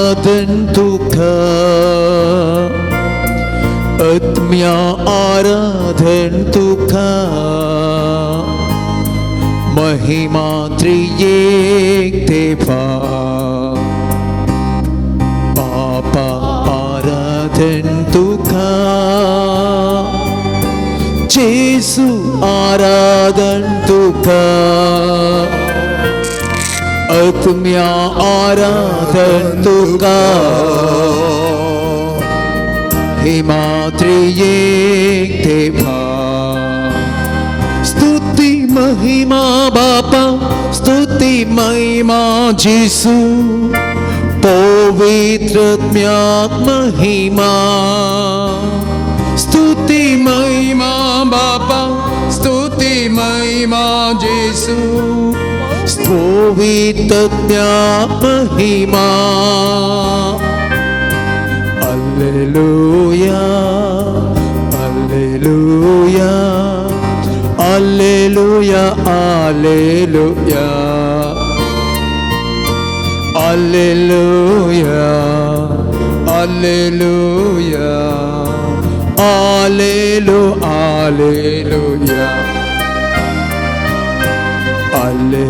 आराधन तुका, आत्म्या आराधन तुका, महिमा त्रियेक देवा। बापा आराधन तुका, जेसू आराधन तुका, आत्म्या आराधन तुका, महिमा त्रियेक देवा। स्तुति महिमा बापा, स्तुति महिमा जेसू, पवित्र आत्म्याक महिमा। स्तुति महिमा बापा, स्तुति महिमा जेसू, पवित्र आत्म्याक महिमा। Alleluia, alleluia, alleluia, alleluia, alleluia, alleluia, alleluia, alleluia,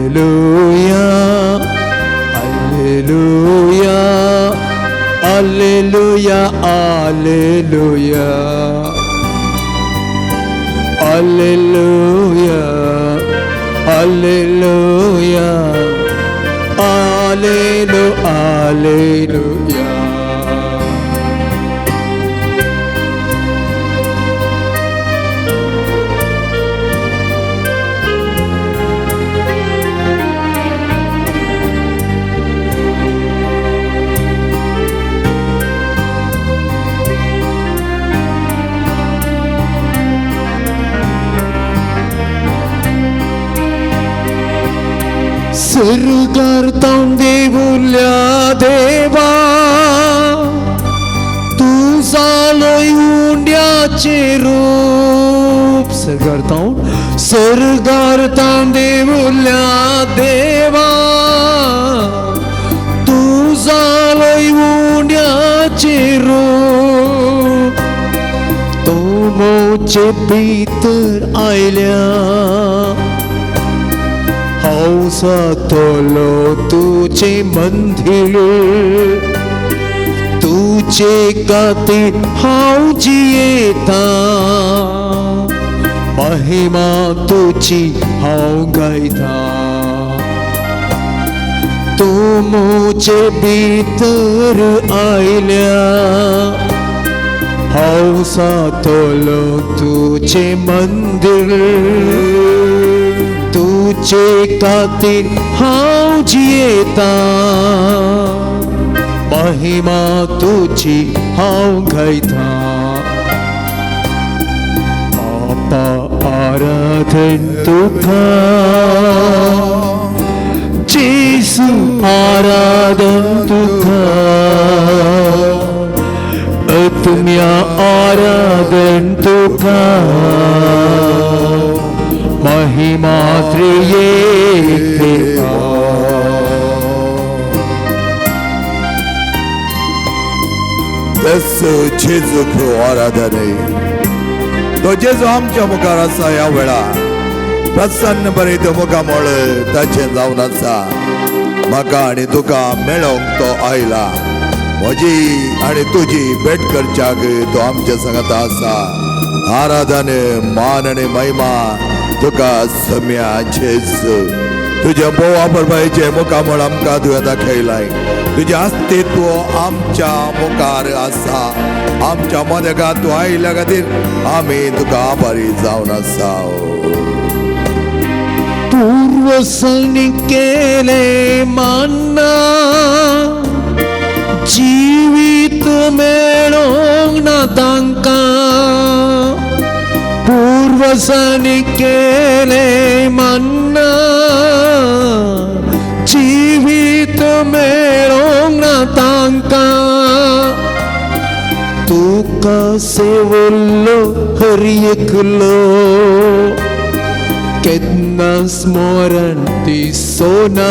alleluia, alleluia, alleluia, alleluia, alleluia, alleluia. सर्गार तावन देवुल्या देवा, तूं जालोय उंड्याचें रूप। सर्गार तावन, सर्गार तावन देवुल्या देवा, तूं जालोय उंड्याचें रूप। तूं म्हजे भितर आयल्या, हांव जातलो तुजें मंदिर, तुजे खातीर हांव जियेता, महिमा तुजी हांव गायता। तूं म्हजे भितर आयल्या, हांव जातलो तुजें मंदिर, तुजे खातीर हांव जियेता, महिमा तुजी हांव गायता। बापा आराधन तुका, जेसू आराधन तुका, आत्म्या आराधन तुका, महिमा त्रियेक देवा। जेजूक आराधन। तो जेजू आमच्या मुखार आसा ह्या वेळा, प्रसन्न बरें तो मुखामळ ताचें जावन आसा। म्हाका आनी तुका मेळोंक तो आयला, म्हजी आनी तुजी भेट करच्याक तो आमच्या सांगाता आसा। आराधन, मान आनी महिमा तुका सम्या जेजू। तुज्या भोव आपरबायचें मुखामळ आमकां तुवें दाखयलाय, तुजें अस्तित्व आमच्या मुखार आसा। आमच्या मदेकात तूं आयिल्ल्या खातीर आमी तुका आभारी जावन आसा। पूर्वसनी केले मान्ना, जिवीत मेळोंक ना तांकां। पूर्वसनी केले मान्ना, जिवीत मेळोंक ना तांकां। तुका सेवल्लो हर एकलो, केन्ना स्मरण दिसोना।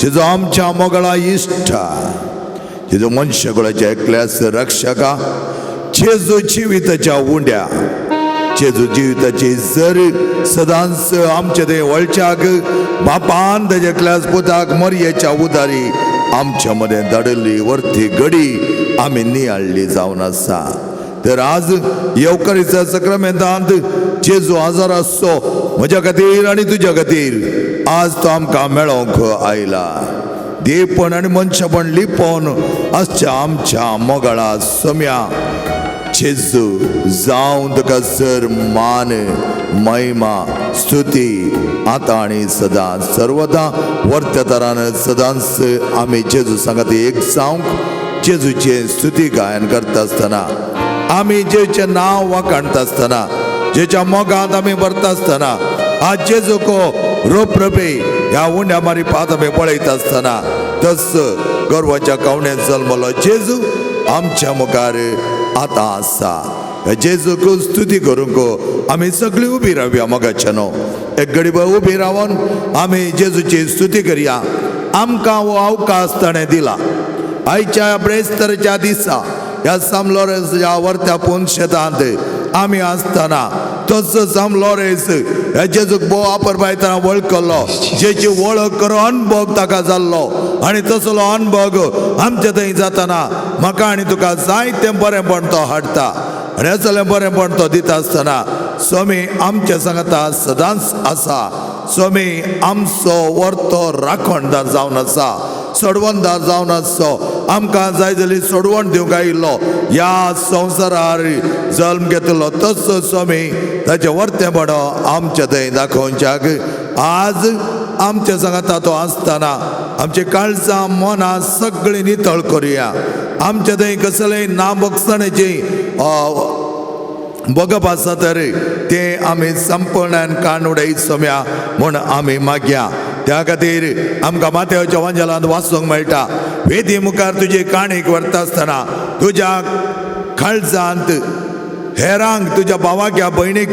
जेजू आमच्या मोगळा इश्टा, जेजू मनशाकुळाच्या एकल्यास रक्षका, जेजू जिविताच्या उंड्या, जेजू जिविताची जर सदांच आमचे ते वळच्याक बापान तेज्या एकल्यास पुताक मरयेच्या उदारी आमच्या मदें धाडिल्ली वरती घडी आमी नियाळ्ळी जावन आसा. तर आज येवकारीच्या सक्रामेंतांत जेजू आजार आसचो म्हज्या खातीर आनी तुज्या खातीर आज तो आमकां मेळोवंक आयला. देवपण आनी मनशापण लिपोवन आसच्या आमच्या मोगाळा सम्या जेजू जावन तुका सर मान महिमा स्तुती आतां आनी सदां सर्वदा वर्त्या तरान सदांच आमी जेजू सांगात एक जावंक जेजूचें स्तुती गायन करता आसतना आमी जेजूचें नांव वाखाणता आसतना जेच्या मोगांत आमी भरता आसतना आज जेजूको रोपरपे ह्या उंड्या मारी पात आमी पळयता आसतना तस गर्वाच्या कवण्यात जल्मलो जेजू आमच्या मुखार आतां आसा. जेजूक स्तुती करूंक आमी सगळीं उबी रावया मोगाच्या न्हू एक गडीभर उबी रावन आमी जेजूची स्तुती करया. आमकां हो अवकाश ताणें दिला आयच्या ब्रेस्तरच्या दिसा ह्या साम लॉरेन्सच्या वर्त्या पुनशेतांत आमी आसतना तसो साम लॉरेन्स ह्या जेजूक भोव आपरपायतना वळखल्लो, जेची वळख करून अनभोग ताका जाल्लो आनी तसलो अनभोग आमच्या थंय जातना म्हाका आनी तुका जायतें बरेंपण तो हाडटा आनी असलें बरेंपण तो दिता आसतना स्वामी आमच्या सांगाता सदांच आसा. स्वामी आमचो वर्तो राखणदार जावन आसा, सोडवणदार जावन आसचो. आमकां जाय जाल्यार सोडवण दिवंक आयिल्लो ह्या संवसारार जल्म घेतलो तसो स्वामी ताचें वर्तेपण आमच्या थंय दाखोवच्याक आज आमच्या सांगाता तो आसतना आमचे काळजां मनां सगळीं नितळ करुया. आमच्या थंय कसलेय ना बगसणेची बगप आसा तर तें आमी संपूर्णान कान उडयत सोम्या म्हूण आमी मागया. त्या खातीर आमकां माथ्याच्या वांजेलांत वाचूंक मेळटा, वेदी मुखार तुजी काणीक व्हरता आसतना तुज्या काळजांत हेरांक तुज्या भावाक या भयणीक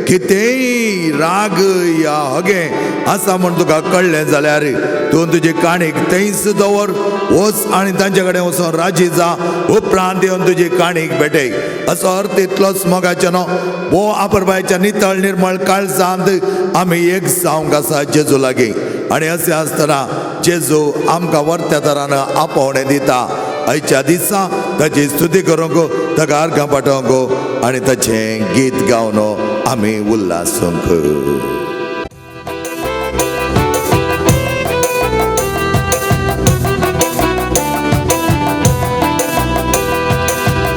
कितेंय राग या हगे आसा म्हूण तुका कळ्ळें जाल्यार तूं तुजी काणीक थंयच दवर, वच आनी तांचे कडेन वचून राजी जा, उपरांत येवन तुजी काणीक भेटय. असो अर्थ इतलोच मोगाचें न्हू भोव आपरबायच्या नितळ निर्मळ काळजांत आमी एक जावंक आसा जेजू लागीं. आनी अशें आसतना जेजू आमकां वर्त्या तरान आपोवणें दिता. आयच्या दिसा ताची स्तुती करूंक, ताका अर्घां पाठोवंक आनी ताचें गीत गावन आमी उल्हासूंक.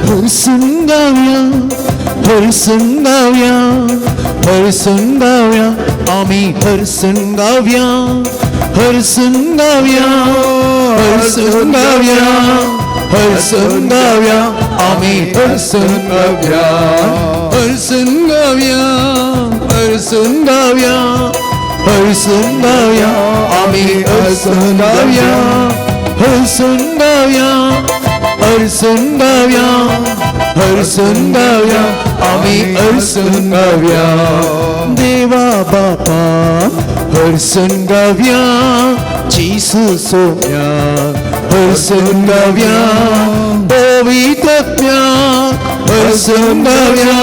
हरसून गावया, हरसून गावया, हरसून गावया, आमी हरसून गावया, हरसून गावया, हरसून गावया, हरसून गावया, आमी हरसून गावया, हरसून गावया, हरसून गावया, हरसून गावया, आमी हरसून गावया, हरसून गावया, हरसून गावया, हरसून गावया, आमी हरसून गावया. देवा बापा हरसून गावया, जेजू सोम्या हरसून गावया, पवित्रत्या हरसून गावया,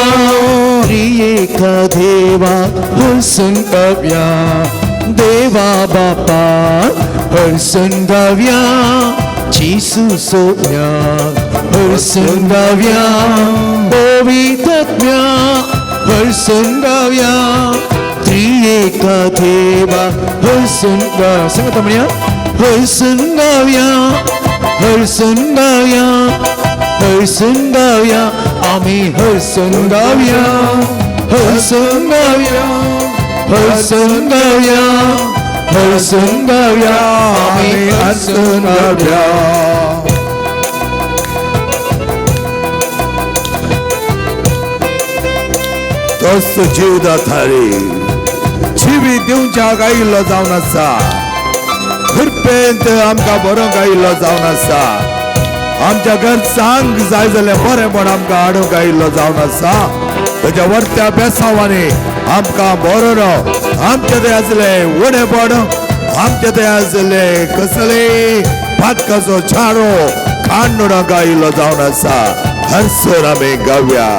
त्रिएका देवा हरसून गावया, देवा बापा हरसून गावया, जेजू सोम्या हरसून गावया, पवित्रत्या हरसून गावया, त्रिएका देवा हरसून गावया. सांगता म्हणया, हरसून गावया, हरसून गावया, हरसून गावया, आमी हरसून गावया, हरसून गावया, हरसून गावया, हरसून गावया, आमी हरसून गावया. तस जीवदातारी जिवीत दिवच्याक आयिल्लो जावन आसा, कृपेंत आमकां बरोवंक आयिल्लो जावन आसा, आमच्या घरचांक जाय जाल्यार बरेंपण आमकां हाडूंक आयिल्लो जावन आसा. ताच्या वर्त्या बेसांवांनी आमकां बरोवन आमचे थंय आसलें उणेपण आमचे थंय आशिल्ले कसले पातकाचो छाडो काडून आयिल्लो जावन आसा. हरसर आमी गावया.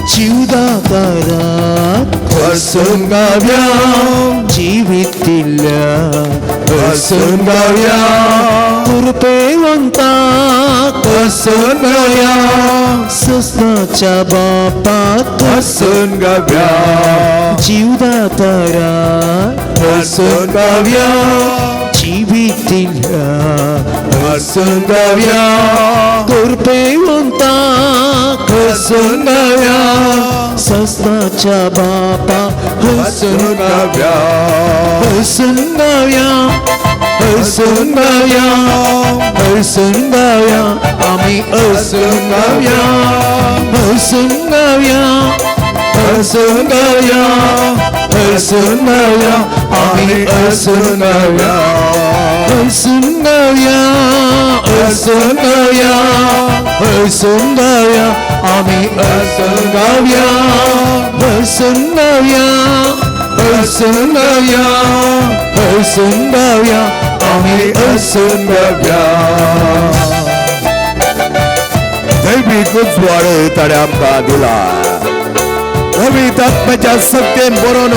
जीवदाताराक हरसून गावया, जिवीत दिल्ल्या हरसून गावया, कृपेवंताक हरसून गावया, सस्नाच्या बापाक हरसून गावया, जीवदाताराक हरसून गावया, जिवीत दिल्ल्या हरसून गावया, कृपेवंताक हरसून गावया, सस्नाच्या बापा हरसून गावया, हरसून गावया, हरसून गावया, हरसून गावया, आमी हरसून गावया, हरसून गावया, हरसून गावया, हरसून गावया, आमी हरसून गावया, हरसून गावया, हरसून गावया, हरसून गावया, आमी हरसून गावया, हरसून गावया, हरसून गावया, हरसून गावया, आमी हरसून गावया. दैवीक उजवाड ताणें आमकां दिला. पवित्र आत्म्याच्या सक्तेन बरोवन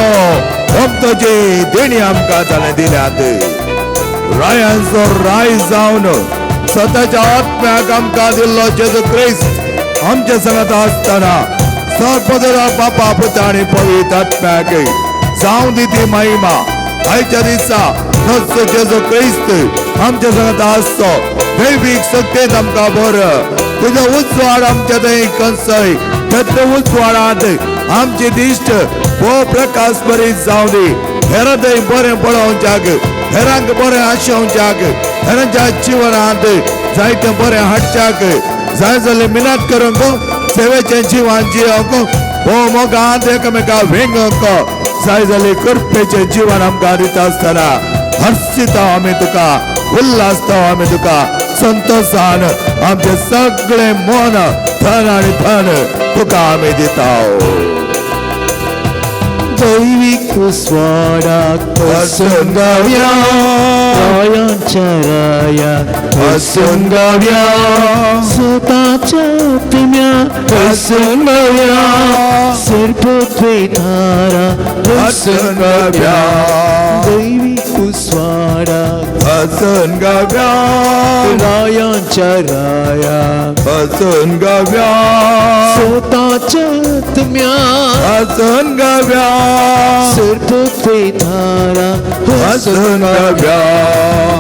भक्ताची देणी आमकां ताणें दिल्यात. रायांचो राय जावन स्वताच्या आत्म्याक आमकां दिल्लो जेजू क्रिस्त आमच्या संगात आसतना सर्वदरा बापा पुता आनी पवित्र आत्म्याक जावं दी ती महिमा. आयच्या दिसा नसतो जेजू क्रिस्त आमच्या संगात आसचो. दैवीक सक्तेन आमकां बर तुजो उजवाड आमच्या थंय कंसय तेत्र उजवाडांत आमची दिश्ट भोव प्रकाश बरी जावं दी. हेरां थंय बरें पळोवच्याक, हेरांक बरें आशेवच्याक, हेरांच्या जिवनांत जायतें बरें हाडच्याक, जाय जाल्यार मिनात करूंक, सेवेचें जिवन जियोंक, भोव मोगांत एकामेका वेंगोवंक, जाय जाल्यार कृपेचें जिवन आमकां दिता आसतना हर्षिता आमी तुका, उल्हासता आमी तुका, संतोषान आमचें सगळें मन धन आनी धन तुका आमी दिता. दैवीक उजवाडाक हरसून गावया, रायांच्या राया हरसून गावया, स्वताच्या आत्म्या हरसून गावया, सर्वद्वैतारा हरसून गावया, दैवीक उजवाडाक हरसून गावया, रायांच्या राया हरसून गावया, स्वताच्या आत्म्या हरसून गावया, सर्वद्वैतारा हरसून गावया,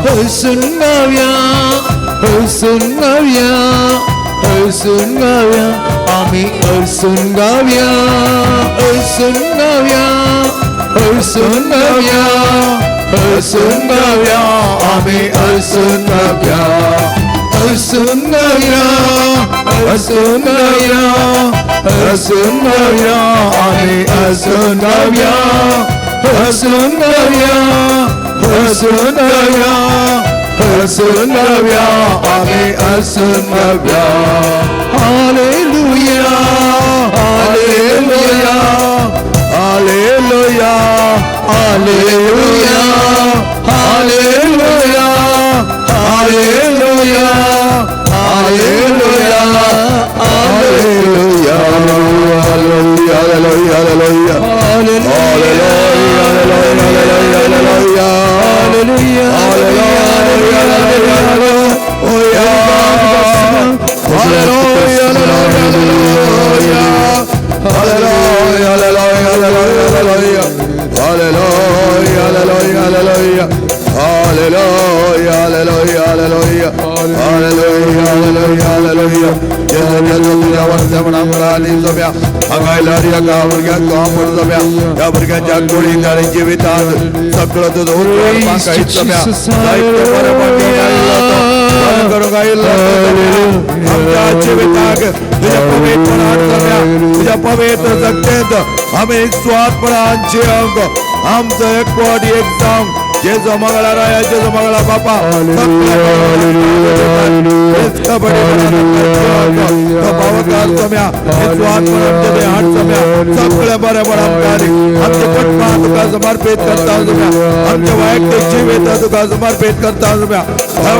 हरसून गावया, हरसून गावया, हरसून गावया, आमी हरसून गावया, हरसून गावया, हरसून गावया, हरसून गावया, आमी हरसून गावया, हरसून गावया, हरसून गावया, हरसून गावया, आमी हरसून गावया, हरसून गावया, हरसून गावया, हरसून गावया, आमी हरसून गावया. Hallelujah, hallelujah, hallelujah, hallelujah, hallelujah, hallelujah, hallelujah, hallelujah, hallelujah, hallelujah, hallelujah, hallelujah, ह्या भुरग्यांच्या कुडीत आनी जिवितांत सगळो तुजो उजवाड पांकायत जायते बरें बरें करूंक आयिल्लो आमच्या जिविताक तुज्या पवित्रपणान तुज्या पवित्र शक्तेंत आमी स्वार्थपणान जियोंक आमचो एकवट एक जावंक जेजो मंगळा राया, जेजो मंगळा बापा, सगळे बरे बरे आमचे कुटुंबा तुका समर्पित करता, आमचे वैयक्तिक जिवीत तुका समर्पित करता. ह्या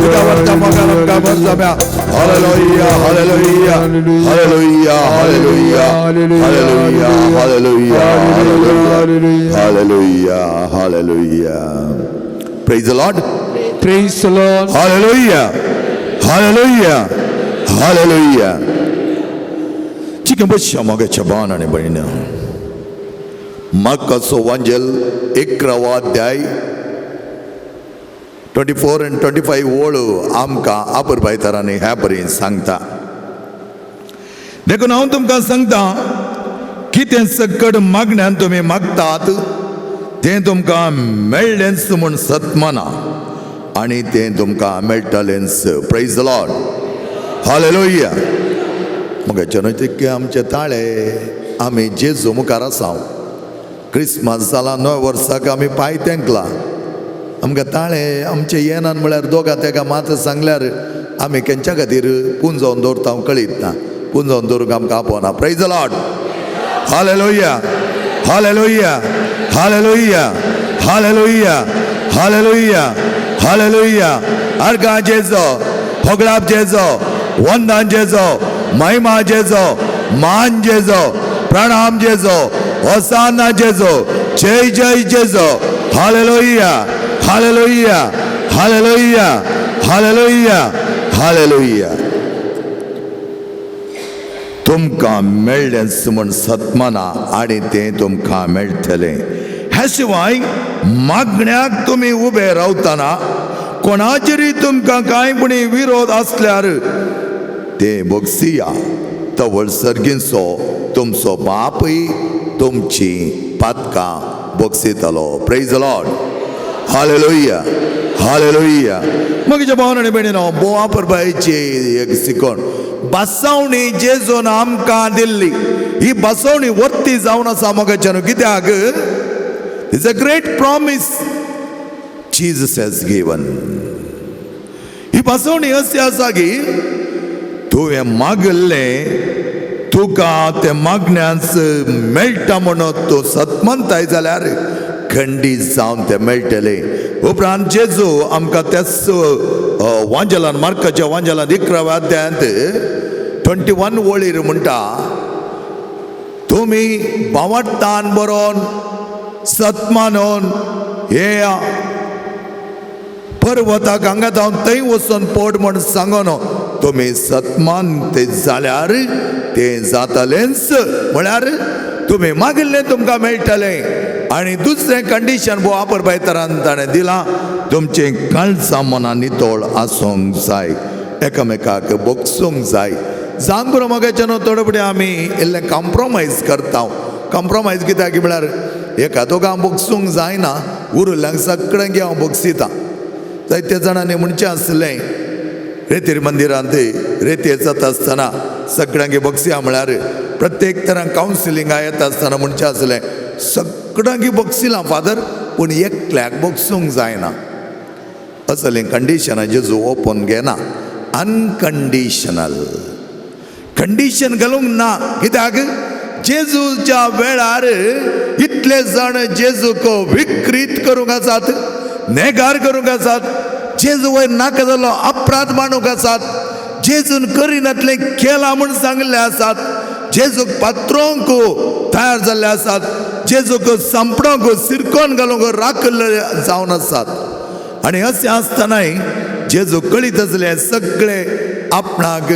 तुझ्या वरच्या मोगान आमकां भर जम्या. Hallelujah, hallelujah, hallelujah, hallelujah, hallelujah, hallelujah, hallelujah, hallelujah. Praise the Lord. Praise the Lord. Hallelujah, hallelujah, hallelujah. Chicken बश्या मोगाच्या भावान आनी भयणीं, मार्काचो वांजेल 11वो अध्याय 24 आनी 25 ओळ आमकां आपुरबायतरांनी ह्या परी सांगता. देखून हांव तुमकां सांगता, कितें सकट मागण्यान तुमी मागतात तें तुमकां मेळ्ळेंच म्हूण सतमाना आनी तें तुमकां मेळटलेंच. Praise the Lord, hallelujah. मग जनतिक्के आमचे ताळे आमी जेजू मुखार आसा. क्रिसमस जाला, नव्या वर्साक आमी पांय तेंकला. आमकां ताळे आमचे येनान म्हळ्यार दोगा तेका मात सांगल्यार आमी केंच्या खातीर पुंजोवन दवरता हांव कळीत ना, पुंजोवन दवरूंक आमकां आपोवना. Praise the Lord, hallelujah, hallelujah, hallelujah, hallelujah, hallelujah, hallelujah. अर्गां जेजो, होगळाप जेजो, वंदन जेजो, महिमा जेजो, मान जेजो, प्रणाम जेजो, होसाना जेजो, जय जय जेजो. Hallelujah, hallelujah, hallelujah, hallelujah, hallelujah. तुमकां मेळ्ळेंच म्हूण सतमाना आनी तें तुमकां मेळटलें. ह्या शिवाय मागण्याक तुमी उबे रावतना कोणाचेरूय तुमकां कांय पुणी विरोध आसल्यार ते बोगसिया, तवळ सर्गींचो तुमचो बापूय तुमची पातकां बोगसितलो. Praise the Lord, hallelujah, hallelujah. मगीच्या भावान आनी भयणीनो, भोव परबायची एक शिकवण बसवणी जेजून आमकां दिल्ली, ही बसवणी वर्ती जावन आसा मोगाच्यान. कित्याक? It's a great promise Jesus has given. ही बसवणी अशी आसा की तुवें मागल्लें तुका ते मागण्याच मेळटा म्हणून तूं सतमनताय जाल्यार खंडीत जावन तें मेळटलें. उपरांत जेजू आमकां त्याच वांजेलान, मार्काच्या वांजेलान 11व्या अध्यायांत 21 वळीर म्हणटा, तुमी बावडटान बरोवन सतमानून हे पर्वताक हांगा जावन थंय वचून पड म्हण सांगून तुमी सतमान ते जाल्यार तें जातलेंच. म्हळ्यार तुमी मागिल्लें तुमकां मेळटलें. आनी दुसरें कंडिशन भोव आपरबायतरान ताणें दिलां, तुमचें काळजां मनां नितळ आसूंक जाय, एकामेकाक बोगसूंक जाय. जावन पुरो मोगाच्यान थोडे फुडें आमी इल्लें कॉम्प्रोमायज करता. कॉम्प्रोमायज कित्याक म्हळ्यार एका दोगां बोगसूंक जायना, उरिल्ल्यांक सगळ्यांक हांव बोगसिता. जायते जाणांनी म्हणचें आसलें रेतीर मंदिरांत रेतीर जाता आसतना सगळ्यांक बोगसिया, म्हळ्यार प्रत्येक तरां कावन्सिलिंगा येता आसतना म्हणचें आसलें सगळ्यांक बोगसिलां फादर, पूण एकल्याक बोगसूंक जायना. असलें कंडिशनां जेजू ओपोवन घेना. अनकंडिशनल कंडिशन घालूंक ना. कित्याक? जेजूच्या वेळार इतले जाण जेजूक विकृत करूंक आसात, नेगार करूंक आसात, जेजू वयर नाका जाल्लो अपराध मांडूंक आसात, जेजून करिनातलें केलां म्हूण सांगिल्लें आसात, जेजूक पात्रोंक तयार जाल्ले आसात, जेजूक सांपडोंक सिरकोन घालूंक राखिल्ले जावन आसात. आनी अशें आसतनाय जेजू कळीत आसले सगळे आपणाक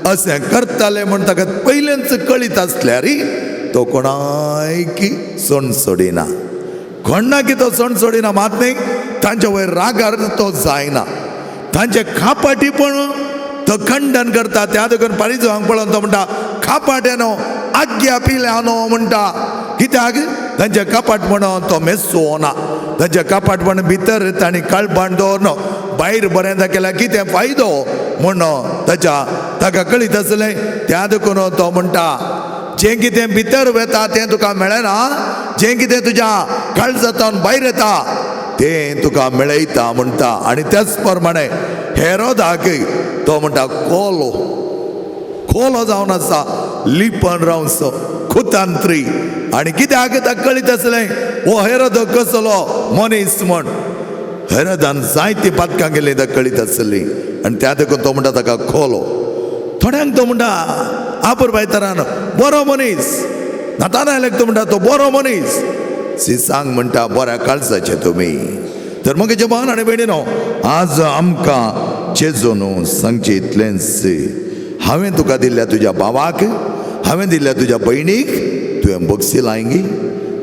अशें करताले म्हूण ताका पयलेंच कळीत आसल्यार तो कोणायकी सण सोडिना, कोणाकी तो सण सोडिना. मात न्ही तांच्या वयर रागार तो जायना, तांचे खापाटीपण तो खंडन करता. त्या देखून पारिजवांक पळोवन तो म्हणटा खापाट्यानो आज्ञा पिल्यानो म्हणटा. कित्याक? तांचे कपाट म्हणून तो मेस्सो ना, तांचे कपाट म्हणून भितर तांणी कळबाण दवरनो भायर बरें दाखयल्यार कितें फायदो म्हणून ताच्या ताका कळीत आसलें. त्या देखून तो म्हणटा जें कितें भितर वता तें तुका मेळना, जें कितें तुज्या काळजांतल्यान भायर येता तें तुका मेळयता म्हणटा. आनी त्याच प्रमाणे हेरोदाक तो म्हणटा कोलो कोलो जावन आसा, लिपन रावचो खुतांत्री. आनी कित्याक ताका कळीत आसलें हो हेरोद कसलो मनीस म्हण. हेरोदान जायतीं पातकां केल्लीं ताका कळीत आसलीं आनी त्या देखून तो म्हणटा ताका खोलो. थोड्यांक तो म्हणटा आपुरबायतरान बरो मनीस, नातानायलाक तो म्हणटा तो बरो मनीस, सिसांग म्हणटा बऱ्या काळजाचे तुमी. तर मगेचे भावन आनी भयणीनो, आज आमकां जेजून सांगचें इतलेंच, हांवें तुका दिल्ल्या तुज्या भावाक, हांवें दिल्ल्या तुज्या भयणीक तुवें बक्षी लायंगी,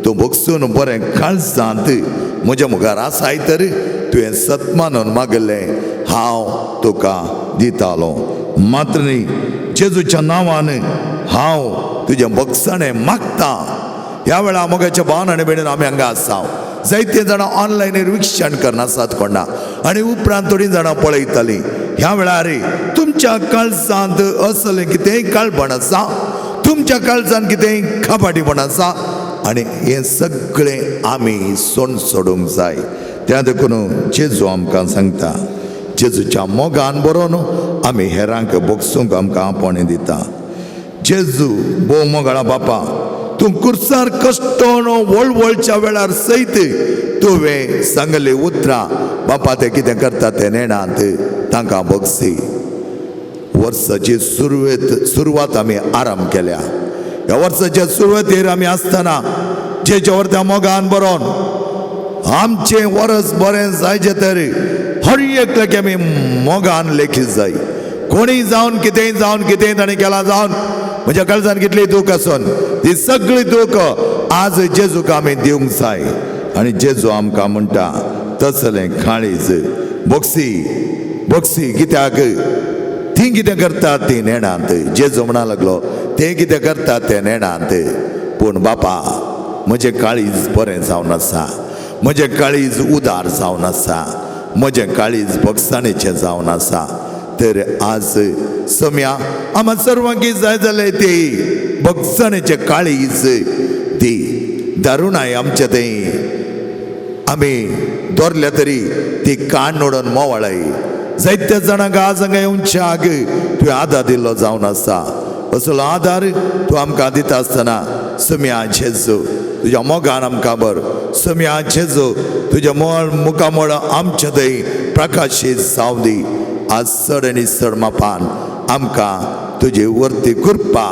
तूं बक्षून बरें काळजांत म्हज्या मुखार आसाय तर तुवें सत्मानून मागलें हांव तुका दितालो. मात्र न्ही, जेजूच्या नांवान हांव तुजें बक्षाणें मागता. ह्या वेळार मोगाच्या भावन आनी भयणीन आमी हांगा आसा, जायते जाणां ऑनलायनीर विक्षण करनासात कोणा आनी उपरांत थोडीं जाणां पळयतालीं. ह्या वेळार तुमच्या काळजांत असलें कितेंय काळपण आसा, तुमच्या काळजांत कितेंय कपाटीपण आसा आनी हें सगळें आमी सोड सोडूंक जाय. त्या देखून जेजू आमकां सांगता, जेजूच्या मोगान बरोवन आमी हेरांक बोगसूंक आमकां आपोवणें दिता. जेजू भोव मोगाळा बापा, तूं कुर्सार कश्टोन वळवळच्या वेळार सयत तुवें सांगली उतरां, बापा ते कितें करता तें नेणात, तांकां बगसी. वर्साची सुरवात आमी आराम केल्या. ह्या वर्साच्या सुरवातेर आमी आसतना जेच्या त्या मोगान बरोवन आमचें वर्स बरें जायचें तर हर एकल्याक आमी मोगान लेखीत जाय. कोणीय जावन कितेंय जावन कितेंय ताणें केलां जावन म्हज्या काळजान कितली दूख आसून ती सगळी दूख आज जेजूक आमी दिवंक जाय. आनी जेजू आमकां म्हणटा तसलें काळीज बक्षी बक्षी, कित्याक ती कितें करतात ती नेणांत. जेजू म्हणा लागलो ते कितें करतात ते नेणांत, पूण बापा म्हजें काळीज बरें जावन आसा, म्हजें काळीज उदार जावन आसा, म्हजें काळीज बक्षाणेचें जावन आसा. तर आज सम्या आम्हा सर्वांकी जाय जाल्यार ती बक्षाणेचें काळीज ती दारुणाय आमचे थंय आमी दवरल्या तरी ती काण उडोवन मोवाळाय. जायत्या जाणांक आज हांगा येवच्याक तुवें आदार दिल्लो जावन आसा. असलो आदार तूं आमकां दिता आसतना सम्या जेजू तुज्या मोगान आमकां बर, सम्या जेजू तुज्या मोळ मुखामळ आमच्या थंय प्रकाशीत जावं दी. आज चड आनी चड मापान आमकां तुजी वर्ती कृपा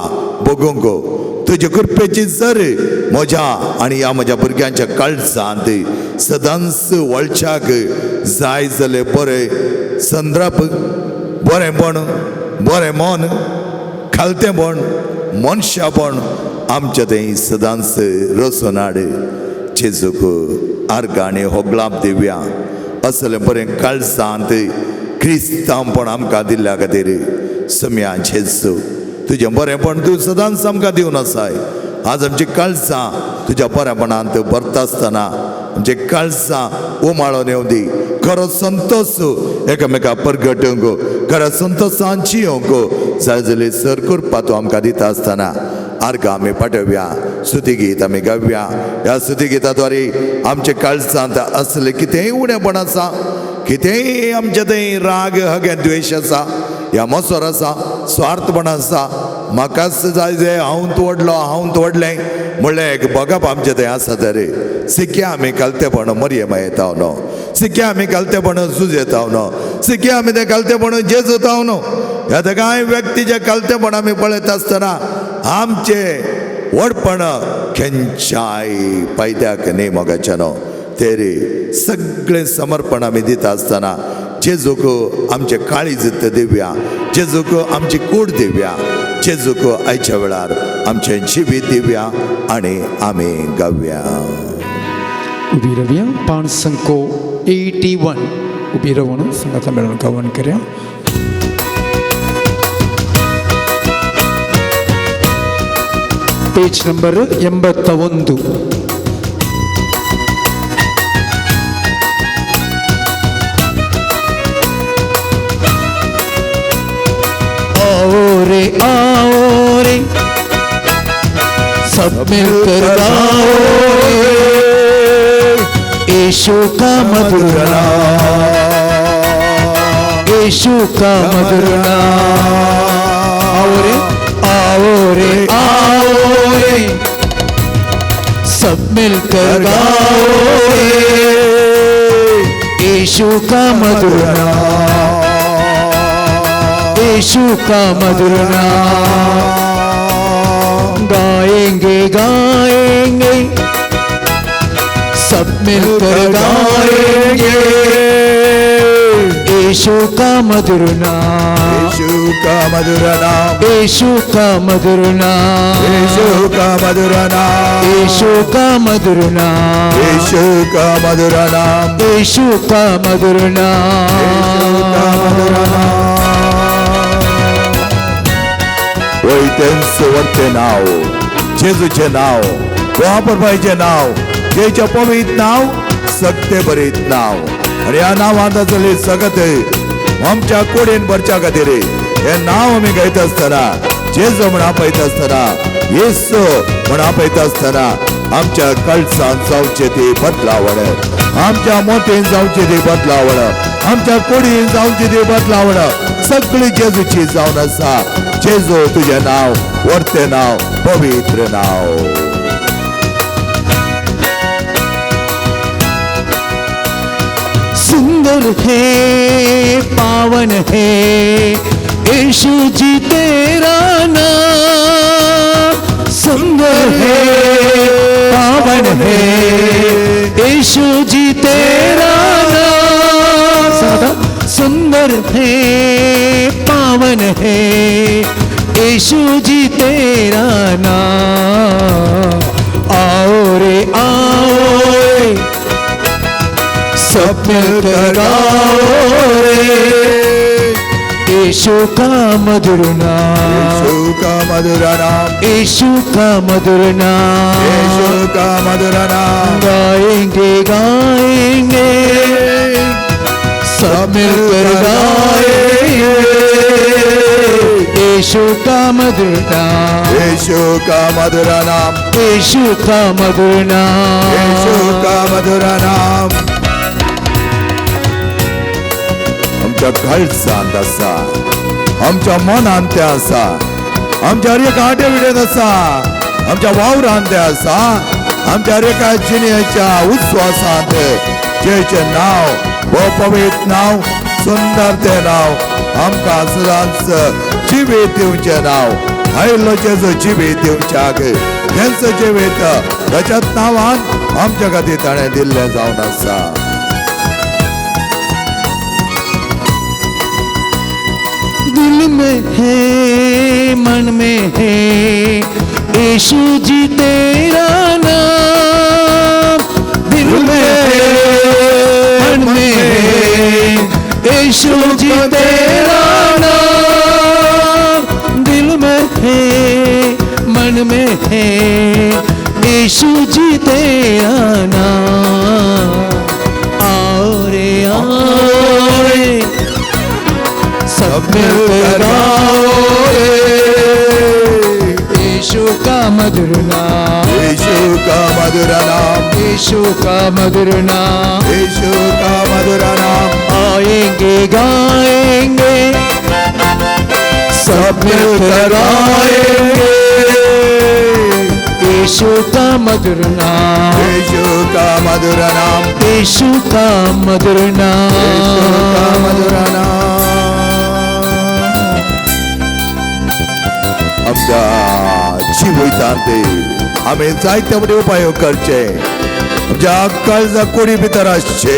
बगूंक, तुजे कृपेची जर म्हज्या आनी ह्या म्हज्या भुरग्यांच्या काळजांत सदांच वळच्याक जाय जालें बरें संद्रप, बरेंपण, बरें मन, खालतेंपण, मनशापण आमच्या थंय सदांच रसून हाड. जेजूक आर्गां आनी होगलाप दिवया. असलें बरें काळजांत क्रिस्तांवपण आमकां दिल्ल्या खातीर सम्या जेजू तुजें बरेंपण तूं सदांच आमकां दिवन आसाय. आज आमची काळजां तुज्या बरेपणांत भरता आसतना आमची काळजां उमाळोन येवं दी. खरो संतोश एकामेका परगटूंक, खरो संतोशान जियोंक जाय जाल्यार सर करपा तूं आमकां दिता आसतना आर्गां आमी पाठोवया, स्तुतीगीत आमी गावया. ह्या स्तुतीगिताद्वारे आमच्या काळजांत असलें कितेंय उणेपण आसा, कितेंय आमच्या थंय राग हगे द्वेश आसा, ह्या मसर आसा, स्वार्थपण आसा, म्हाकाच जाय जे हांव तोडलो हांव तोडलें म्हणलें एक बगप आमचें थंय आसा तर सिक्या आमी कालतेपण मरयेमा येता न्हू, सिक्या आमी कालतेपण झूज येता न्हू, सिक्या आमी तें कालतेपण जेज येता न्हू. ह्या कांय व्यक्तीचें कालतेपण आमी पळयत आसतना आमचें व्हडपण खंयच्याय फायद्याक न्ही मोगाचें न्हू. तेरे सगळें समर्पण आमी दिता आसतना जेजूक आमचें काळीज दिवया, जेजूक आमची कूड दिवया, जेजूक आयच्या वेळार आमचें जिवीत दिवया आनी आमी गावया. उभी रावया. पांच संको 81 उभी रावन संगाता मेळून गावन करया. Page number 81. आओ रे आओ रे सब मिलकर गाओ रे, यीशु का मधुर नाम, यीशु का मधुर नाम। आओ रे, आओ रे, आओ रे, सब मिलकर गाओ रे, यीशु का मधुर नाम, यीशु का मधुर नाम। गाएंगे गाएंगे, सब मिलकर गाएंगे, यीशु का मधुर नाम, यीशु का मधुर नाम, यीशु का मधुर नाम, यीशु का मधुर नाम, यीशु का मधुर नाम, यीशु का मधुर नाम, यीशु का मधुर नाम, यीशु का मधुर नाम। वयतेंच वरतें नांव, जेजूचें नांव, वापरपाचें नांव, जेच्या पवित्र नांव, सक्ते बरीत नांव। आनी ह्या नांवांत आसली सगत आमच्या कुडीन भरच्या खातीर हें नांव आमी गायता आसतना, जेजू म्हण आपयता आसतना, येसू म्हण आपयता आसतना आमच्या कळसान जावचें ती बदलावण, आमच्या मोतीन जावची ती बदलावण, आमच्या कुडीन जावची ती बदलावण सगळी जेजूची जावन आसा। जेजू तुजें नांव, वर्तें नांव, पवित्र नांव। सुंदर है, पावन है, यीशु जी तेरा नाम। सुंदर है, पावन है, यीशु जी तेरा नाम। सादा सुंदर है, पावन है, यीशु जी तेरा नाम। आओ रे, आओ रे, सब मिलकर गाओ रे, यीशु का मधुर नाम, यीशु का मधुर नाम, यीशु का मधुर नाम, यीशु का मधुर नाम। गाएंगे गाएंगे, सब मिलकर गाएंगे, यीशु का मधुर नाम, यीशु का मधुर नाम, यीशु का मधुर नाम, यीशु का मधुर नाम। आमच्या कळसांत आसा, आमच्या मनांत तें आसा, आमच्या हर एका आटेविटेंत आसा, आमच्या वावरांत तें आसा, आमच्या हर एका जिणेच्या उस्वासांत जेचें नांव, हो पवित्र नांव, सुंदर तें नांव, आमकां सदांच जिवीत दिवचें नांव, आयिल्लो जेजू जिवीत दिवच्याक तेंचो जिवीत ताच्याच नांवान आमच्या खातीर ताणें दिल्लें जावन आसा। दिल में है, मन में है, यीशु जी तेरा नाम। दिल में है, मन में है, यीशु जी तेरा नाम। दिल में है, मन में है, यीशु जी तेरा नाम। आओ रे, आओ रे, सब मिलकर गाओ रे, यीशु का मधुर नाम, यीशु का मधुर नाम, यीशु का मधुर नाम, यीशु का मधुर नाम। आएंगे गाएंगे, सब मिलकर गाएंगे, यीशु का मधुर नाम, यीशु का मधुर नाम, यीशु का मधुर नाम, यीशु का मधुर नाम। आमच्या जिवितांत आमी जायते फावटी उपाय करचे, आमच्या काळजा कुडी भितर आसचे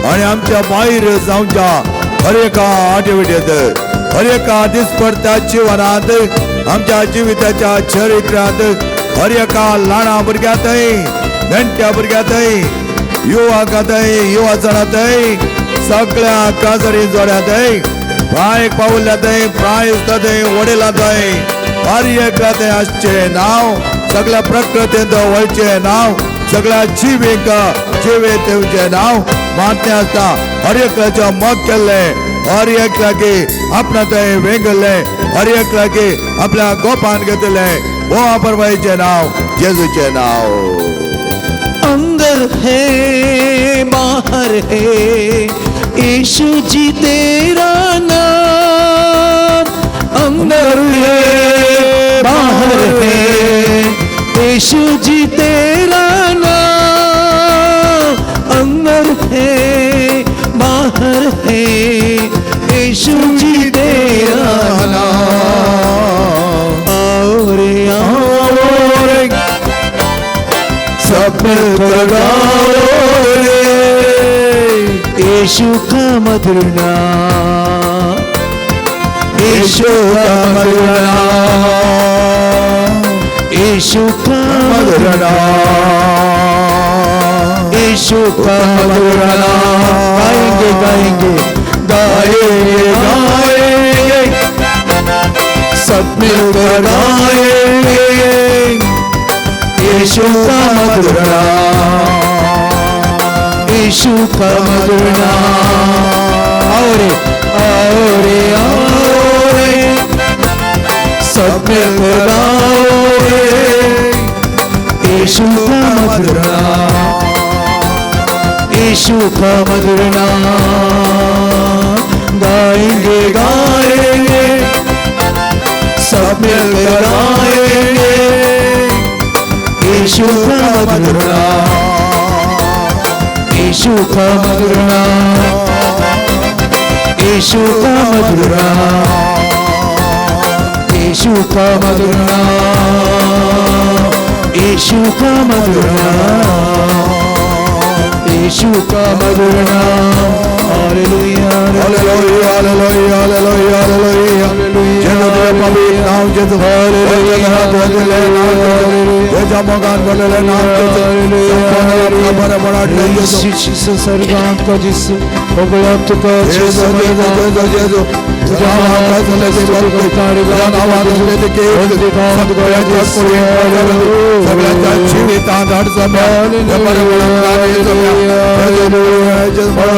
आनी आमच्या भायर जावच्या हर एका आटेविटेंत, हर एका दिसपडत्या जिवनांत, आमच्या जिविताच्या चरित्रांत, हर एका ल्हाना भुरग्यांतय, नेण्ट्या भुरग्यांतय, युवकांतय, युवाजणांतय, सगळ्या काजरी जोड्यांतय, प्रायक पावल्यांतय, प्रायस्तांतय, वडिलांतय, हर एकल्यातय आसचें नांव, सगळ्या प्रकृतींत वळचें नांव, सगळ्या जिवीक जिवीत दिवचें नांव मान्य आसता। हर एकल्याचें मत केल्लें, हर एकल्याक आपणा थंय वेंगल्लें, हर एकल्याक आपल्या गोपान घेतलें, हो परवायचें नांव, जेजूचें नांव। अंदर है बाहर है यीशु जी तेरा नाम, अंदर है बाहर है यीशु जी तेरा नाम, अंदर है बाहर है यीशु जी तेरा नाम। आओ रे आओ रे सब मिलकर गाओ रे यीशु का मधुर नाम, यीशु का मधुर नाम, यीशु का मधुर नाम, यीशु का मधुर नाम। गाएंगे गाएंगे गाएंगे गाएंगे सब मिलकर गाएंगे यीशु का मधुर नाम, यीशु का मधुर नाम। आओ रे आओ रे आओ रे सब मिलकर गाओ रे यीशु का मधुर नाम, यीशु का मधुर नाम। गाएंगे गाएंगे सब मिलकर गाएंगे यीशु का मधुर नाम, यीशु का मधुर नाम, यीशु का मधुर नाम, यीशु का मधुर नाम, यीशु का मधुर नाम, यीशु का मधुर नाम। Hallelujah hallelujah hallelujah hallelujah hallelujah. जेजू तुझे पवित्र नाम जेजू, तुझ्या मोगान भरलेलें नाम जेजू, संपूर्ण बरें म्हणाटलें जेजू। जेजू सर्वांत का जेजू, सगळ्याक तुका जेजू जेजू जेजू जेजू, तुझ्या नावात आसलें ते भक्ती, तुझ्या नावात आसलें ते कीर्त, सगळ्यांच्या कुडींत सगळ्यांच्या जिवितांत अडचण्या, ते बरें म्हणाटलें जेजू, जेजू जेजू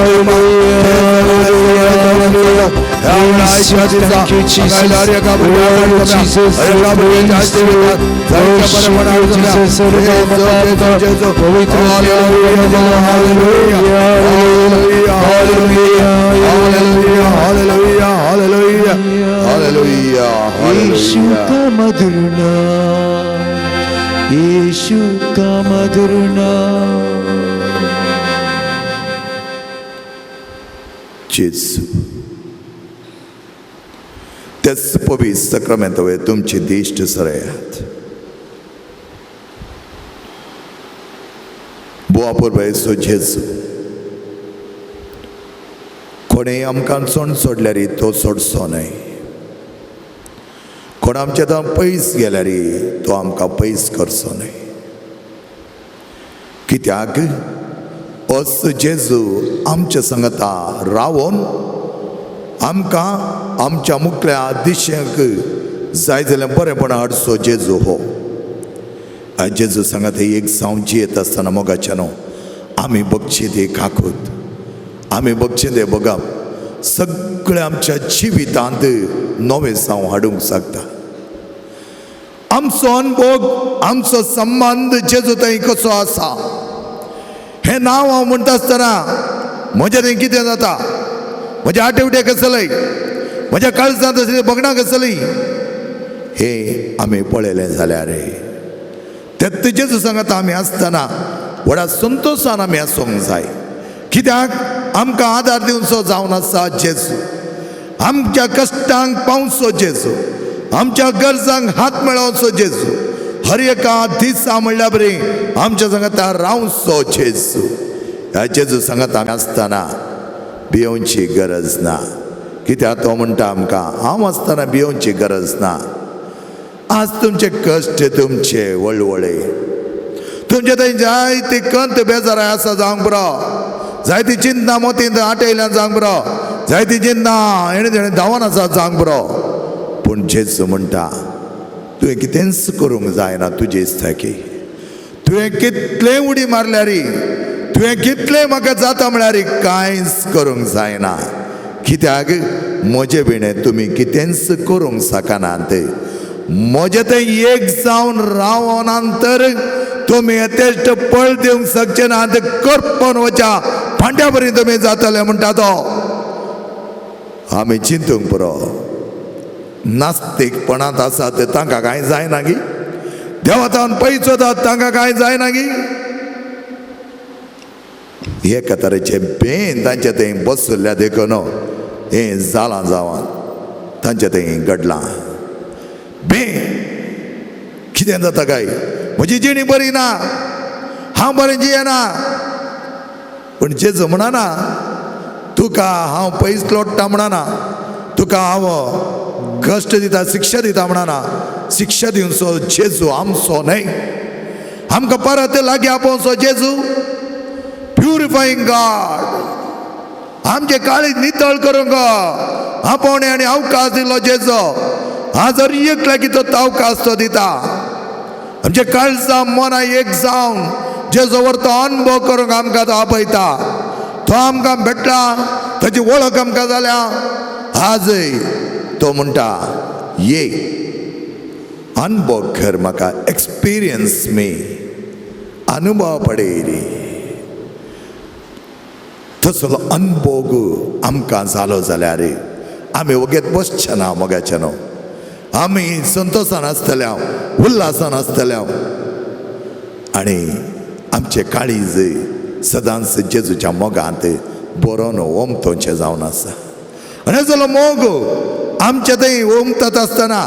यीशु का मधुर नाम, यीशु का मधुर नाम। जेजू त्याच पवित्र सक्रामेंत तुमची दिश्ट सरयात. बुवा पुरबायचो जेजू कोणेय आमकां चोण सोडल्यार तो सोडचो न्हय, कोण आमच्या थंय पयस गेल्यार तो आमकां पयस करचो न्हय. कित्याक अस जेजू आमच्या संगता रावोन आमकां आमच्या मुखल्या दिशेक जाय जाल्यार बरेंपण हाडचो जेजू हो. जेजू सांगात एक जावं जियेत आसतना मोगाच्या न्हू आमी बगचे ते काकूत, आमी बगचे ते बगप सगळें आमच्या जिवितांत नवें जावं हाडूंक शकता. आमचो अनभोग, आमचो संबंद जेजू थंय कसो आसा हें नांव हांव म्हणटा आसतना म्हजें थंय कितें जाता, म्हज्या आटेवटे कसलय, म्हज्या काळजांत आसलें बगणां कसली, हे आमी पळयलें जाल्यार ते जेजू सांगता आमी आसतना व्हडा संतोशान आमी आसूंक जाय. कित्याक आमकां आदार दिवचो जावन आसा जेजू, आमच्या कश्टांक पावचो जेजू, आमच्या गरजांक हात मेळोवचो जेजू, हर एका दिसा म्हणल्या बरी आमच्या सांगता रावचो जेजू. ह्या जेजू सांगता आमी आसतना भियोवची गरज ना. कित्याक तो म्हणटा आमकां हांव आसतना भियोवची गरज ना. आज तुमचे कश्ट, तुमचे वळवळे, तुमचे थंय जायती कंत बेजाराय आसा जावंक पुरो, जायती चिंता मोतींत आटयल्यान जावंक पुरो, जायती चिंता हेणे तेणें धांवन आसा जावंक पुरो, पूण जेजू म्हणटा तुवें कितेंच करूंक जायना. तुजी इत्सा की तुवें कितलें उडी मारल्यार, तुवें कितलें म्हाका जाता म्हळ्यार कांयच करूंक जायना. कित्याक म्हजे विणें तुमी कितेंच करूंक शकनात. म्हजें थंय एक जावन रावनांतर तुमी यथेश्ट पळ दिवंक शकचे ना, ते करपण वच्या फांट्या बरी तुमी जातले म्हणटा तो. आमी चिंतूंक पुरो, नास्तिकपणांत आसा ते तांकां कांय जायना गी, देवातान पयसो वतात तांकां कांय जायना गी. एका तरेचें बेन तांचे थंय बसल्या देखून हें जालां जावन तांचे थंय घडलां. बेन कितें जाता काय, म्हजी जिणी बरी ना, हांव बरें जियेना. पूण जेजू म्हणना तुका हांव पयस लोट्टा म्हणना, तुका हांव कश्ट दिता शिक्षा दिता म्हणना. शिक्षा दिवचो जेजू आमचो न्हय, आमकां परत लागीं आपोवचो जेजू. प्युरिफाईंग गॉड, आमचे काळीज नितळ करूंक आपोवणे आनी अवकाश दिलो जेजू. आज जर एक लागीं तो अवकाश तो दिता. आमचे काळजां मनां एक जावन जेजू तो अनुभव करूंक आमकां तो आपयता. तो आमकां भेटला, ताची वळख आमकां जाल्या. आजय तो म्हणटा ये अनुभव कर म्हाका, एक्सपिरियन्स मी, अनुभव पडे. तसलो अनुभोग आमकां जालो जाल्यार आमी वगेत बसचे ना मोगाचे न्हू, आमी संतोशान आसतले, उल्हासान आसतले आनी आमचे काळीज सदांच जेजूच्या मोगांत बरो न्हू ओमतोचें जावन आसा. आनी जालो मोग आमचे थंय ओमतात आसतना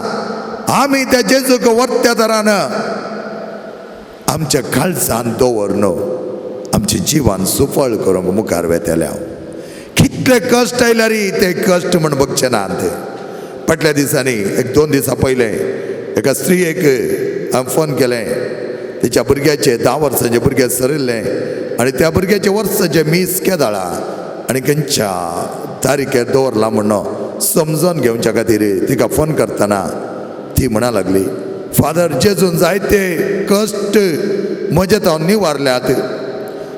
आमी त्या जेजूक वर्त्या तरान आमच्या काळजान दवर न्हू, आमचें जिवन सुफळ करूंक मुखार वेतले. कितले कश्ट आयल्यार ते कश्ट म्हण बगचे ना. ते फाटल्या दिसांनी एक 2 दिसां पयलें एका स्त्रियेक हांवें फोन केलें. तिच्या भुरग्याचें 10 वर्सांचें भुरगें सरिल्लें आनी त्या भुरग्याचें वर्साचें मीस केदाळा आनी खंयच्या तारीखेर दवरलां म्हण समजून घेवच्या खातीर तिका फोन करतना ती म्हणा लागली, फादर जेजून जायते कश्ट म्हजे तो निवारल्यात.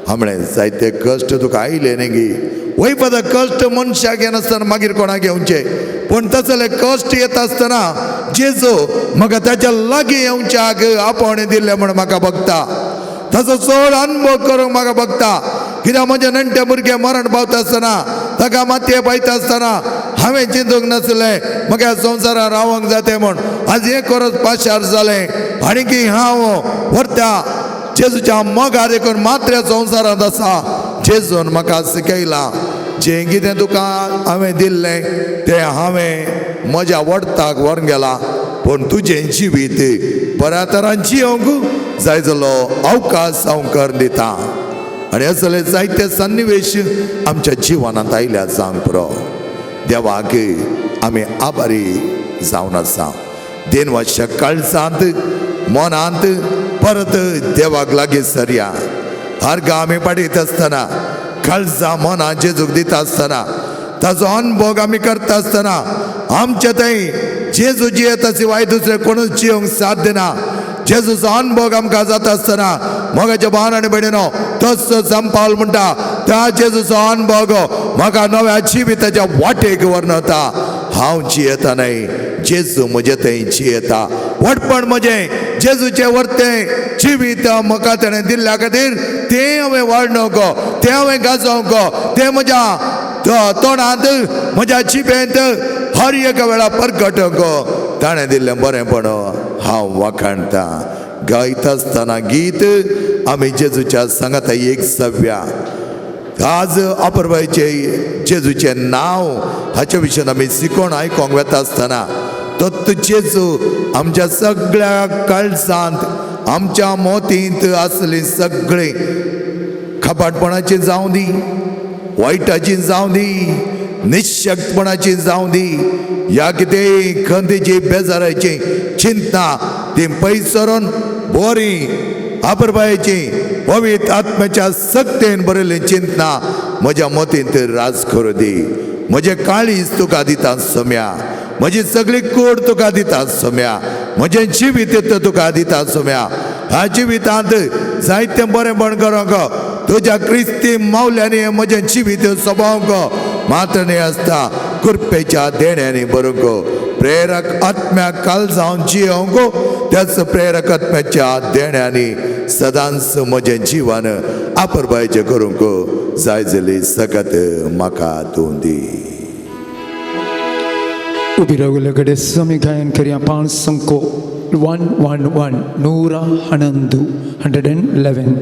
हांवें म्हळें जायते कश्ट तुका आयले न्ही गी, वय फादर कश्ट मनशाक येनासतना मागीर कोणाक घेवचे, पूण तसले कश्ट येता आसतना जेजू म्हाका ताच्या लागीं येवच्याक आपोवणें दिल्लें म्हण म्हाका बगता, ताचो चड अनुभव करूंक म्हाका बगता. कित्याक म्हजें नेणटे भुरगें मरण पावता आसतना ताका मातये पायता आसतना हांवें चिंतूंक नासलें म्हज्या संवसारान रावंक जाता म्हूण. आज एक वर्स पाशार जालें आनी की हांव व्हरता जेजूच्या मोगार देखून मात्र्या संवसारांत आसा. जेजून म्हाका शिकयलां जें कितें तुका हांवें दिल्लें तें हांवें म्हज्या वडताक व्हरून गेलां, पूण तुजें जिवीत बऱ्या तरान जियोंक जाय जालो अवकाश हांव कर दिता. आनी असले जायते सन्निवेश आमच्या जिवनांत आयल्या जावंक पुरो. देवाक आमी आभारी जावन आसा. देनवाच्या काळजांत मनांत परत देवाक लागीं सरया. अर्गां आमी पाडीत आसतना काळजां मनां जेजूक दिता आसतना ताचो अनुभोग आमी करता आसतना आमचे थंय जेजू जियेता शिवाय दुसरे कोणूच जियोंक साथ दिना. जेजूचो अनुभोग आमकां जाता आसतना मोगाच्या भावान आनी भयणीनो तस संपावल म्हणटा त्या जेजूचो अनुभोग म्हाका नव्या जिविताच्या वाटेक व्हरून. हांव जियेता न्हय, जेजू म्हजे थंय जियेता. व्हडपण म्हजें जेजूचें वर्तें जिवीत म्हाका तेणें दिल्ल्या खातीर तें हांवें वाडणूक, तें हांवें गाजोवंक, तें म्हज्या तोंडांत म्हज्या जिबेंत हर एका वेळा परगटूंक ताणें दिल्लें बरेंपण हांव वाखाणटा. गायता आसतना गीत आमी जेजूच्या सांगाता एक सव्या. आज अपुरबायचे जेजूचें नांव हाचे विशयान आमी शिकोवन आयकोंक वेता आसतना तत्त जेजू आमच्या सगळ्या काळजांत आमच्या मोतींत आसली सगळीं खपाटपणाची जावं दी, वायटाची जावं दी, निशक्तपणाची जावं दी, ह्या कितेंय खंतीची बेजाराची चिंतना ती पयस सरून बरी अपुरबायेची पवित्र आत्म्याच्या सक्तेन बरयल्ली चिंतना म्हज्या मतींत राज करूं दी. म्हजें काळीज तुका दिता सोम्या, म्हजी सगळी कोड तुका दिता सोम्या, म्हजें जिवीत तुका दिता सोम्या. ह्या जिवितांत जायतें बरेंपण करूंक तुज्या क्रिस्ती मावल्यांनी म्हजें जिवीत सोबोवंक मात्र न्हय आसता कृपेच्या देण्यांनी बरूंक प्रेरक आत्म्या काल जावन जियोवंक त्याच प्रेरक आत्म्याच्या देण्यांनी सदांच म्हजें जिवन आपरबायचें करूंक जाय जाली सकत म्हाका तूं दी. उबी रावले कडेन समी गायन करया पांच संको 111 111 111.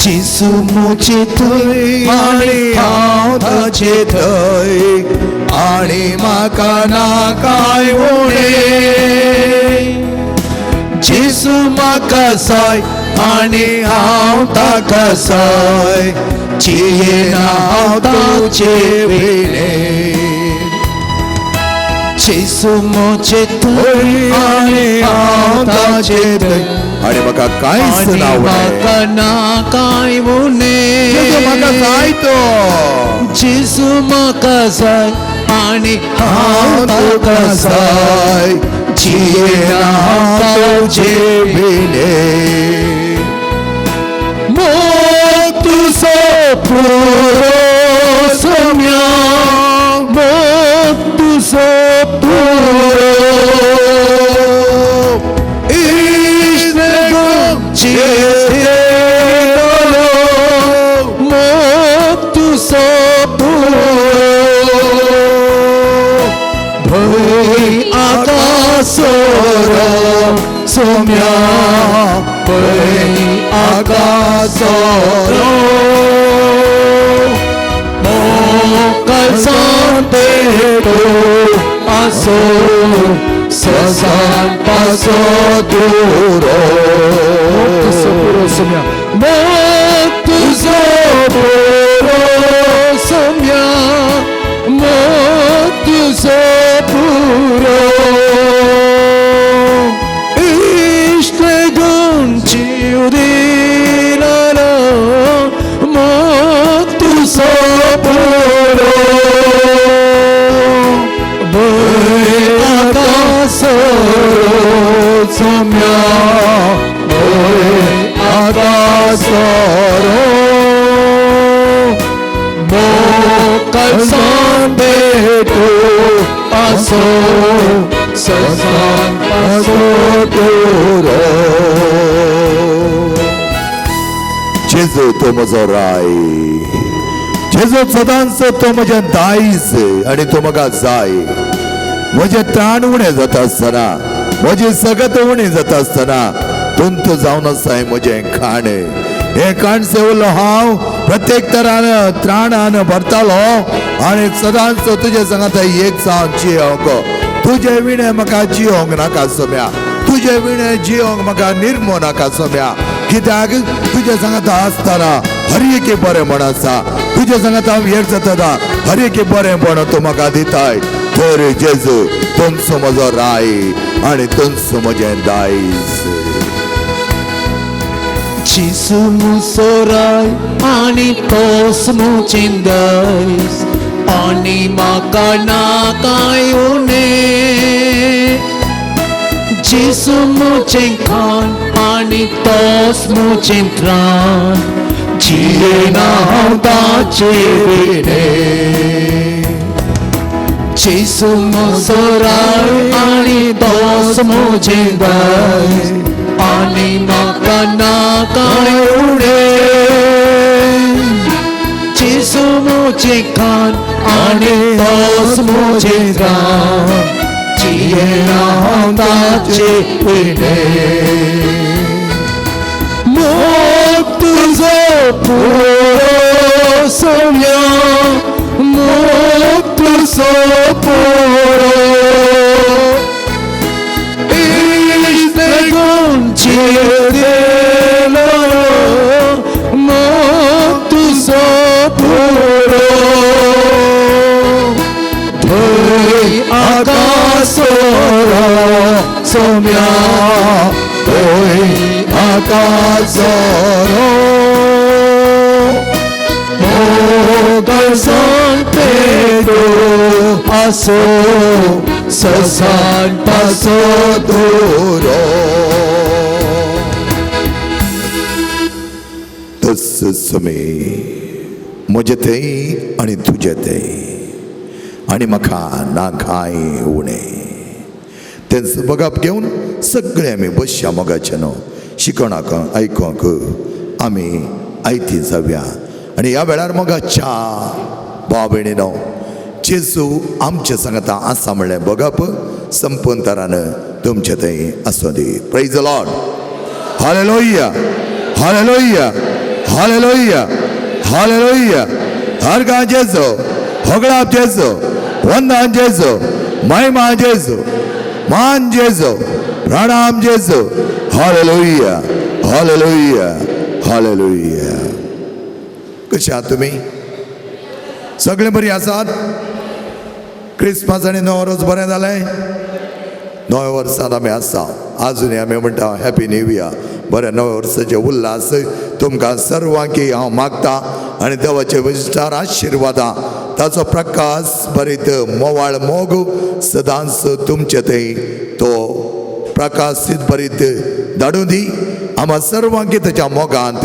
जेजू म्हजे थंय आनी हांव ताचे थंय आनी म्हाका ना कांय उणें. जेजू म्हाका जाय आनी हांव ताका जाय, जियेना हांव ताचे विणें. जेजू म्हजे थंय आनी हांव ताचे थंय आनी म्हाका कांयच आनी ना उणें. म्हाका ना कांय उणें. जेजू म्हाका जाय तो. जेजू म्हाका जाय आनी हांव हांव ताका तुका जाय, जाय, जियेना हांव तुजे विणें. मोग तुजो पुरो सोम्या, मोग तुजो पुरो. इश्ट जियेतलो, मोग तुजो पुरो. भंय आकासोरो सोम्या, भंय आकासोरो. मोकळसान पेटो आसो, ससान पासो दुरो. पुरो सोम्या, मोग तुजो पुरो सोम्या, मोग तुजो पुरो. इश्ट गुण जीव दिलो, मोग तुजो पुरो. भंय आकासोरो सोम्या, भंय आकासोरो. मोकळसान पेटो आसो, ससान पासो दुरो. जेजू तो म्हजो राय, जेजू सदांच तो म्हजें दायज आनी तो म्हाका जाय. म्हजें त्राण उणें जाता आसतना, म्हजी सगत उणें जाता आसतना तुंत जावन आसाय म्हजें खाण. हें खाण सेवलो हांव प्रत्येक तरान त्राणान भरतालो आनी सदांच तुजे सांगाता एक जावन जियोंक. तुजे विणें म्हाका जियोंक नाका सोम्या, तुजे विणें जियोंक म्हाका निर्मो नाका सोम्या. कित्याक तुजे सांगाता आसतना हर एक बरें म्हण आसा, तुजे सांगाता हांव एक जाता हर एक बरें म्हण तूं म्हाका दिताय. तर जेजू तुमचो म्हजो राय आनी तुमचो म्हजें दायज. जेजू म्हजो राय आनी तोच म्हजें दायज, आनी म्हाका ना कांय उणें. जेजू म्हजें खाण आनी तोच म्हजें त्राण, जियेना हांव ताचे विणें. जेजू म्हजो राय आनी तोच म्हजें दायज, आनी म्हाका ना कांय उणें. जेजू म्हजें खाण आनी तोच म्हजें त्राण, जियेना हांव ताचे विणें. मोग तुजो पुरो सोम्या, मोग तुजो पुरो. इश्ट गुण जियेतलो, मोग तुजो पुरो. भंय आकासोरो सोम्या, भंय आकासोरो. मोगळसान पेटो आसो ससान पासो दूरो तस समे म्हजे थंय आनी तुजे थंय आनी म्हाका ना कांय उणें तेंच बगप घेवन सगळे आमी बसया मोगाचें न्हू शिकणाक आयकोंक आमी आयती जावया आनी ह्या वेळार मोगाच्या भाव भयणीनो जेजू आमचे सांगता आसा म्हणलें बगप संपूर्ण तुमचे थंय आसूं दी. Praise the Lord. Hallelujah, hallelujah, hallelujah, hallelujah. हरगा जेजू, होगळाप जेजू, वंदन जेजू, महिमा जेजू, मान जेजू, प्रणाम जेजू. Hallelujah, hallelujah, hallelujah. कशे आहात तुमी? सगळे बरी आसात? क्रिसमस आनी नवो वर्स बरें जालें? नव्या वर्सांत आमी आसा, आजुनूय आमी म्हणटा हॅपी न्यू इयर. बरें नव्या वर्साचे उल्हास तुमकां सर्वांकी हांव मागता आनी देवाचे विचार आशिर्वादां ताचो प्रकाश बरीत मोवाळ मोग सदांच तुमचे थंय तो प्रकाशीत बरीत धाडूं दी. आमा सर्वांकी ताच्या मोगांत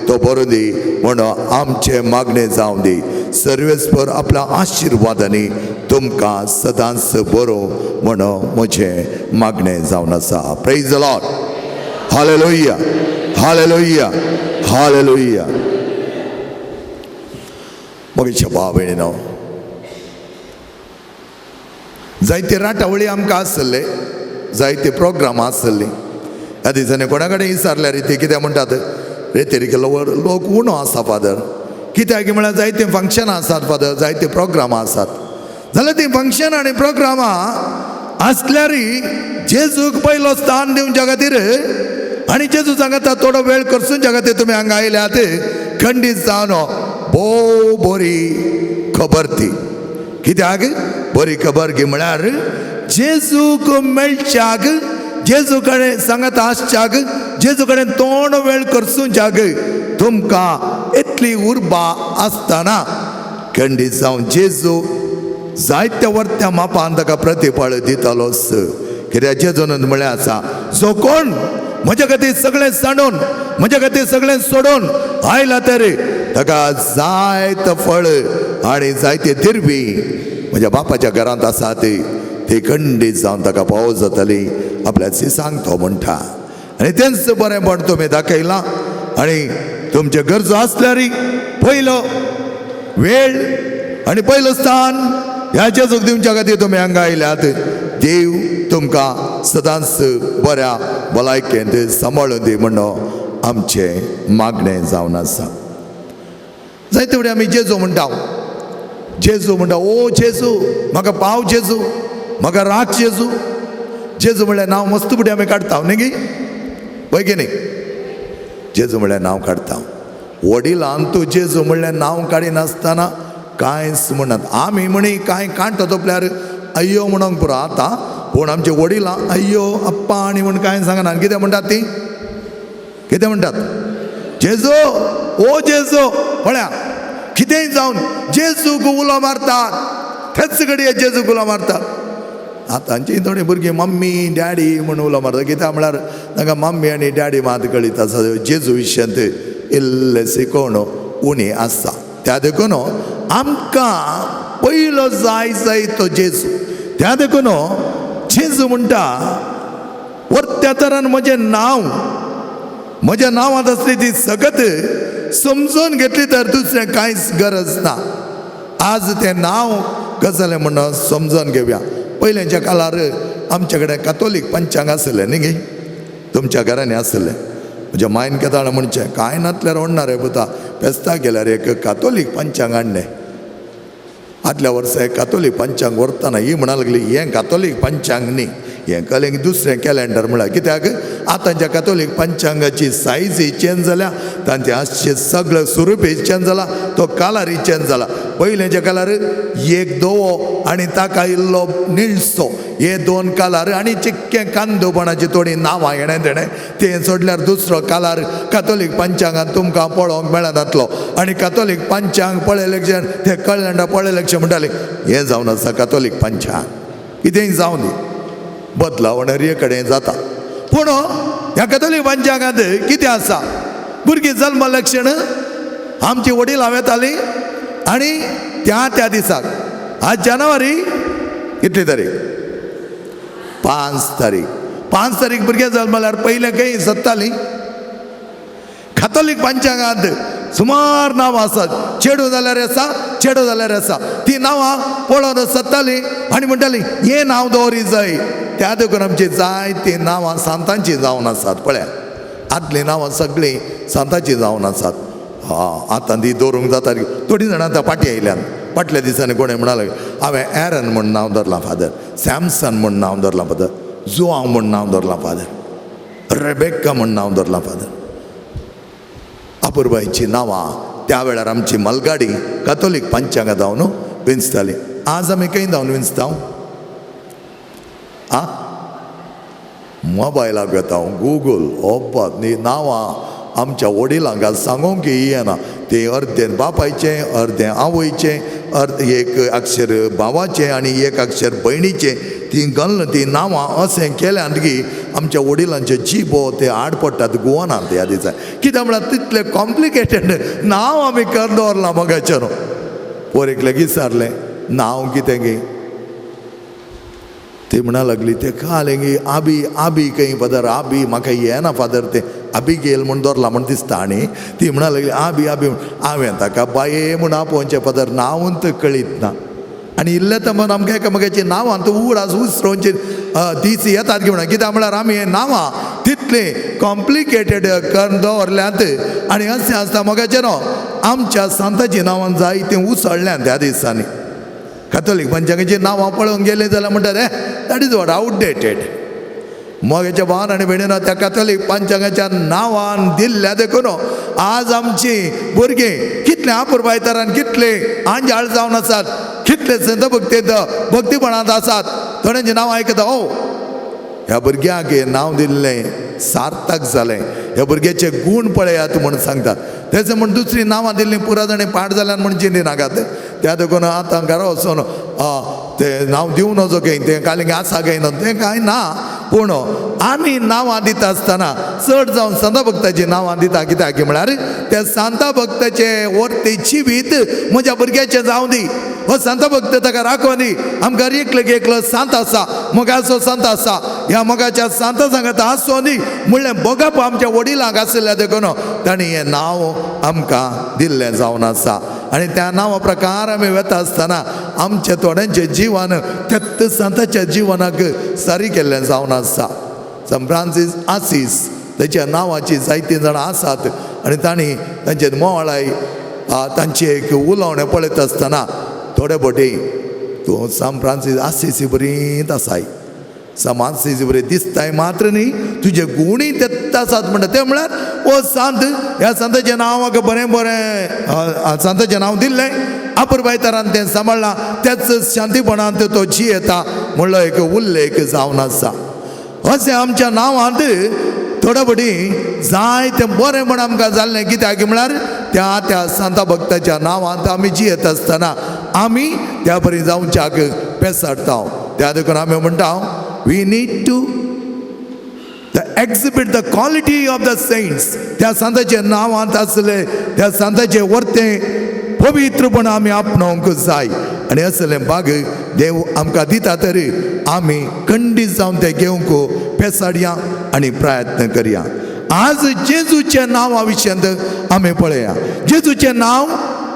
तो बरोवं दी म्हणून आमचें मागणें जावं दी. सर्वेस्पर आपल्या आशिर्वादांनी तुमकां सदांच बरो म्हणून म्हजें मागणें जावन आसा. Praise the Lord. Hallelujah, hallelujah, hallelujah. म्हज्या भाव भयणीनो, जायते राटावळी आमकां आसले, जायते प्रोग्राम आसले. ह्या दिसांनी कोणा कडेन विचारल्यार ते कितें म्हणटात, रेतेरी लोक उणो आसा फादर, कित्याक म्हळ्यार जायते फंक्शनां आसात फादर, जायते प्रोग्रामां आसात. जाल्यार तीं फंक्शनां आनी प्रोग्रामां आसल्यारय जेजूक पयलो स्थान दिवच्या खातीर आनी जेजू सांगता थोडो वेळ करसूनच्या खातीर तुमी हांगा आयल्यात खंडीत जावन भोव बरी खबर ती. कित्याक बरी खबर की म्हळ्यार जेजूक मेळच्याक, जेजू कडेन सांगता आसच्याक, जेजू कडेन तोंड वेळ करसूनच्याक तुमकां इतली उर्बा आसतना खंडीत जावन जेजू जायत्या वर्त्या मापान ताका प्रतिफळ दितालोच. कित्याक जेजून म्हळ्ळें आसा, जो कोण म्हज्या खातीर सगळें सांडून म्हज्या खातीर सगळें सोडून आयला तर ताका जायत फळ आनी जायते दिरवी म्हज्या बापाच्या घरांत आसा ती खंडीत जावन ताका पावो जातली आपल्याची सांगतो म्हणटा. आनी तेंच बरेंपण तुमी दाखयलां आनी तुमचे गरजो आसल्यार पयलो वेळ आनी पयलो स्थान ह्या जेजूक दिवच्या खातीर तुमी हांगा आयल्यात. देव तुमकां सदांच बऱ्या भलायकेंत सांबाळून दी म्हणून आमचें मागणें जावन आसा. जायते फुडें आमी जेजू म्हणटा, जेजू म्हणटा, ओ जेजू म्हाका पाव जेजू, म्हाका राख जेजू. जेजू म्हणल्यार नांव मस्त फुडें आमी काडटा न्ही गी, पळय की न्ही? जेजू म्हणल्यार नांव काडटा. वडिलान तूं जेजू म्हणल्यार नांव काडिनासतना कांयच म्हणनात. आमी म्हणी कांय कांटो तोपल्यार अय्यो म्हणूंक पुरो आतां, पूण आमचे वडिलां अय्यो अप्पा आनी म्हण कांय सांगना. कितें म्हणटात ती? कितें म्हणटात? जेजू, ओ जेजू. पळया कितेंय जावन जेजूक उलो मारतात, तेच घडये जेजूक उलो मारतात. आतांची थोडीं भुरगीं मम्मी डॅडी म्हूण उलो मारता. कित्याक म्हळ्यार तांकां मम्मी आनी डॅडी मात कळीत आसा. जेजू विशयांत इल्लें शिकोवण उणी आसा. त्या देखून आमकां पयलो जाय जाय तो जेजू. त्या देखून जेजू म्हणटा, वरत्या तरान म्हजें नांव, म्हज्या नांवांत आसली ती सगत समजून घेतली तर दुसरें कांयच गरज ना. आज तें नांव गजालें म्हणून समजून घेवया. पयल्याच्या काळार आमच्या कडेन कातोलीक पंचांग आसलें न्ही गे, तुमच्या घरांनी आसलें. म्हज्या मायन केदाळ म्हणचें कांय नातल्यार ओडणार रे पुता, फेस्ताक गेल्यार एक कातोलीक पंचांग हाडलें. आदल्या वर्सा एक कातोलीक पंचांग व्हरतना ही म्हणा लागली, हें कातोलीक पंचांग न्ही, हें कलें दुसरें कॅलेंडर. म्हळ्यार कित्याक आतांच्या कातोलीक पंचांगाची सायज चेंज जाल्या, तांचे आसचे सगळे स्वरूपय चेंज जाला, तो कालरय चेंज जाला. पयलेंचे कलर एक धवो आनी ताका इल्लो निळसो, हे दोन कलर आनी चिक्कें कांदोपणाची थोडीं नांवां हेणें तेणें तें सोडल्यार दुसरो कलर कातोलीक पंचांगान तुमकां पळोवंक मेळनातलो. आनी कातोलीक पंचांग पळयलें तें कळ्ळें पळयलें म्हणटालें हें जावन आसा कातोलीक पंचांग. कितेंय जावं दी, बदलावण हर कडेन जाता. पूण ह्या कातोलीक पंचांगांत कितें आसा, भुरगीं जल्म लक्षण आमची वडील येताली आनी त्या त्या दिसाक, आज जानेवारी कितली तारीख, 5 तारीख, 5 तारीख भुरगें जल्मल्यार पयलें खंय सत्ताली. कातोलीक पंचांगांत सुमार नांवां आसात, चेडूं जाल्यार आसा, चेडो जाल्यार आसा, ती नांवां पळोवन सत्ताली आनी म्हणटाली हें नांव दवरी जाय. त्या देखून आमची जायतीं नांवां सांतांची जावन आसात. पळया आदलीं नांवां सगळीं सांतांची जावन आसात. हा आतां ती दवरूंक जाता. थोडीं जाणां आतां फाटीं आयल्यान. फाटल्या दिसांनी कोणें म्हणालें हांवें एरन म्हूण नांव दवरलां फादर, सॅमसन म्हूण नांव दवरलां फादर, जुआंव म्हूण नांव दवरलां फादर, रेबेक्का म्हूण नांव दवरलां फादर. अपुरबायची नांवां त्या वेळार आमची मलगाडी कातोलीक पंचांगां जावन विंचताली. आज आमी खंय जावन विंचता? आ मोबायलाक वेता, गुगल ओब्बा न्ही नांवां आमच्या वडिलांक सांगूंक येना. तें अर्दें बापायचें, अर्दें आवयचें, अर्द एक अक्षर भावाचें आनी एक अक्षर भयणीचें, तीं घालून तीं नांवां अशें केल्यान की आमच्या वडिलांचे जिबो ते आड पडटात, गुवनात ह्या दिसा. कित्याक म्हळ्यार तितलें कॉम्प्लिकेटेड नांव आमी कर दवरलां मोगाचें. न्हू पोर एकलें विचारलें नांव कितें गे, ती म्हणा लागली ते कालें गी आबी आबी खंय फादर, आबी म्हाका येना फादर, तें आबिगेल म्हूण दवरलां म्हूण दिसता. आनी ती म्हणा लागली आबी आबी. हांवें ताका बाये म्हूण आपोवचें फादर, नांवूच कळीत ना. आनी इल्लें तर म्हण आमकां एकामेकाची नांवां तूं उगडास उसरोवचे दीस येतात की म्हणा. कित्याक म्हळ्यार आमी हें नांवां तितलीं कॉम्प्लिकेटेड करून दवरल्यांत. आनी अशें आसता मोगाचें न्हू आमच्या सांताची नांवां जायतीं उसळ्ळ्यांत ह्या दिसांनी. कातोलीक पंचांगाची नांवां पळोवंक गेलीं जाल्यार म्हणटात ए that is what outdated. मोगाच्या भावान आनी भयणीन त्या कातोलीक पंचांगाच्या नांवान दिल्ल्या देखून आज आमची भुरगीं कितले अपुरबायतरान कितले आंजाळ जावन आसात, कितले संत भक्तींत भक्तीपणांत आसात. थोड्यांची नांव आयकता, ओ ह्या भुरग्यांक हें नांव दिल्लें सार्थक जालें, ह्या भुरग्याचे गूण पळयात म्हूण सांगतात. तेजें म्हूण दुसरीं नांवां दिल्लीं पुरा जाणीं पाड जाल्यान म्हूण चिंती नाकात. त्या देखून आतां घरा वचून तें नांव दिवं नजो खंय, तें कालें आसा खंय ना, तें कांय ना. पूण आमी नांवां दिता आसतना चड जावन सांता भक्ताचीं नांवां दिता. कित्याक म्हळ्यार त्या सांता भक्ताचें वर्ते जिवीत म्हज्या भुरग्याचें जावं दी, हो सांता भक्त ताका राखों दी. आमकां एकलो एकलो सांत आसा, मोगाचो सांत आसा, ह्या मोगाच्या सांता सांगात आसो दी म्हणलें भोगप आमच्या वडिलांक आशिल्ल्या देखून तांणी हें नांव आमकां दिल्लें जावन आसा. आनी त्या नांवा प्रकार आमी वेता आसतना आमच्या थोड्यांचें जिवन त्याच सांताच्या जिवनाक सारी केल्लें जावन आसा. सांत फ्रांसीस आसीस ताच्या नांवाची जायतीं जाणां आसात आनी तांणी तांचे मोवाळाय तांचें एक उलोवणें पळयता आसतना थोडे भटी तूं सांत फ्रांसीस आसीसी बरींत आसाय, समाज बरें दिसताय मात्र न्ही तुजे गुणूय तेत्त आसात म्हणटा. तें म्हळ्यार हो सांत, ह्या सांताचें नांव म्हाका बरें बरें सांताचें नांव दिल्लें अपुरबायतरान तें सांबाळ्ळां, त्याच शांतीपणांत तो जियेता म्हणलो एक उल्लेख जावन आसा. अशें आमच्या नांवांत थोडे फावटी जाय तें बरें म्हण आमकां जाल्लें. कित्याक म्हळ्यार त्या त्या सांता भक्ताच्या नांवांत आमी जियेत आसतना आमी त्या बरी जावच्याक पेसाडटा. त्या देखून आमी म्हणटा we need to the exhibit the quality of the saints. त्या सांताच्या नांवांत आसले त्या सांताचें वर्तें पवित्रपण आमी आपणावंक जाय. आनी असलें बाग देव आमकां दिता तरी आमी खंडीत जावन तें घेवंक पेसाडया आनी प्रयत्न करया. आज जेजूच्या नांवा विशयांत आमी पळया. जेजूचें नांव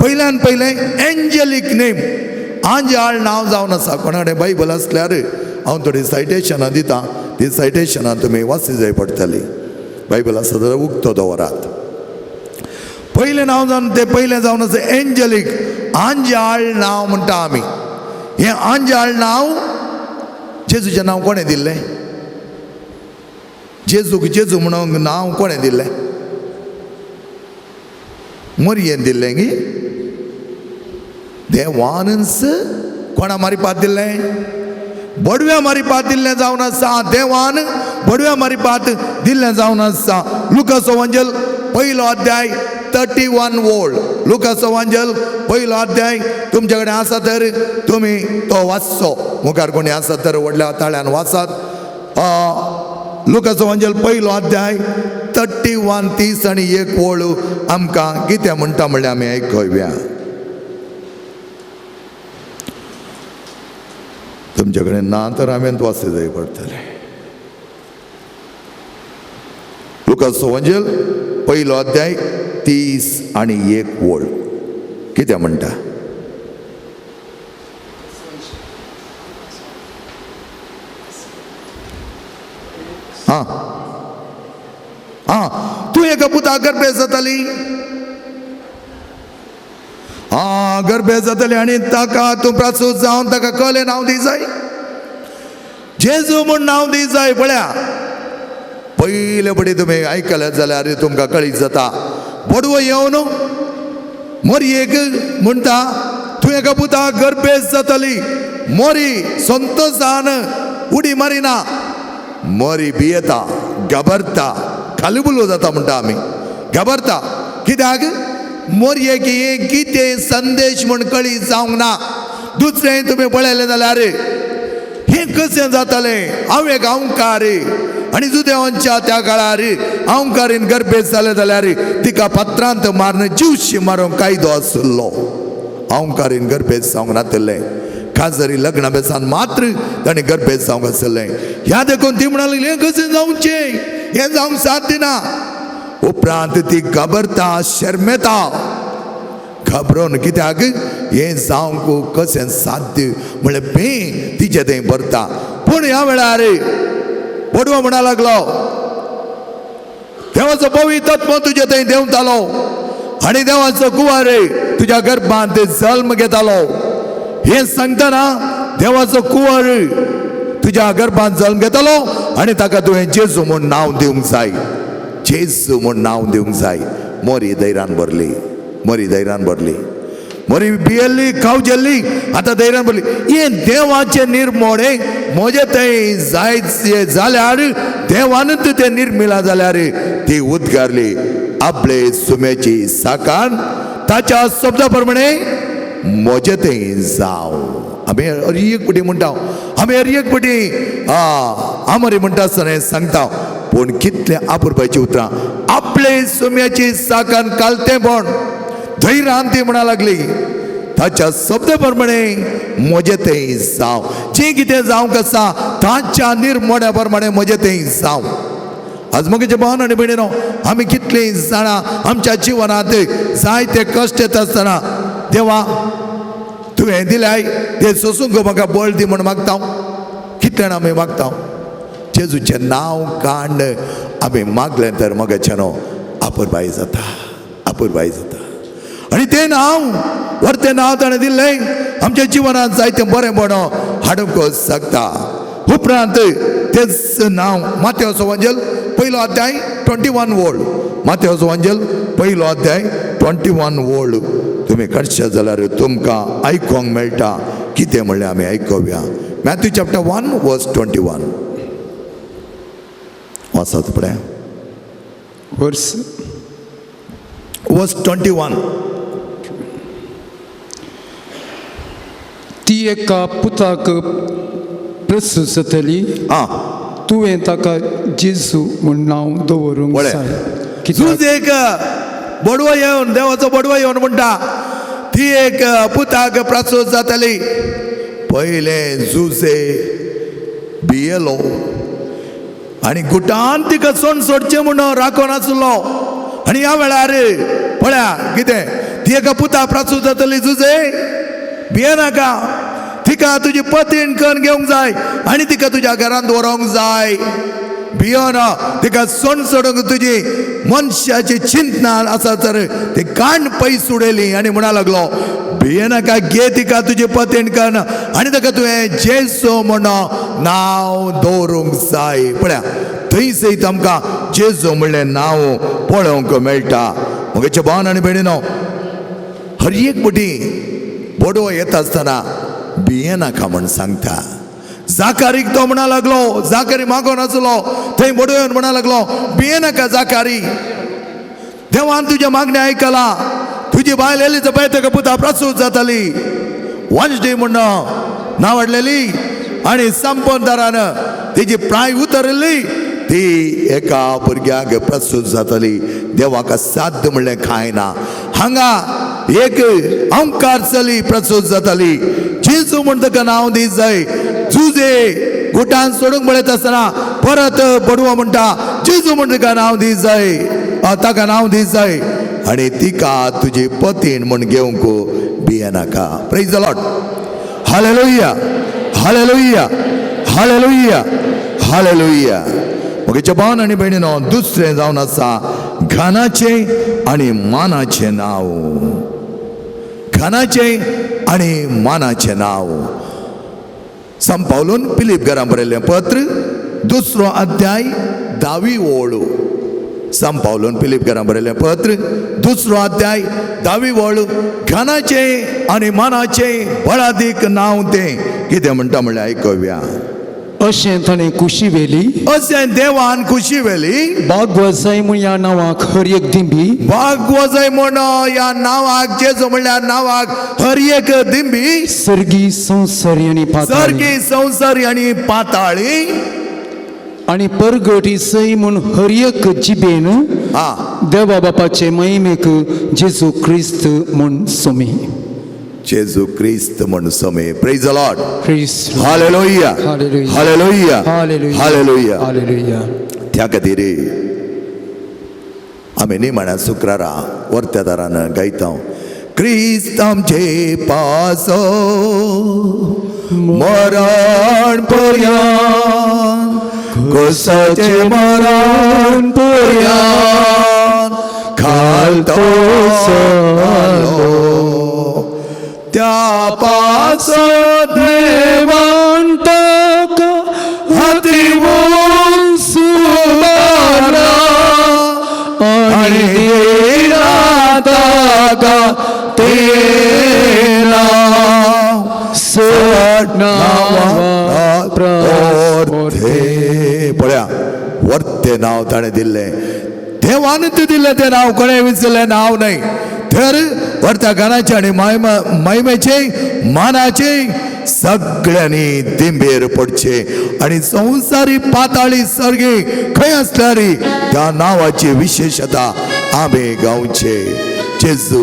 पयल्यान पयलें एंजलीक नेम, आंजाळ नांव जावन आसा. कोणा कडेन बायबल आसल्यार हांव थोडीं सायटेशनां दिता, ती सायटेशनां तुमी वाची जाय पडटली. बायबल आसा जाल्यार उक्तो दवरात. पयलें नांव जावन तें पयलें जावन आसा एंजलीक आंजाळ नांव म्हणटा आमी. हें आंजाळ नांव जेजूचें नांव कोणें दिल्लें? जेजूक जेजू म्हणून नांव कोणें दिल्लें? मोरयेन दिल्लें गी? देवानच कोणा मारिपात दिल्लें? बडव्या मारिपात दिल्लें जावन आसा. देवान बडव्या मारिपात दिल्लें जावन आसा. लुकासो वांजेल पयलो अध्याय 31 ओळ. लुकासो वांजेल पयलो अध्याय तुमचे कडेन आसा तर तुमी तो वाचचो. मुखार कोणी आसा तर व्हडल्या ताळ्यान वाचात. लुकासो वांजेल पयलो अध्याय 31 30 आनी 1 ओळ आमकां कितें म्हणटा म्हणल्यार आमी आयकुया. तुमचे कडेन ना तर हांवें वाचले जाय पडटलें. लुकासो वांजेल पयलो अध्याय 30 आनी 1 ओळ कितें म्हणटा? आं आं तूं एका पुता गर्भे जाताली. आं गर्भे जाताली आनी ताका तूं प्रासूत जावन ताका कलें नांव दी जाय, जेजू म्हूण नांव दी जाय. पळया पयले पडी तुमी आयकले जाल्यार तुमकां कळीत जाता. बडवो येवन मोरयेक म्हणटा तूं एका पुता गर्भेस जातली. मोरी संतोशान उडी मारिना, मोरी भियेता, घाबरता, खालबुलो जाता म्हणटा आमी, घाबरता. कित्याक? मोरयेक हें कितें संदेश म्हूण कळीत जावंक ना. दुसरें तुमी पळयलें जाल्यार हें कशें जातालें? हांव एक अंवकार आनी जुदेवांच्या त्या काळार अंवकारीन गर्भेस जालें जाल्यार तिका पत्रांत मारून जिवशी मारूंक कायदो आशिल्लो. अंवकारीन गर्भेस जावंक नातिल्लें, खाजरी लग्ना बेसान मात्र ताणें गर्भेस जावंक आशिल्लें. ह्या देखून ती म्हणाली हें कशें जावचें, हें जावंक साध्य ना. उपरांत ती घाबरता, शर्मेता, घाबरून कित्याक हें जावंक कशें साध्य म्हणलें भंय तिचें थंय भरता. पूण ह्या वेळार बडवो म्हणा लागलो देवाचो पवित्र आत्मो तुजे थंय देंवतालो आनी देवाचो कुंवर तुज्या गर्भांत जल्म घेतालो. हें सांगतना देवाचो कुंवर तुज्या गर्भांत जल्म घेतालो आनी ताका तुवें जेजू म्हूण नांव दिवंक जाय, जेजू म्हूण नांव दिवंक जाय. मोरी धैर्यान भरली, मोरी धैर्यान भरली, मोरी भियेल्ली, खावजेल्ली, आतां धैर्यान भरली. हें देवाचें निर्मोणें म्हजें थंय जायत जाल्यार देवानूच तें निर्मिलां जाल्यार ती उद्गारली आपले सुमेची साकान ताच्या शब्दा प्रमाणे म्हजें थंय जावं. आमी हर एक पटी म्हणटा, आमी हर एक पटी आमरी म्हणटा आसतना हें सांगता, पूण कितलें आपुरपाची उतरां. आपले सुम्याची साकान कालतेंपण धैर्यान ती म्हणा लागली ताच्या शब्द प्रमाणे म्हजें थंय जावं. जें कितें जावंक आसा ताच्या निर्मोण्या प्रमाणे म्हजें थंय जावं. आज म्हगेचे भावन आनी भयणीनो, आमी कितलीं जाणां आमच्या जिवनांत जायते कश्ट येता आसतना देवा तुवें दिल्याय ते सोसूंक म्हाका बळ दी म्हूण मागता. कितले जाणां आमी मागता? जेजूचें नांव कांड आमी मागलें तर मगेचें न्हू आपुरबाय जाता, आपुरबाय जाता. आनी तें नांव व्हरतें नांव ताणें दिल्लें आमच्या जिवनांत जायतें बरेंपण हाडूंक शकता. उपरांत तेच नांव मातेवचो वांजेल पयलो अध्याय 21 ओळ. मातेवचो वांजेल पयलो अध्याय 21 ओळ तुमी काडशे जाल्यार तुमकां आयकोंक मेळटा. कितें म्हणलें आमी आयकुया. मॅथ्यू चॅप्टर 1 वर्स 21 वाचात पळया. वर्स वर्स 21. ती एका पुताक प्रसूत जातली, तुवें ताका जेजू म्हूण नांव दवरूंक जाय. झूज एक बडवो येवन देवाचो बडवो येवन म्हणटा ती एक पुताक प्रसूत जातली. पयलें जुजे भियेलो आनी गुटान तिका सोण सोडचें म्हूण राखोन आसलो. आनी ह्या वेळार पळया कितें ती एका पुता प्रसूत जातली, जुजे भियेनाका, तिका तुजी पतीण करून घेवंक जाय आनी तिका तुज्या घरांत व्हरोंक जाय. भियोना, तिका सोण सोडूंक तुजी मनशाची चिंतना आसा तर ती कांड पयस उडयली आनी म्हणा लागलो भियेनाका, घे तिका तुजी पतीण करून आनी ताका तुवें जेजू म्हूण नांव दवरूंक जाय. पळया थंय सयत आमकां जेजू म्हणलें नांव पळोवंक मेळटा. म्हगेचे भावन आनी भयणीनो, हर एक पटी बोडवो येता आसतना भियेनाका म्हण सांगता. जाकारीक तो म्हणा लागलो, जाकारी मागोन आसलो थंय बोडवो म्हणा लागलो, भियेनाका जाकारी, देवान तुजें मागणें आयकलां, तुजी बायल एलिझाबेथ पुता प्रसूत जाताली, वंशडी म्हण नांव हाडलेली आनी संपदारान तिजी प्राय उतरिल्ली, ती एका भुरग्याक प्रसूत जाताली. देवाक साध्य म्हणलें कांय ना. हांगा एक अंकार चली प्रसूत जाताली, जेजू म्हण ताका नांव दी जाय. जुजे गुटान सोडूंक पळयता आसतना परत बडवो म्हणटा, जेजू म्हण ताका नांव दी जाय, ताका नांव दी जाय आनी तिका तुजी पतीण म्हण घेवंक भियेनाका. Praise the Lord. Hallelujah, hallelujah, hallelujah, hallelujah. म्हगेच्या भावन आनी भयणीनो, दुसरें जावन आसा घानाचें आनी मानाचें नांव. घानाचें आनी मानाचें नांव. संत पावलून फिलीप घरां बरयल्लें पत्र, 2 अध्याय 10वी ओळ. संत पावलून फिलीप घरां बरयल्लें पत्र, 2 अध्याय 10वी ओळ. घानाचें आनी मानाचें बळादीक नांव तें कितें म्हणटा म्हणल्यार आयकुया. अशें ताणें कुशी व्हेली, अशें देवान खुशी व्हेली, बागवजाय म्हूण ह्या नांवाक हर एक दिंबी, बागवजाय म्हण ह्या नांवाक, जेजू म्हणल्यार नांवाक हर एक दिंबी, सर्गी संवसारी आनी पाताळी, सर्गी संवसारी आनी पाताळी, आनी परगटी सय म्हूण हर एक जिबेन देवा बापाचे महिमेक जेजू क्रिस्त म्हूण सोमी. जेजू क्रिस्त म्हण Somi. Praise the Lord. Christ. Hallelujah, hallelujah, hallelujah. Hallelujah. त्या खातीर आमी निमाण्या शुक्रारा वर्त्या दारान गायता, क्रिस्त आमचे पासो मरण पर्यंत, कोसाचे मरण पर्यंत खालतो त्या पासो देवान ताका हाती सुमारा आणि दिला ताका तेला सड नांवा वर्ते. पळया, वर्ते नांव ताणें दिल्लें, देवान तें दिल्लें तें नांव, कोणें विसरलें नांव न्हय. तर वर्त्या गानाचें आनी महिमेचें मानाचें सगळ्यांनी दिंबेर पडचें आनी संवसारी पाताळी सर्गी खंय आसल्यार त्या नांवाची विशेशता आमी गावचे. जेजू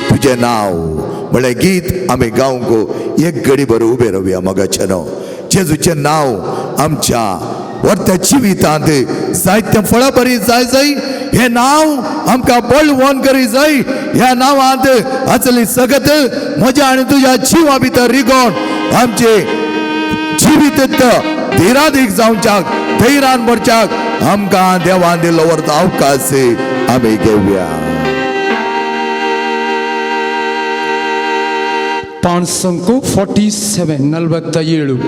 तुजें नांव म्हणलें गीत आमी गावंक एक घडी भर उबे रावया. मगाचें न्हू, जेजूचें नांव आमच्या वर्त्या जिवितांत जायते फळां बरी जाय जाय, हें नांव आमकां बळवंत करी जाय. ह्या नांवांत आसली सगत म्हज्या आनी तुज्या जिवा भितर रिगोवन आमचे जिवीत धीरादीक जावच्याक, धैर्यान भरच्याक आमकां देवान दिल्लो वर्त अवकाश आमी घेवया. 547 47.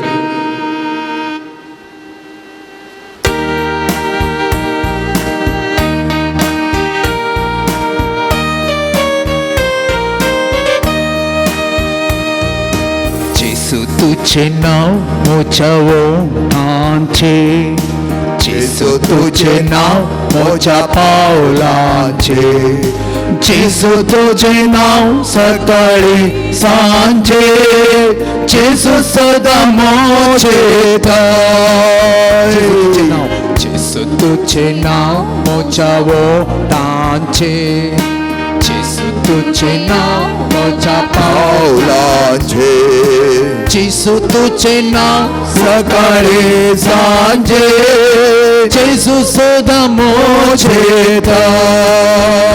जेसू तुझे नाव मोजा ओठांचे, जेसू तुझे नाव मोजा पावलांचे, जेसू तुझे नाव सकाळी सांजे, जेसू सदा मोजे थंय. जेसू तुझे नाव मोजा ओठांचे, जेसू तुझे नाव मोजा पावलांचे, जेसू तुझे नाव सकाळी सांजे, जेसू सदा मोजे थंय.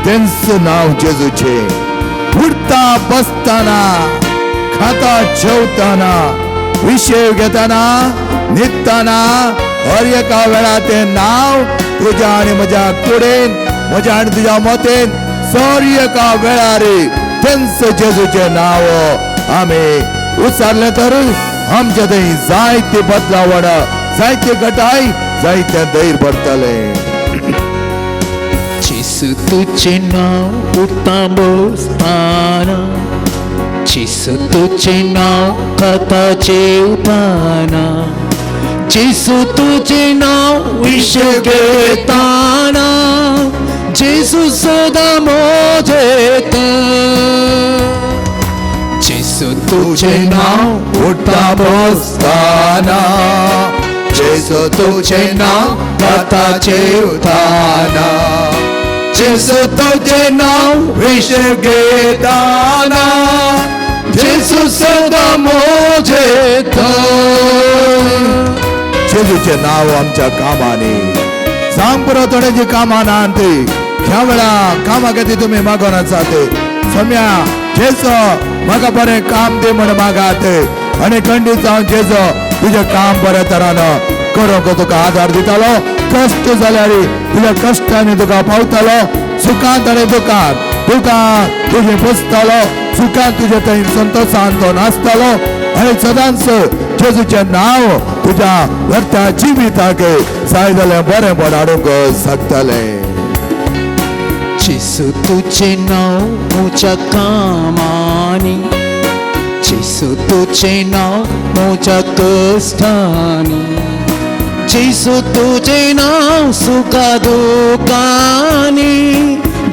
तेंच नांव जेजूचें. उठता बसतना, खाता जेवताना, विशय घेताना, न्हिदताना, हर एका वेळा तें नांव तुज्या आनी म्हज्या कुडेन, म्हज्या आनी तुज्या मतेन सर एका वेळार तेंच जेजूचें नांव आमी उचारलें तर आमच्या थंय जायते बदलावण, जायते घटाय, जायते धैर्य भरतलें. जेजू तुजें नांव उठता बसताना, जेजू तुजें नांव खाता जेवताना, जेजू तुजें नांव विश घेताना, जेजू सदां मोजेता. जेजू तुजें नांव उठता बसताना, जेजू तुजें नांव खाता जेवताना, जेजू तुजें नांव विश घेताना, जेजू सदां मोजेता. जेजूचें नांव आमच्या कामांनी सांग पुरो. थोड्यांची कामां ना ती ह्या वेळा कामा खातीर तुमी मागोन आसात. सम्या जेजो म्हाका बरें काम दी म्हण मागात आनी खंडीत जावन जेजो तुजें काम बऱ्या तरान करूंक तुका आदार दितालो. कश्ट जाल्यार तुज्या कश्टांनी तुका पावतालो, सुखांत आनी दुखांत तुका तुजें पोसतालो, सुखांत तुजे थंय संतोशान तो नाचतालो आनी सदांच जेजूचें नांव तुज्या व्हरत्या जिविताक जाय जाल्यार बरेंपण हाडूंक शकतलें. जेजू तुजें नांव म्हज्या कामांनी, जेजू तुजें नांव म्हज्या कश्टांनी, जेजू तुजें नांव सुखा दुखांनी,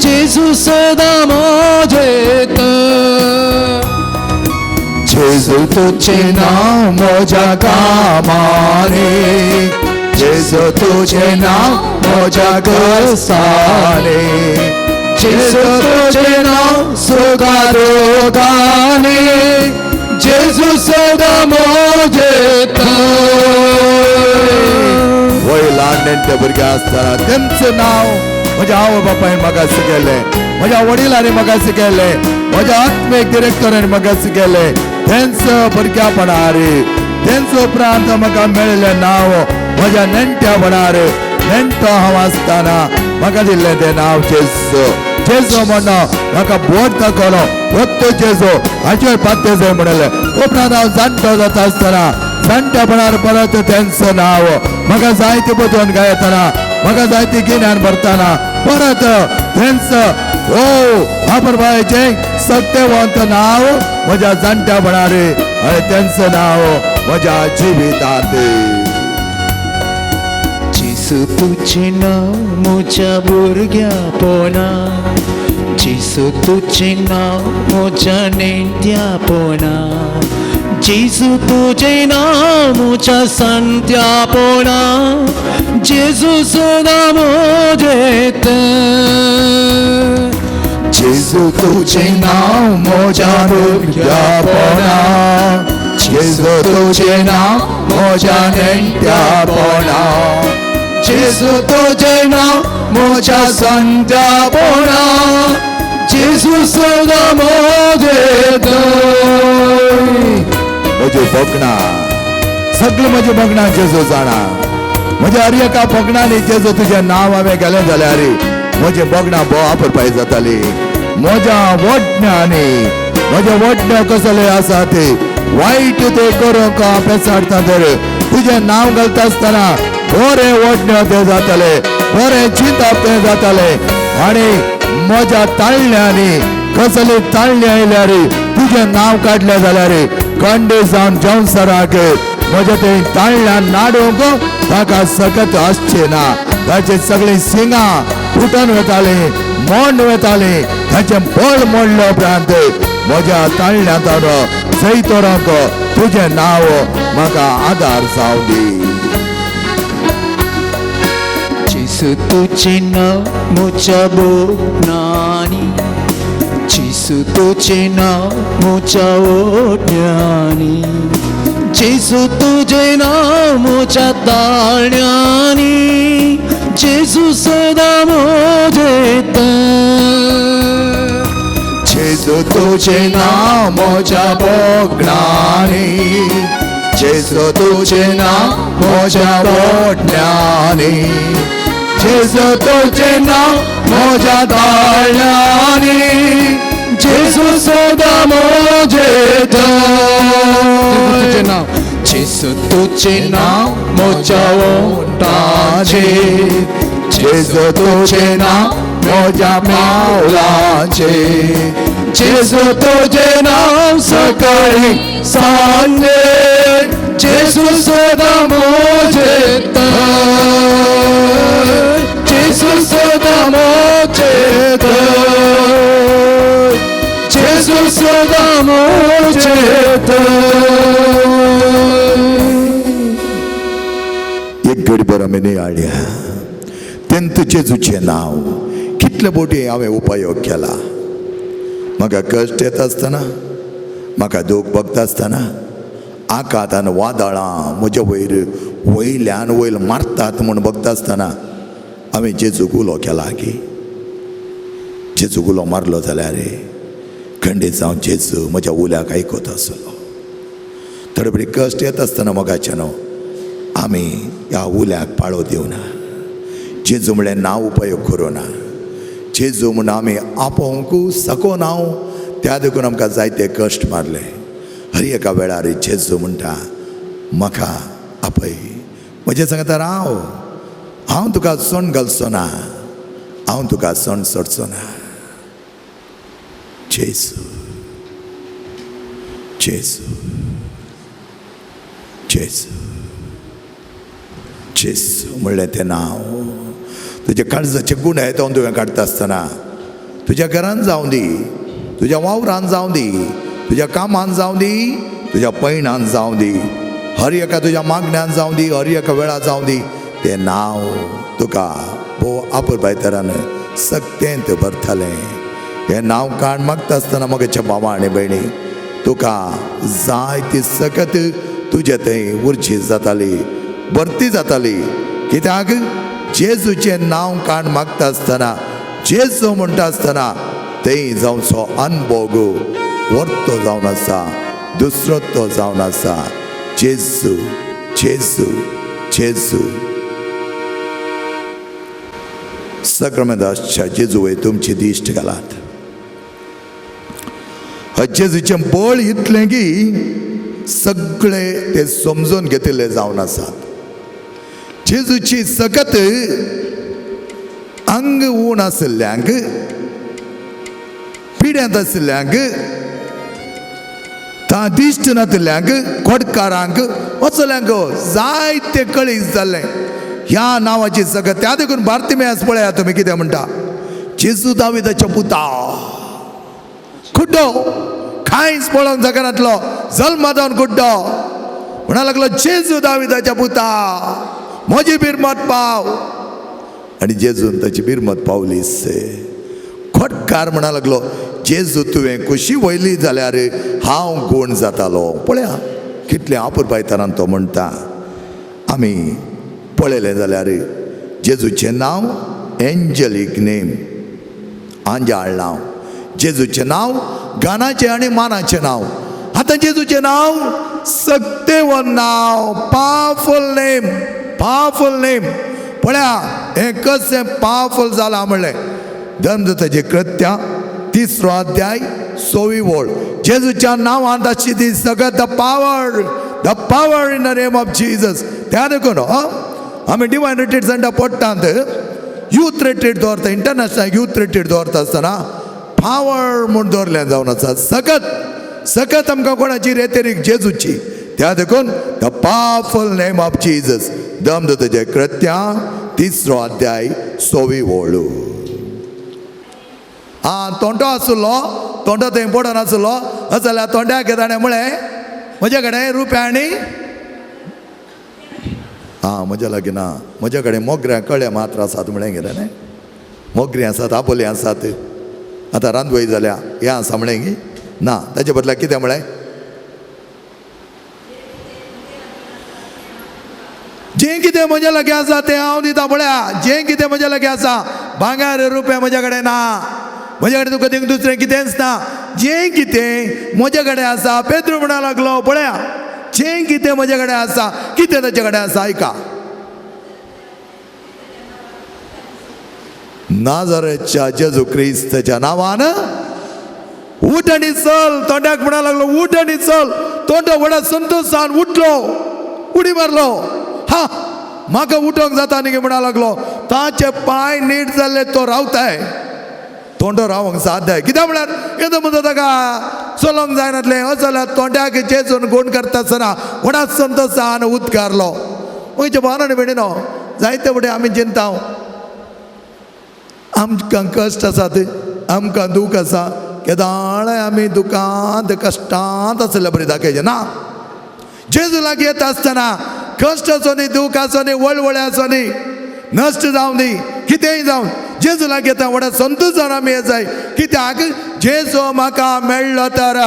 जेजू सदां मोजेता. जेजू तुजें नांव म्हज्या कामांनी, जेजू तुजें नांव म्हज्या कश्टांनी, जेजू तुजें नांव सुखा दुखांनी, जेजू सदां मोजेता. वय ल्हान नेणटे भुरगे आसतना तेंचें नांव म्हज्या आवय बापायन म्हाका शिकयलें, म्हज्या वडिलांनी म्हाका शिकयलें, म्हज्या आत्मीक डिरेक्टरान म्हाका शिकयलें. तेंच भुरग्यापणार तेंच उपरांत म्हाका मेळिल्लें नांव म्हज्या नेणट्यापणार, नेणटो हांव आसतना म्हाका दिल्लें तें नांव जेजू. जेजू म्हण म्हाका बोट दाखयलो, वत्तो जेजू हाचेर पात्य जाय म्हणलें. उपरांत हांव जाणटो जाता आसतना जाणट्यापणार परत तेंचें नांव म्हाका जायते बदोवन गायतना, म्हाका जायते गिन्यान भरतना परत तेंच ओ वापरपाचें सत्यवंत नांव म्हज्या जाणट्यापणार आनी तेंचें नांव म्हज्या जिवितांत. जेजू तुजें नांव म्हज्या भुरग्यापणा, जेजू तुजें नांव म्हज्या नेणट्यापणा, जेजू तुजें नांव म्हज्या संत्यापणा, जेजू सदां मोजेता. जेजू तुजें नांव म्हज्या भुरग्यापणा, जेजू तुजें नांव म्हज्या नेणट्यापणा, जेजू तुजें नांव म्हज्या संत्यापणा, जेजू सदां मोजेता. म्हजी भोगणां सगळीं म्हजी भोगणां जेजू जाणा. म्हज्या हर एका भोगणांनी जेजू तुजें नांव हांवें गेलें जाल्यार म्हजी भोगणां भोव आपरपाय जाताली. म्हज्या वडण्यांनी म्हज्या वडण्या कसले आसा ते वायट ते करूंक हांव पेसाडटा तर तुजें नांव घालता आसतना बरें वडण्यो ते जाताले, बरें चिंतप तें जातालें. आनी म्हज्या ताळण्यांनी कसली ताळणी आयल्यार तुजें नांव काडलें जाल्यार कंडे जावन जंवसराक म्हज्या ते ताळण्यान नाडूंक ताका सकत आसचें ना. ताचे सगळीं सिंगां फुटून वतालीं, मोंड वतालीं. ताचें बळ मोडले उपरांत म्हज्या ताळण्यांत जैतोरांक तुजें नांव म्हाका आदार जावं दी. जेजू तुजें नांव म्हज्या भोगणांनी, जेजू तुजें नांव म्हज्या ओडण्यांनी, जेजू तुजें नांव म्हज्या ताळण्यांनी, जेजू सदां मोजेता. जेजू तुजें नांव म्हज्या भोगणांनी, जेजू तुजें नांव म्हज्या ओडण्यांनी, जेजू तुजें नांव म्हज्या ताळण्यांनी, जेजू सदां मोजेता. जेजू तुजें नांव म्हज्या ओंठांचेर, जेजू तुजें नांव म्हज्या पावलांचे. जेजू तुजें नांव सकाळी सांजे, जेजू सदां म्हजें थंय, जेजू सदां म्हजें थंय, जेजू सदां म्हजें थंय. एक घडीभर आमी नियाळया तेन्ना जेजूचें नांव कितले बोटी हांवें उपयोग केला. म्हाका कश्ट येता आसतना, म्हाका दूख भोगता आसतना, आकांत आनी वादळां म्हज्या वयर वयल्यान वयर मारतात म्हूण भोगता आसतना हांवें जेजूक उलो केला की जेजूक उलो मारलो जाल्यार खंडीत जावन जेजू म्हज्या उल्याक आयकत आसलो. थोडे बरी कश्ट येता आसतना मोगाचें न्हू आमी ह्या उल्याक पाळो दिवना. जेजू म्हणलें नांव उपयोग करूं ना. जेजू म्हूण आमी आपोवंक सको नांव, त्या देखून आमकां जायते कश्ट मारले. हर एका वेळार जेजू म्हणटा म्हाका आपय, म्हजें सांगता राव, हांव तुका सण घालचो ना, हांव तुका सण सोडचो ना. जेजू, जेजू, जेजू, जेजू म्हणलें तें नांव. तुज्या काळजाचे गुण येता तुवें काडटा आसतना, तुज्या घरान जावं दी, तुज्या वावरान जावं दी, तुज्या कामान जावं दी, तुज्या पयणान जावं दी, हर एका तुज्या मागण्यान जावं दी, हर एका वेळार जावं दी, तें नांव तुका भोव आपुरबायतरान सक्तेंत भरतलें. हें नांव काण मागता आसतना म्हगेच्या भावा आनी भयणी तुका जाय ती सकत तुजे थंय उरची जाताली, भरती जाताली. कित्याक जेजूचें नांव काण मागता आसतना, जेजू म्हणटा आसतना थंय जावचो अनभोग वर्तो जावन आसा, दुसरो तो जावन आसा. जेजू, जेजू, जेजू. सक्रमेदासच्या जेजू वयर तुमची दिश्ट घालात. जेजूचें बळ इतलें की सगळे ते समजून घेतिल्ले जावन आसात. जेजूची सकत अंग ऊण आशिल्ल्यांक, पिड्यांत आशिल्ल्यांक, दिश्ट नातिल्ल्यांक, खोटकारांक, वचल्यांक जायते कळीस जाल्लें ह्या नांवाची सकत. त्या देखून बार्तिमेयास पळया तुमी कितें म्हणटा, जेजू दाविदाच्या पुता, कुड्डो, कांयच पळोवंक जागनातलो, जल्मा जावन कुड्डो. म्हणा लागलो जेजू दाविदाच्या पुता, म्हजी बिरमत पाव. आनी जेजून ताची बिरमत पावली. खोटकार म्हणा लागलो जेजू तुवें कुशी वयली जाल्यार हांव कोण जातालो. पळया कितलें आपुरबायतरान तो म्हणटा. आमी पळयलें जाल्यार जेजूचें नांव एंजलीक नेम, आंजाळ नांव. जेजूचें नांव गानाचें आनी मानाचें नांव. आतां जेजूचें नांव सक्तेवन नांव, पावरफूल नेम, पावरफूल नेम. पळया हें कशें पावरफूल जालां म्हणलें धर्मदूताचें कृत्यां 3 अध्याय 6वी ओळ. जेजूच्या नांवांत आशिल्ली ती सगळं the power, the power in the name of Jesus. त्या देखून आमी डिवायन रिट्रीट सेंटर पडटात यूथ रिट्रीट दवरता, इंटरनॅशनल यूथ रिट्रीट दवरता आसतना पावर म्हूण दवरलें जावन आसा. सकत सकत आमकां कोणाची रेतेरीक जेजूची. त्या देखून the powerful name of Jesus. धर्मदूताचें कृत्यां 3 अध्याय 6वी ओळ. आं तोंडो आसलो, तोंडो थंय पडोन आसलो, जाल्यार तोंड्याक ताणें म्हळें म्हज्या कडेन रुपया आनी आं म्हज्या लागीं ना, म्हज्या कडेन मोगऱ्यां कळे मात्र आसात म्हळें कितें न्ही, मोगरीं आसात, आबोलीं आसात, आतां रांदवय जाल्या हें आसा म्हळें की ना. ताचे बदला कितें म्हळें, जें कितें म्हज्या लागीं आसा तें हांव दिता. पळया जें कितें म्हज्या लागीं आसा, भांगर रुपया म्हज्या कडेन ना, म्हज्या कडेन तुका दिवंक दुसरें कितेंच ना, जें कितें म्हज्या कडेन आसा. पेद्रू म्हणा लागलो पळया जें कितें म्हज्या कडेन आसा, कितें ताचे कडेन आसा आयका, नाझारेथच्या जेजू क्रिस्ताच्या नांवान उठ आनी चल. तोंडाक म्हणा लागलो उठ आनी चल. तोंडो व्हडा संतोशान उठलो, उडी मारलो, हा म्हाका उठोंक जाता न्ही म्हणा लागलो. ताचे पांय नीट जाल्ले तो रावताय तोंडो रावंक साध्य कित्याक म्हळ्यार येदो म्हणटा ताका चलोवंक जायनातलें असो जाल्यार तोंड्याक जेजून गुण करता आसतना व्हडा संतोशान उद्गारलो. म्हजे भावान आनी भयणीनो, जायते फुडें आमी चिंता आमकां कश्ट आसात, आमकां दूख आसा, केदाळाय आमी दुखांत कश्टांत आसले बरें दाखयचें ना. जेजू लागीं येता आसतना कश्ट आसूं न्ही, दूख आसूं न्ही, वळवळे आसूं न्ही, नश्ट जावं दी, कितेंय जावं, जेजू लागीं येता व्हडा संतोशान आमी येत जाय. कित्याक जेजू म्हाका मेळ्ळो तर,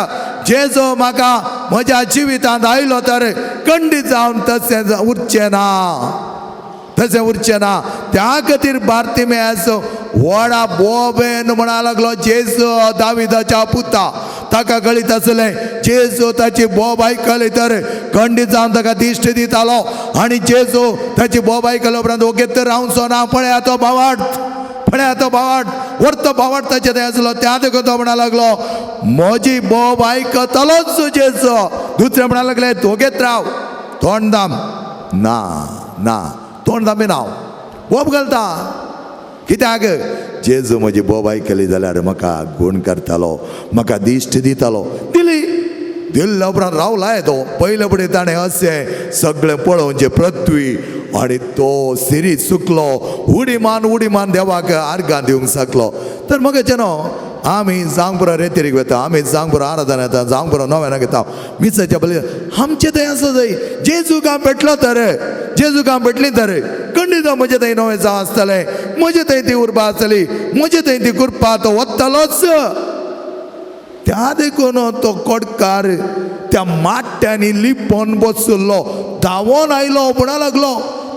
जेजू म्हाका म्हज्या जिवितांत आयलो तर खंडीत जावन तशें उरचें ना, तशें उरचें ना. त्या खातीर बार्तिमेस व्हडा बोबेन म्हणा लागलो, जेजू दाविदाच्या पुता. ताका कळीत आसलें जेजू ताची बोब आयकली तर खंडीत जावन ताका दिश्ट दितालो. आनी जेजू ताची बोब आयकल्या उपरांत ओगेत तर रावचो ना, पळया तो भावार्थ, पळया तो भावार्थ, व्हडतो भावार्थ ताचे थंय आसलो. त्या देखून तो म्हणा लागलो म्हजी बोब आयकतलोच जेजू. दुसरें म्हणा लागले ओगेत राव, तोंड दाम ना, ना तोंड दामी ना, बोब घालता. कित्याक जेजू म्हजी बोब आयकली जाल्यार म्हाका गूण करतालो, म्हाका दिश्ट दितालो. दिली दिल्ल्या उपरांत रावलाय तो पयले फुडें ताणें अशें सगळें पळोवचें पृथ्वी आनी तो सिरी सुकलो, उडी मान उडी मान देवाक आर्गां दिवंक शकलो. तर मगेचें न्हू आमी जांगपुरा रेतीरीक वता, आमी जांगपुरा आराधना येता, जांगपुरा नव्यान घेता, मिसाच्या पयलीं आमचें थंय आसा थंय जेजूक हांव भेटलो तर, जेजूक हांव भेटली तर खंडीत म्हजें थंय नवें जावं आसतलें, म्हजें थंय ती उर्बा आसतली, म्हजें थंय ती कृपा तो वतलोच. त्या देखून तो कोडकार त्या माट्यांनी लिपोन बसलो, धांवोन आयलो, म्हणा लागलो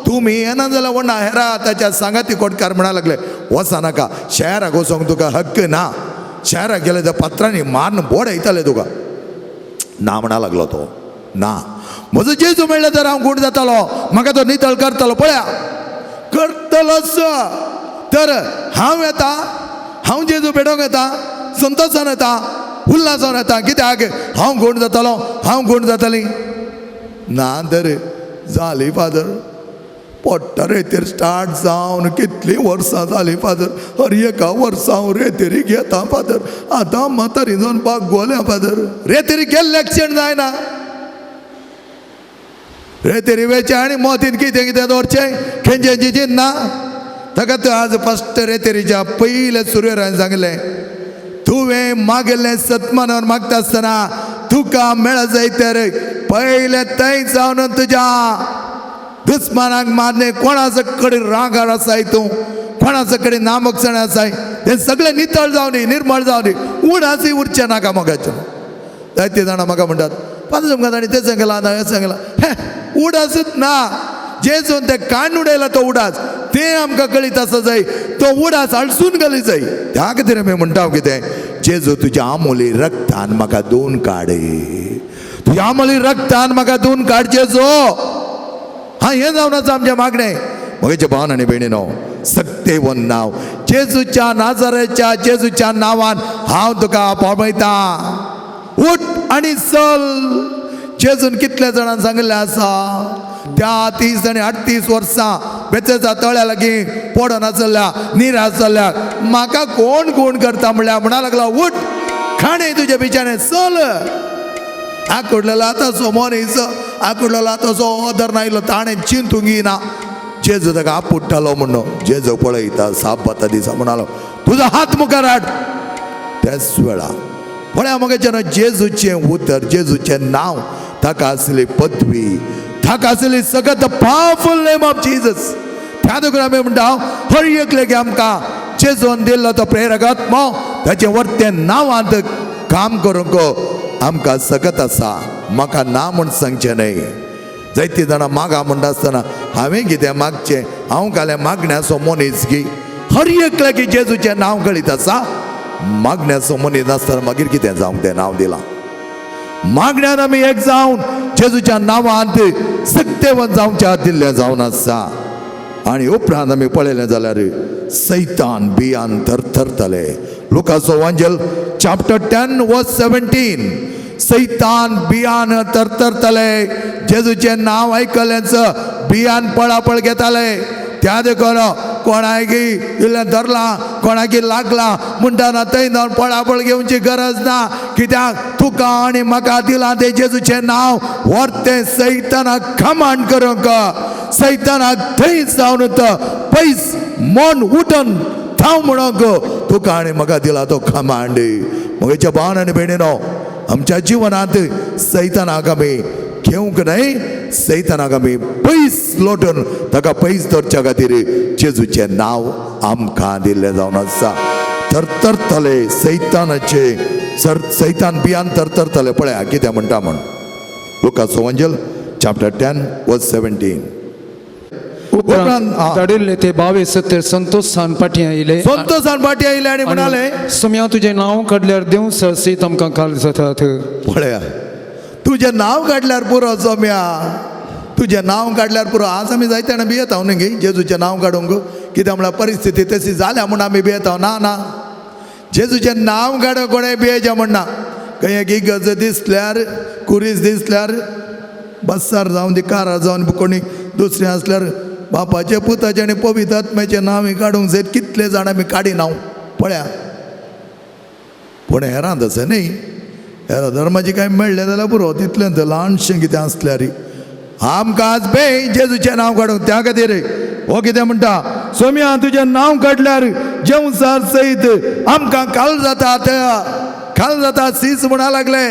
तुमी येना जाल्यार व्हडा हेरा ताच्या सांगाती कोटकार म्हणा लागले वचा नाका, शहराक वचोंक तुका हक्क ना, शहराक गेले त्या पत्रांनी मारून बोड येताले तुका. ना म्हणा लागलो तो, ना म्हजो जेजू मेळ्ळो तर हांव गूण जातालो, म्हाका तो नितळ करतलो, पळया करतलोच. तर हांव येता, हांव जेजू भेटोवंक येता, संतोशान येता, उल्हासान येता, कित्याक हांव गूण जातालो, हांव गूण जाताली. ना तर जाली फादर, पोट्टा रेतीर स्टार्ट जावन कितलीं वर्सां जालीं फादर, हर एका वर्सा हांव रेतेरीक येता फादर, आतां म्हातारी जावन बागवल्या फादर. रेतेरीक गेल्ले एक्सिडंट जायना, रेतेरी वेचें आनी मोतीन कितें कितें दवरचें खेंचें चिंत ना ताका. तूं आज फस्ट रेतेरीच्या पयल्या सुरवेर हांवें सांगलें, तुवें मागलें सतमानार मागता आसतना तुका मेळ जाय तर पयलें थंय जावन तुज्या दुस्मानाक मारले, कोणाचो कडेन रागार आसाय तूं, कोणाचो कडेन नामकसण आसाय, तें सगळें नितळ जावं दी, निर्मळ जावं दी, उडासी उरचें नाका मोगाचें. जायते जाणां म्हाका म्हणटात पांच तुमकां ताणें तें सांगलां ना हें सांगलां, हे उडासूच ना, जेजून तें काण्ण उडयला तो उडास, तें आमकां कळीत आसा जाय, तो उडास आळसून घाली जाय. त्या खातीर आमी म्हणटा कितें, जेजू तुज्या आमोली रक्तान म्हाका दोन काड, तुज्या आमोली रक्तान म्हाका दोन काड जेजू. हा हें जावन आसा आमचें मागणें. म्हगेचे भावन आनी भयणीनो, सक्तेवन नांव जेजूच्या नाजाराच्या जेजूच्या नांवान हांव तुका पावयतां, उठ आनी चल. जेजून कितल्या जाणांक सांगिल्लें आसा, त्या 30 आनी 38 वर्सां बेचेचा तळ्या लागीं पडोन आसल्या, निराश जाल्ल्या, म्हाका कोण कोण करता म्हणल्यार म्हणा लागला उठ, खाणे तुजे बिचाने चल. आकुडलेलो आतां मनीस आकुडलेलो आतां ओदर नायलो, ताणें चिंतूंक ना. जेजू ताका आपुडटालो म्हणून जेजू पळयता साबाता दिसा म्हणालो तुजो हात मुखार हाड. त्याच वेळा पळया मगेच्यान जेजूचें उतर, जेजूचें नांव, ताका आसली पदवी, ताका आसली सगळ्यात the powerful name of Jesus. त्या देखून आमी म्हणटा हर एकले आमकां जेजून दिल्लो तो प्रेरक आत्मो ताचें वर्तें नांवांत काम करूंक आमकां सकत आसा. म्हाका ना म्हूण सांगचें न्हय. जायतीं जाणां मागा म्हणटा आसतना हांवें कितें मागचें, हांव घालें मागण्याचो मनीस की हर एकल्याक जेजूचें नांव कळीत आसा. मागण्याचो मनीस नासतना मागीर कितें जावंक तें नांव दिलां. मागण्यान आमी एक जावन जेजूच्या नांवांत सक्तेवन जावच्या दिल्लें जावन आसा. आनी उपरांत आमी पळयलें जाल्यार सैतान बियान थरथरतले. लुकाचो वांजेल चॅप्टर 10 वर्स 17, सैतान बियान थरथरतले. जेजूचें नांव आयकलेंच बियान पळापळ घेताले. त्या देखून कोणाकी इल्लें धरलां कोणाकी लागलां म्हणटाना थंय जावन पळापळ घेवची गरज ना. कित्याक तुका आनी म्हाका दिलां तें जेजूचें नांव व्हरतें सैतानाक कमांड करूंक, सैतानाक थंय जावन पयस मन उठून थांव म्हणूंक तुका आनी म्हाका दिला तो कमांड. म्हज्या भावान आनी भयणीनो, आमच्या जिवनांत सैतानाक आमी घेवंक न्हय, सैतानाक आमी पयस लोटून ताका पयस दवरच्या खातीर जेजूचें नांव आमकां दिल्लें जावन आसा. थरथरतले सैतानाचे, सैतान बियान थरथरतले. पळया कितें म्हणटा म्हण लुकाचो वंजल चॅप्टर 10 वर्स 17. उपरांत धाडिल्ले ते 22 संतोषान पाटी आयले. संतोषान पाटी आयले आनी म्हणाले, सोम्या तुजें नांव काडल्यार देव ससीत आमकां काल जातात. पळया तुजें नांव काडल्यार पुरो सोम्या, तुजें नांव काडल्यार पुरो. आज आमी जायते जाणां भियेता न्हू गे जेजूचें नांव काडूंक, कित्याक म्हळ्यार परिस्थिती तशी जाल्या म्हूण आमी भियेता. ना ना, जेजूचें नांव काडूंक कोणें भियेचें म्हण ना. खंय एक इगर्ज दिसल्यार, कुरीस दिसल्यार, बस्सार जावन ती कारार जावन कोणी दुसरें आसल्यार बापाचें पुताचें आनी पवित्र आत्म्याचें नांव काडूंक जायत कितले जाण आमी काडिना पळया. पूण हेरांत तशें न्ही, हेरा धर्माचें कांय मेळ्ळें जाल्यार पुरो, तितलें ल्हानशें कितें आसल्यार आमकां आज बें जेजूचें नांव काडूंक. त्या खातीर हो कितें म्हणटा, सोम्या तुजें नांव काडल्यार जेवसार सयत आमकां काल जाता, काल जाता सीस म्हणा लागले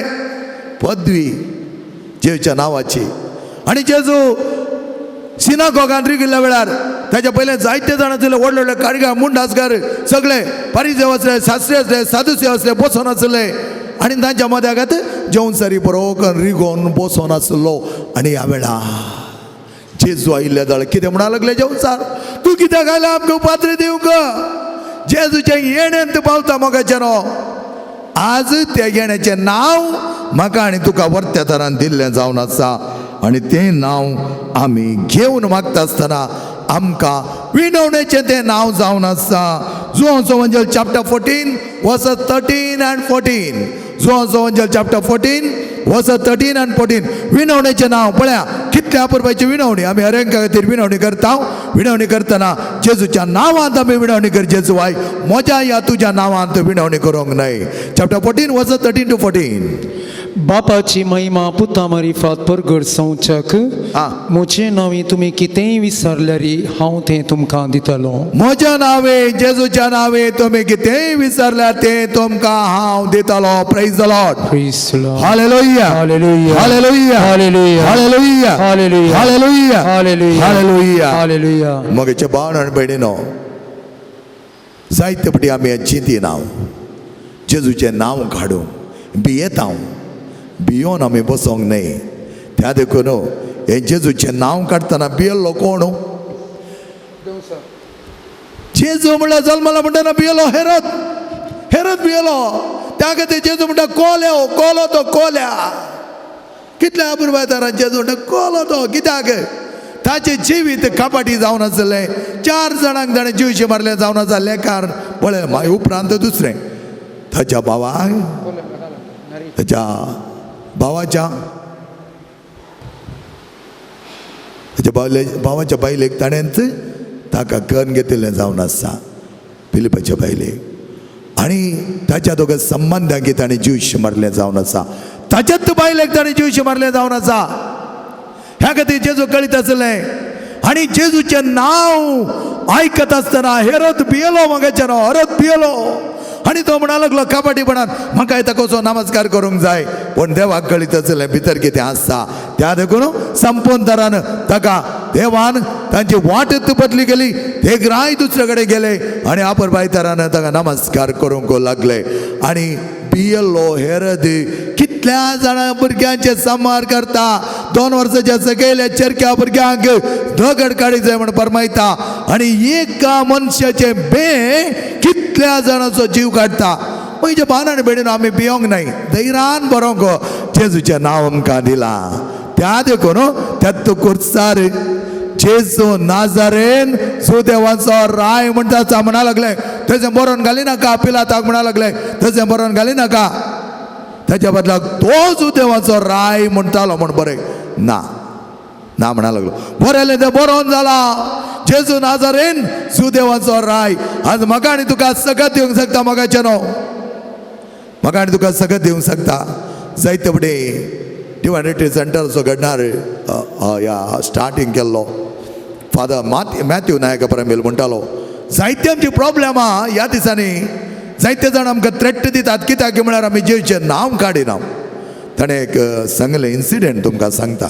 पदवी जेजूच्या नांवाची. आनी जेजू सिनागोगान रिगिल्ल्या वेळार ताच्या पयलें जायते जाण आसले, व्हडले व्हडले काडगा मुंडासकार सगळे परिजेव आसले, शास्त्री आसले, साधुसे आसले, बसोन आसले. आनी तांच्या मद्यागात जेवन सरी बरो रिगोवन बसोन आसलो. आनी ह्या वेळार जेजू आयिल्ल्या जाल्यार कितें म्हणा लागले, जेवसार तूं कित्याक आयला आमकां पात्र दिवंक? जेजूचें येणेंत पावता मोगाचें न्हू. आज त्या येण्याचें नांव म्हाका आनी तुका वर्त्या तरान दिल्लें जावन आसा. आनी तें नांव आमी घेवन मागता आसतना आमकां विनवणेचें तें नांव जावन आसा. जुवांचो वंजल चॅप्टर 14 वर्स 13 आनी 14. जुवांचो वंजल चॅप्टर 14 वर्स 13 आनी 14. विनवणेचें नांव पळया कितल्या अपुरबायची विनवणी. आमी हरेका खातीर विनवणी करता. विनवणी करतना जेजूच्या नांवांत आमी विनवणी कर. जेजू I म्हज्या या तुज्या नांवांत विनवणी करूंक न्हय. चॅप्टर 14 वर्स 13 to 14. बापाची महिमा पुता मारिफात परगट जावच्याक म्हजें नांवी तुमी कितेंय विसरल्यार हांव तें तुमकां दितलो. म्हज्या नांवे, जेजूच्या नांवे तुमी कितेंय विसरल्यार तें तुमकां हांव दितलो. Praise the Lord. Praise the Lord. Hallelujah. Hallelujah. Hallelujah. Hallelujah. Hallelujah. Hallelujah. Hallelujah. Hallelujah. Hallelujah. Hallelujah. मगेचे भाव आनी भयणीनो, जायते फावटी आमी चिंतिना जेजूचें नांव काडूंक भियेता, भियोन आमी बसोंक न्हय. त्या देखून हें जेजूचें नांव काडटना भियेल्लो कोण? जेजू म्हणल्यार जल्मला म्हणटना भियेलो हेरत, हेरत भियेलो. त्या खातीर जेजू म्हणटा कोल्या, कोलो तो कोल्या. कितल्या अपुरबाय तरान जेजू म्हणटा कोलो तो. कित्याक ताचें जिवीत कपाटी जावन आसलें. 4 जाणांक ताणें जिवशें मारलें जावन आसा लेखार पळय. मागीर उपरांत दुसरें ताच्या भावाक, ताच्या भावाच्या, ताच्या भावाच्या बायलेक ताणेंच ताका करून घेतिल्लें जावन आसा, फिलिपाच्या बायलेक. आनी ताच्या दोगां संबंदांक ताणें जिवशें मारलें जावन आसा. ताच्याच बायलेक ताणें जिवशें मारलें जावन आसा. ह्या खातीर जेजू कळीत आसलें. आनी जेजूचें नांव आयकत आसतना हेरोद भियेलो, म्हाका हेरोद भियेलो. आनी तो म्हणा लागलो कपाटीपणान म्हाका येता कसो नमस्कार करूंक जाय. पूण देवाक कळीत आसलें भितर कितें आसता. त्या देखून संपूर्ण तरान ताका देवान तांची वाटत बदली केली. ते ग्राय दुसरे कडेन गेले आनी आपरबाय तरान ताका नमस्कार करूंक लागले. आनी भियेल्लो हेरोद कितल्या जाणां भुरग्यांचे संहार करता. 2 वर्साच्या सकयल्या चेरक्या भुरग्यांक दगड काडीत जाय म्हण फरमायता. आनी एका मनशाचें बें कितल्या जाणांचो जीव काडटा. म्हजे भावान आनी भयणीन आमी भियोंक न्हय, धैर्यान बरोवंक जेजूचें नांव आमकां दिलां. त्या देखून त्या कुर्सार जेजू नाजारेन सुदेवाचो राय म्हणटा म्हणा लागले. थंयसर बरोवन घाली नाका, पिलाताक म्हणा लागले थंयसर बरोवन घाली नाका. ताच्या बदलाक तो सुदेवाचो राय म्हणटालो म्हण बरें ना. ना म्हणा लागलो बरें तें बरोवन जाला. जेजू नाजारेन सुदेवाचो राय आज म्हाका आनी तुका सगळं दिवंक शकता. मोगाचें न्हू म्हाका आनी तुका सगळं दिवंक शकता. जायते फुडें डिवायन रिट्रीट सेंटराचो घडणार ह्या स्टार्टींग केल्लो फादर मॅथ्यू नायक परमेल म्हणटालो जायते आमची प्रॉब्लेम आहा ह्या दिसांनी. जायते जाण आमकां थ्रेट दितात कित्याक म्हळ्यार आमी जेजूचें नांव काडिना. ताणें एक सांगलें इन्सिडेंट तुमकां सांगता.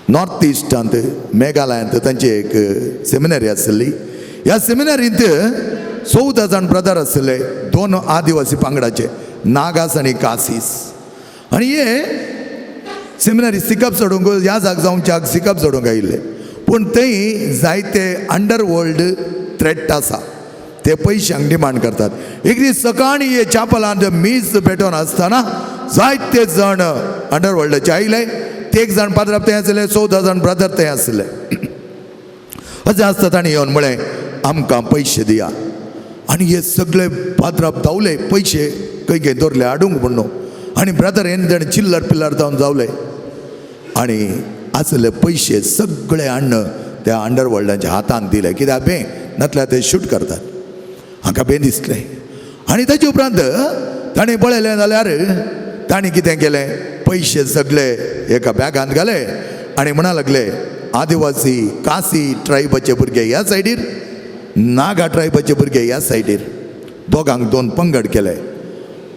नॉर्थ इस्टांत मेघालयांत तांची एक सेमिनरी आशिल्ली. ह्या सेमिनरींत 14 जाण ब्रदर आशिल्ले, 2 आदिवासी पंगडाचे, नागास आनी कासीस. आनी हे सेमिनरी सिकप सोडूंक ह्या जाग जावच्याक सिकप सोडूंक आयिल्ले. पूण थंय जायते अंडरवर्ल्ड थ्रेट आसा, ते पयशांक डिमांड करतात. एक दीस सकाळीं हे चापलांत मीस पेटोवन आसतना जायते जाण अंडरवर्ल्डाचे आयले. ते एक जाण पाद्राप थंय आसले, 14 जाण ब्रदर थंय आसले. अशें आसता ताणें येवन म्हळें आमकां पयशे दिया. आनी हे सगळे पाद्राप धांवले पयशे खंय खंय दवरले हाडूंक म्हण न्हू. आनी ब्रदर हेन जाण चिल्लर पिल्लर जावन जावले आनी आसले पयशे सगळे हाडून त्या अंडरवर्ल्डाच्या हातान दिले. कित्याक बे नातल्यार ते शूट करतात. हांकां बें दिसलें. आनी ताचे उपरांत ताणें पळयलें जाल्यार ताणें कितें केलें, पयशे सगळे एका बॅगांत घाले आनी म्हणा लागले आदिवासी कासी ट्रायबाचे भुरगे ह्या सायडीर, नागा ट्रायबाचे भुरगे ह्या सायडीर, दोगांक 2 पंगड केले.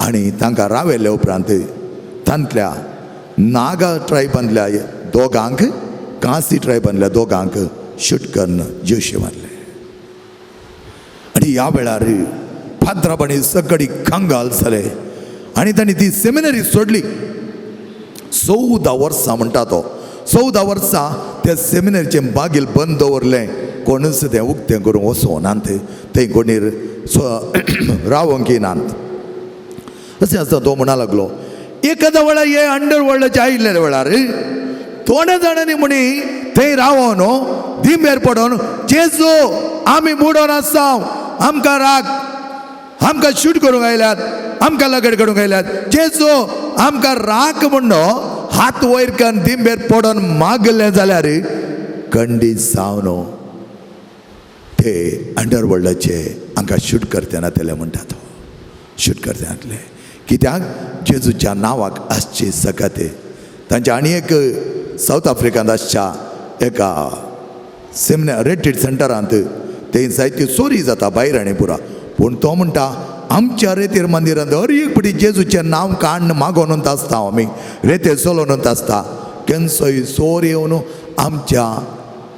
आनी तांकां रावयले उपरांत तांतल्या नागा ट्रायबांतल्या दोगांक कासी ट्रायबांतल्या दोगांक शूट करून जीवशे मारले. आनी ह्या वेळार फादराबांनी सगळी कंगाल जाले आनी तांणी ती सेमिनरी सोडली. 14 वर्सां म्हणटा तो, 14 वर्सां त्या सेमिनरीचें बागील बंद दवरलें. कोणूच तें उक्तें करूंक वचोनात, थंय कोणी रावंक येनात. अशें आसता तो म्हणा लागलो एखाद्या वेळार हे अंडर वर्ल्डाचे आयिल्ल्या वेळार थोड्या जाणांनी म्हणी थंय रावोन दिंबेर पडोन जेजू आमी बुडोन आसा, आमकां राग, आमकां शूट करूंक आयल्यात, आमकां लगड करूंक आयल्यात, जेजू आमकां राख म्हण हात वयर करून दिंबेर पडोन मागलें जाल्यार कंडी जावन ते अंडर वर्ल्डाचे हांकां शूट करते नातले म्हणटा तो शूट करते नातले. कित्याक जेजूच्या नांवाक आसची सकत. तांच्या आनी एक सावथ आफ्रिकांत आसच्या एका सेमिनार रिट्रीट सेंटरांत थंय जायती चोरी जाता भायर आनी पुरा. पूण तो म्हणटा आमच्या रेतीर मंदिरांत हर एक पटी जेजूचें नांव काडून मागोवन आसता आमी रेतेर चलोवन आसता. केन्सोय चोर येवन आमच्या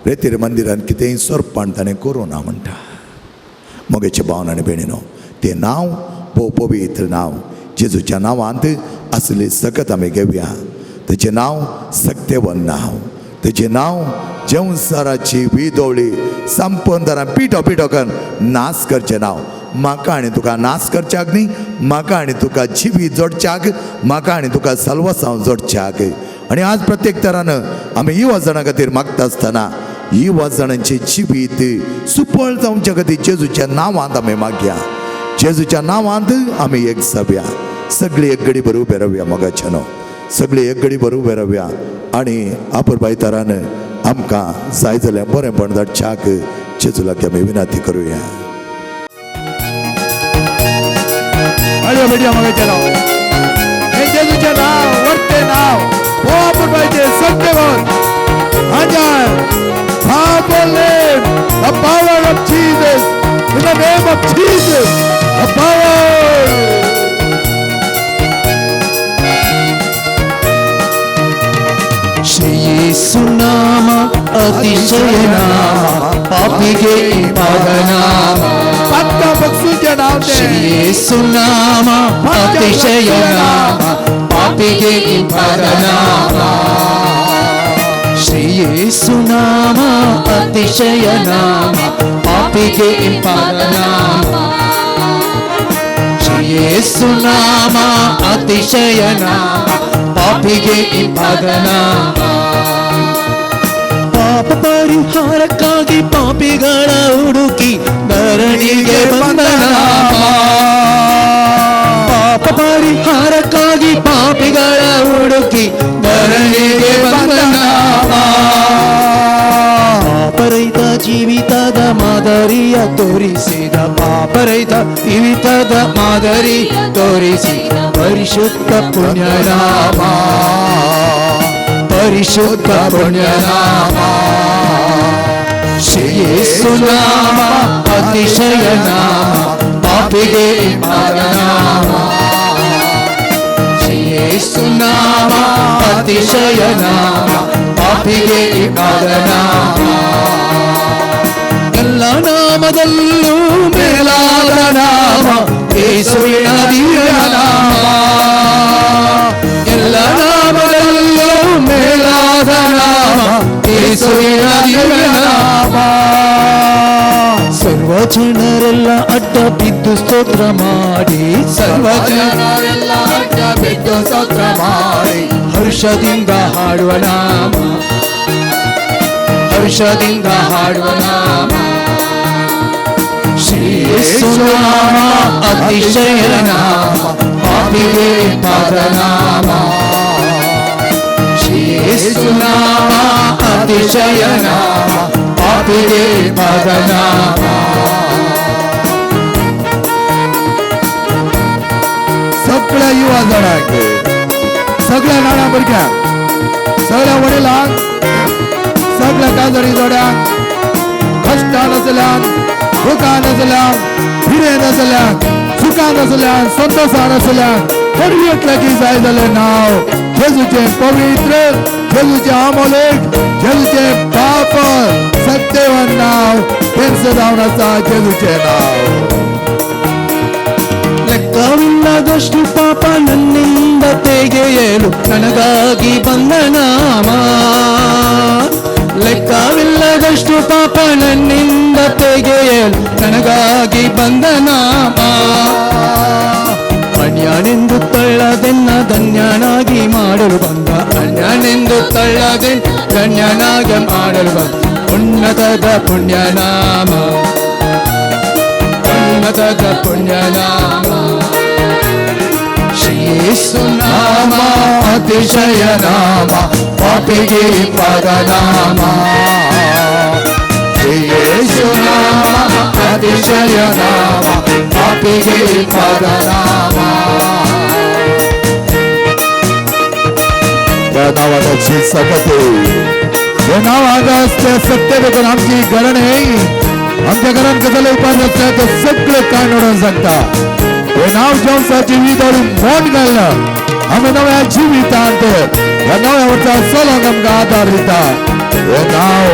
रेतीर मंदिरांत कितेंय सोरपान ताणें करूं ना म्हणटा. मोगेचे भावन आनी भयणीनो, तें नांव भोव पवित्र नांव. जेजूच्या नांवांत आसली सकत आमी घेवया. तेचें नांव सक्तेवन नांव, तेचें नांव जेवसाराची विदोळी संपंदरां पिठो पिठो करून नाश करचें नांव. म्हाका आनी तुका नाश करच्याक न्ही, म्हाका आनी तुका जिवी जोडच्याक, म्हाका आनी तुका सलवसांव जोडच्याक. आनी आज प्रत्येक तरान आमी युवा जाणां खातीर मागता आसतना युवा जाणांचे जिवीत सुपळ जावच्या खातीर जेजूच्या नांवांत आमी मागया. जेजूच्या नांवांत आमी एक जावया. सगळी एक घडी भर उबे रावया मोगाच्या न्हू, सगळी एक घडी भर उबे रावया आनी आपुरबाय तरान आमकां जाय जाल्यार बरेंपण धाडच्याक जेजू लागीं आमी विनंती करुया. जेजूचें नांव वरतें नांव आपुरबायचें Satyavan. The power of Jesus, in the name of Jesus, the power. Shri Yesu नाम अतिशय नाम पापिगे पावनाम. पत्ता बक्षूचे नाव ते. श्री येसु नाम अतिशय नाम पापिगे पावनाम. श्री येसु नाम अतिशय नाम पापिगे पावनाम. श्री येसु नाम अतिशय नाम पापिगे पावनाम. ಪಾಪ ಪರಿಹಾರಕ್ಕಾಗಿ ಪಾಪಿಗಳ ಹುಡುಕಿ ಧರಣಿಗೆ ಬಂದ ನಾಮ. ಪಾಪ ಪರಿಹಾರಕ್ಕಾಗಿ ಪಾಪಿಗಳ ಹುಡುಕಿ ಧರಣಿಗೆ ಬಂದ ನಾಮ. ತೋರಿಸಿದ ಪಾಪರಹಿತ ಜೀವಿತದ ಮಾದರಿ ತೋರಿಸಿದ ಪರಿಶುದ್ಧ ಪುಣ್ಯನಾಮ, ಪರಿಶುದ್ಧ ಪುಣ್ಯನಾಮ. ಶ್ರೀ ಯೇಸು ನಾಮ ಅತಿಶಯ ನಾಮ, ಪಾಪಿಗೆ ನಾಮ. ಶ್ರೀ ಯೇಸು ನಾಮ ಅತಿಶಯ ನಾಮ, ಪಾಪಿಗೆ ನಾಮ. ಎಲ್ಲ ನಾಮದಲ್ಲೂ ಮೇಲಾದ ನಾಮ ಯೇಸುವಿನ ದಿವ್ಯ ನಾಮ. ಎಲ್ಲ ನಾಮದಲ್ಲೂ ಮೇಲಾದ ನಾಮ ಯೇಸುವಿನ ದಿವ್ಯ ನಾಮ. ಸರ್ವ ಜನರೆಲ್ಲ ಅಡ್ಡ ಬಿದ್ದು ಸ್ತೋತ್ರ ಮಾಡಿ, ಸರ್ವ ಜನರೆಲ್ಲ ಅಡ್ಡ ಬಿದ್ದು ಸ್ತೋತ್ರ ಮಾಡಿ, ಹರ್ಷದಿಂದ ಹಾಡುವ ನಾಮ, ಹರ್ಷದಿಂದ ಹಾಡುವ ನಾಮ. ಶ್ರೀ ಯೇಸು ನಾಮ ಅತಿಶಯ ನಾಮ, ಪಾಪಿಗೆ ಪಾದ ನಾಮ. ಶ್ರೀ ಯೇಸು ನಾಮ ಅತಿಶಯ ನಾಮ, ಪಾಪಿಗೆ ಪಾದ ನಾಮ. सगळ्या युवा जाणांक, सगळ्या नाना भुरग्यांक, सगळ्या वडिलांक, सगळ्या काजरी जोड्यांक, कश्टान आसल्यांक, दुखान आसल्यांक, भिरेन आसल्यांक, सुखान आसल्यांक, संतोशान आसल्यांक, हर लागीं जाय जालें नांव जेजूचें पवित्र, जेजूचें अमोलेक, जेजूचें पाप सत्यवान नांव तेंच जावन आसा जेजूचें नांव. ಲೆಕ್ಕವಿಲ್ಲದಷ್ಟು ಪಾಪ ನನ್ನಿಂದ ತೆಗೆಯಲು ನನಗಾಗಿ ಬಂದ ನಾಮ. ಲೆಕ್ಕವಿಲ್ಲದಷ್ಟು ಪಾಪ ನನ್ನಿಂದ ತೆಗೆಯಲು ನನಗಾಗಿ ಬಂದ ನಾಮ. ಅನ್ಯನೆಂದು ತಳ್ಳದೆನ್ನ ಧನ್ಯನಾಗಿ ಮಾಡಲು ಬಂದ, ಅನ್ಯನೆಂದು ತಳ್ಳದೆನ್ನ ಧನ್ಯನಾಗಿ ಮಾಡಲು ಬಂದ ಉನ್ನತದ ಪುಣ್ಯನಾಮ, ಉನ್ನತದ ಪುಣ್ಯನಾಮ. ಶ್ರೀ ಯೇಸು ನಾಮ ಅತಿಶಯ ನಾಮ, ಪಾಪಿಗೆ ಪದ ನಾಮ. ಶ್ರೀ ಯೇಸು ನಾಮ ಅತಿಶಯ ನಾಮ, ಪಾಪಿಗೆ ಪದ ನಾಮ. त्या नावाची सकते, हे नाव आगास त्या सत्य देखून आमची गरण आमच्या घरान गजाल उपाय आसता ते सगळे कांय नडोवन सांगता. हे नाव जेवसा जिवीत आनी मोन घालना आमी नव्या जिवितांत ह्या नव्या वर्सा चलोंक आमकां आदार दिता. हे नाव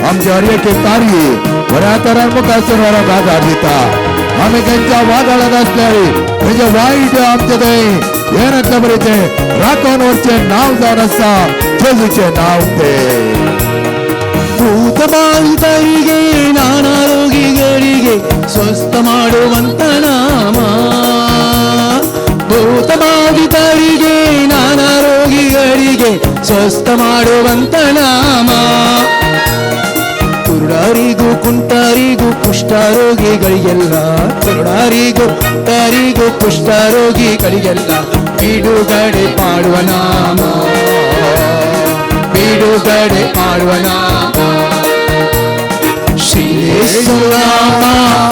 आमच्या हर एके तारी बऱ्या तरान मुखार व्हरूंक आदार दिता. आमी खंयच्या वादळांत आसल्यार खंयच्या वायट आमचे थंय हें नासल्या बरें तें राखून व्हरचें नांव जावन आसा जेजूचें नांव तें. ಭೂತಬಾಧಿತರಿಗೆ ನಾನಾ ರೋಗಿಗಳಿಗೆ ಸ್ವಸ್ಥ ಮಾಡುವಂತ ನಾಮ. ಭೂತಬಾಧಿತರಿಗೆ ನಾನಾ ರೋಗಿಗಳಿಗೆ ಸ್ವಸ್ಥ ಮಾಡುವಂತ ನಾಮ. ಕುರುಡರಿಗೂ ಕುಂಟರಿಗೂ ಕುಷ್ಠರೋಗಿಗಳಿಗೆಲ್ಲ, ಕುರುಡರಿಗೂ ಕುಂಟರಿಗೂ ಕುಷ್ಠರೋಗಿಗಳಿಗೆಲ್ಲ ಬಿಡುಗಡೆ ಮಾಡುವ ನಾಮ, ಬಿಡುಗಡೆ ಮಾಡುವ ನಾಮ. ಶ್ರೀ ಯೇಸು ನಾಮ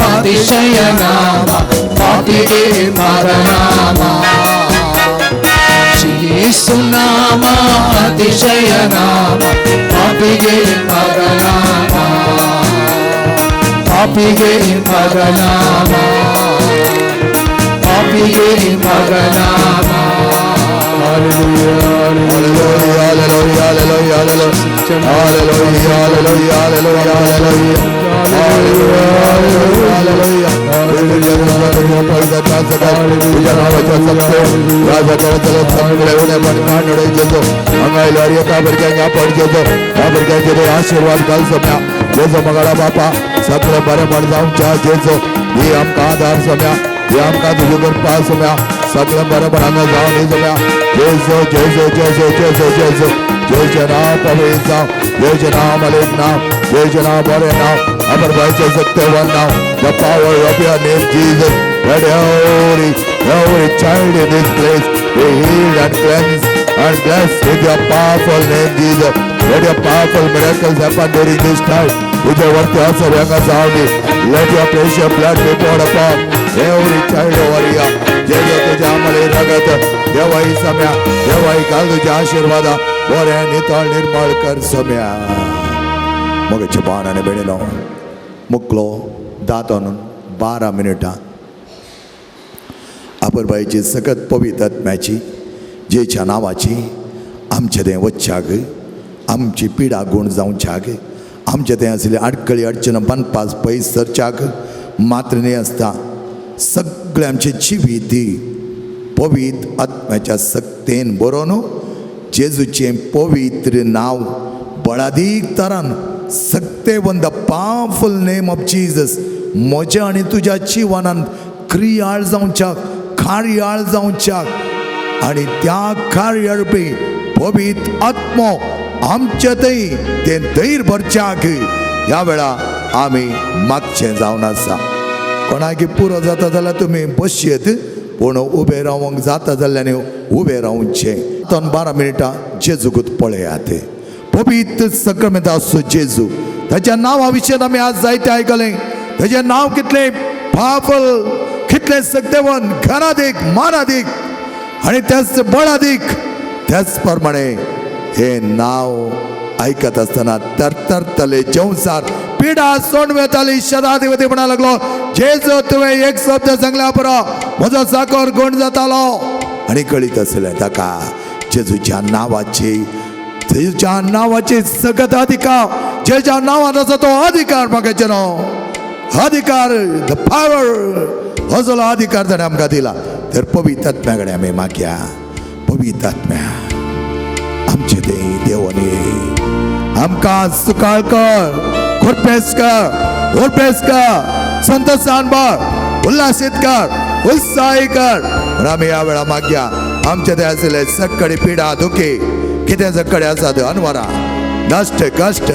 ಅತಿಶಯ ನಾಮ, ಪಾಪಿಗೆ ನಾಮ. ಶ್ರೀ ಯೇಸು ನಾಮ ಅತಿಶಯ ನಾಮ, ಪಾಪಿಗೆ ನಾಮ, ಪಾಪಿಗೆ ನಾಮ, ಪಾಪಿಗೆ ನಾಮ. Hallelujah, hallelujah, hallelujah, hallelujah, hallelujah, hallelujah, hallelujah, hallelujah, hallelujah. आशीर्वाद घाल सम्या जेजो मगाळा बापा सगळें बरें म्हण जावच्या जेजो ही आमकां आदार सम्या, ही आमकां तुजे कृपा सम्या, सगळें बरें म्हण हांगा जावन ही सम्या. जेजो जेजो जेजो जेजो जेजो जेजो नांव पवित्र जावं, जेजो नांव मलिक नांव, जेजो नांव बरें नांव, अमर भायचें सत्यवान नांव. The power of your name, Jesus. Let every child in this place be healed and cleansed and blessed with your powerful name, Jesus. Let your powerful miracles happen during this time. तुजे वरती आसर हांगा जावनी. Let your precious blood be poured upon every child over here. जेजू तुज्या आमले रगत देवाई सम्या, देवाई घाल तुज्या आशिर्वादा, बरें नितळ निर्मळ कर सम्या. मगचे बाण आनी बेणिलो मुकलो दांत 12 मिनटां आपरबाईची सकत पवित्र आत्म्याची जेच्या नांवाची आमचे तें वच्च्याक आमची पिडा गूण जावच्याक आमचे तें आशिल्ले आडकळी अडचण बांदपास पयस सरच्याक मात्र न्ही आसता सगळें आमचें जिवीत पवित्र आत्म्याच्या सक्तेन बरोवन जेजूचें पवित्र नांव बळादीक तरान सक्तेवन the powerful name of Jesus म्हज्या आनी तुज्या जिवनान क्रियाळ जावच्याक कार्याळ जावच्याक आनी त्या कार्याळपी पवित्र आत्मो आमचे थंय तें धैर्य भरच्याक ह्या वेळा आमी मागचें जावन आसा. कोणाक पुरो जाता जाल्यार तुमी बसयेत, पूण उबें रावंक जाता जाल्यार उबें रावचें. 12 मिनटां जेजूकूच पळयात. पवित्र सक्रमेंत आसचो जेजू, ताच्या नांवा विशयन आमी आज जायतें आयकलें. ताचें नांव कितलें पावरफुल, कितलें सक्तेवन, घनादीक, मानादीक आनी त्याच बळादीक. त्याच प्रमाणे हे नांव आयकत आसतना तरतरतले जेवसार पिडा सोंड वेताली. शताधिपती म्हणा लागलो, जेजू तुवें एक शब्द सांगल्या पुरो म्हजो साकर गुण जातालो. आनी कळीत आसलें ताका जेजूच्या नांवाची, जेजूच्या नांवाची सगत अधिकार, जेच्या नांवान आसा तो अधिकार, म्हाका न्हू अधिकार, the power, हो जो अधिकार ताणें आमकां दिला. तर पवित्र आत्म्या कडेन आमी मागया, पवित्र आत्म्या आमचे ते देवानी आमकां सुकाळ कर, खुरपेस कर, उरपेस कर, संतोषान भर, उल्हासीत कर, उत्साही कर. म्हण आमी ह्या वेळा मागया आमचे ते आशिल्ले सगळे पिडा दुखी कितें सगळे आसा ते अनवरा नश्ट कश्ट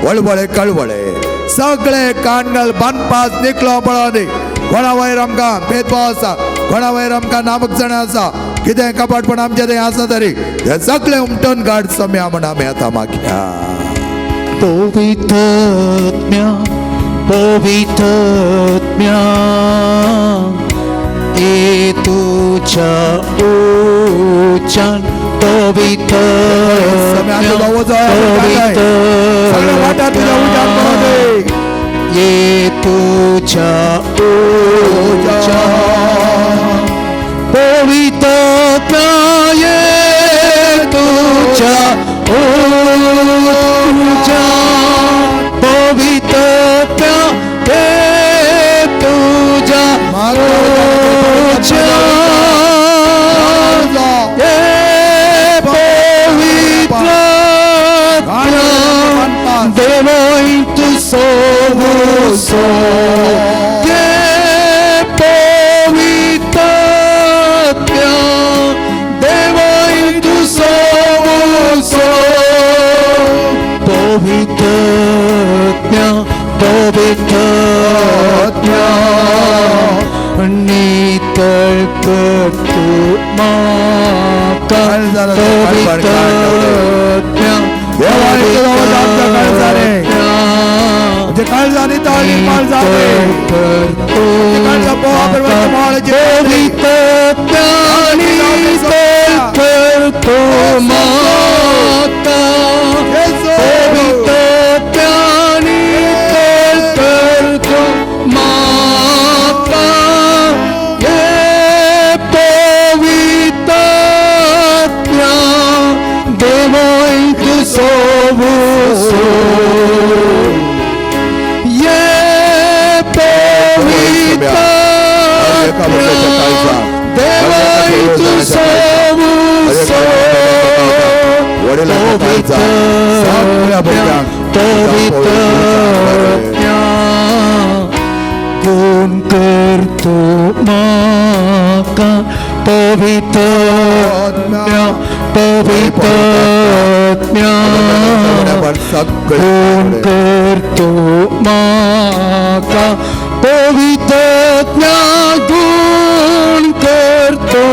वळवळे कळवळे सगळे कांडल बांदपास निकलो पळोवनी. कोणा वयर आमकां भेदभाव आसा, कोणा वयर आमकां नामक जाणां आसा, कितें कपाटपण आमचें तें आसा तरी हे सगळे उमटून काड सम्या म्हण आमी आतां मागया. पवित्र आत्म्या, पवित्र आत्म्या, ये तुझ्या उच्चान पवित्र सम्या तुजो उजो सगळे वाटा तुज्या उज्यान पडोवं दी. ये तुझ्या उच्चान पवित्र आत्म्या, ये तुझ्या उच्चान पवित्र आत्म्या, ये तुझ्या उच्चान ये पवित्र आत्म्या, देवोय तू सोबुसो ये पवित्र आत्म्या, देवोय तू सोबुसो पवित्र आत्म्या, पवित्र आत्म्या, नितळ कर तू म्हाका पवित्र आत्म्या, देवा, तुजो उजो आमच्या काळजारे. म्हणजे काळजा नितळ निर्मळ जावे. काळजा पोवा परमेश्वर मोळाची पवित्र आत्म्या, नितळ कर तू म्हाका पवित्र आत्म्या, नितळ कर तू म्हाका ये पवित्र आत्म्या, देवोय तू सोबुसो ये पवित्र आत्म्या, देवोय तू सोबुसो वडिलांच्या काळजा सगळ्या भुरग्यांक पवित्र आत्म्या, गुण कर तू म्हाका पवित्र आत्म्या, पवित्र आत्म्या, गुण कर तू म्हाका पवित्र आत्म्या, गुण कर तू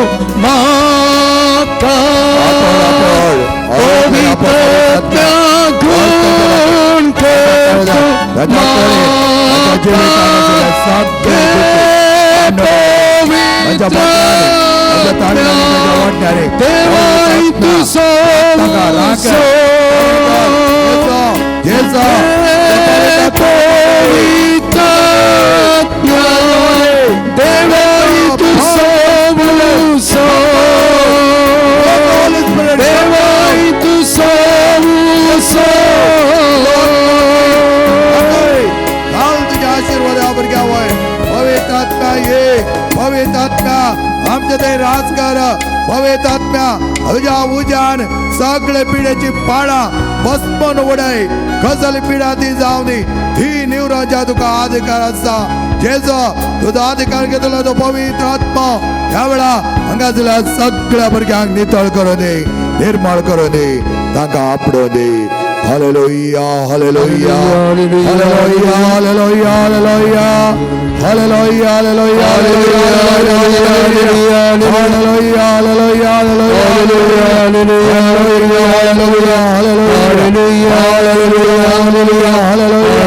म्हाका पवित्र आत्म्या, गुण कर तू ताच्या कुडींत, ताच्या जिवितांत आशिल्ले सगळे दुखी, ताच्या बोटांनी, ताच्या ताळ्यांनी, ताच्या वाट्यांनी, देवाय तूं ताका राख. जेजू, पवित्र देवाय तूं सोबूसो देवाय तूं सोबूसो. घाल तुझ्या आशीर्वाद या भुरग्यावर. पवित्र आत्म्या ये, पवित्र आत्म्या आमच्या थंय राज कर. पवित्र आत्म्या तुझ्या उज्यान सगळे पिढ्याची पाळां भस्मन उडय. कसली पिढा ती जावनी, ती निवराच्या तुका अधिकार आसा. जेजो तुजो अधिकार घेतलो तो पवित्र आत्मा ह्या वेळा हांगा जाल्यार सगळ्या भुरग्यांक नितळ करूं दी, निर्मळ करूं दी, तांकां आपडों दी. Hallelujah, hallelujah, hallelujah, hallelujah, hallelujah, hallelujah, hallelujah, hallelujah, hallelujah, hallelujah, hallelujah, hallelujah, hallelujah, hallelujah, hallelujah,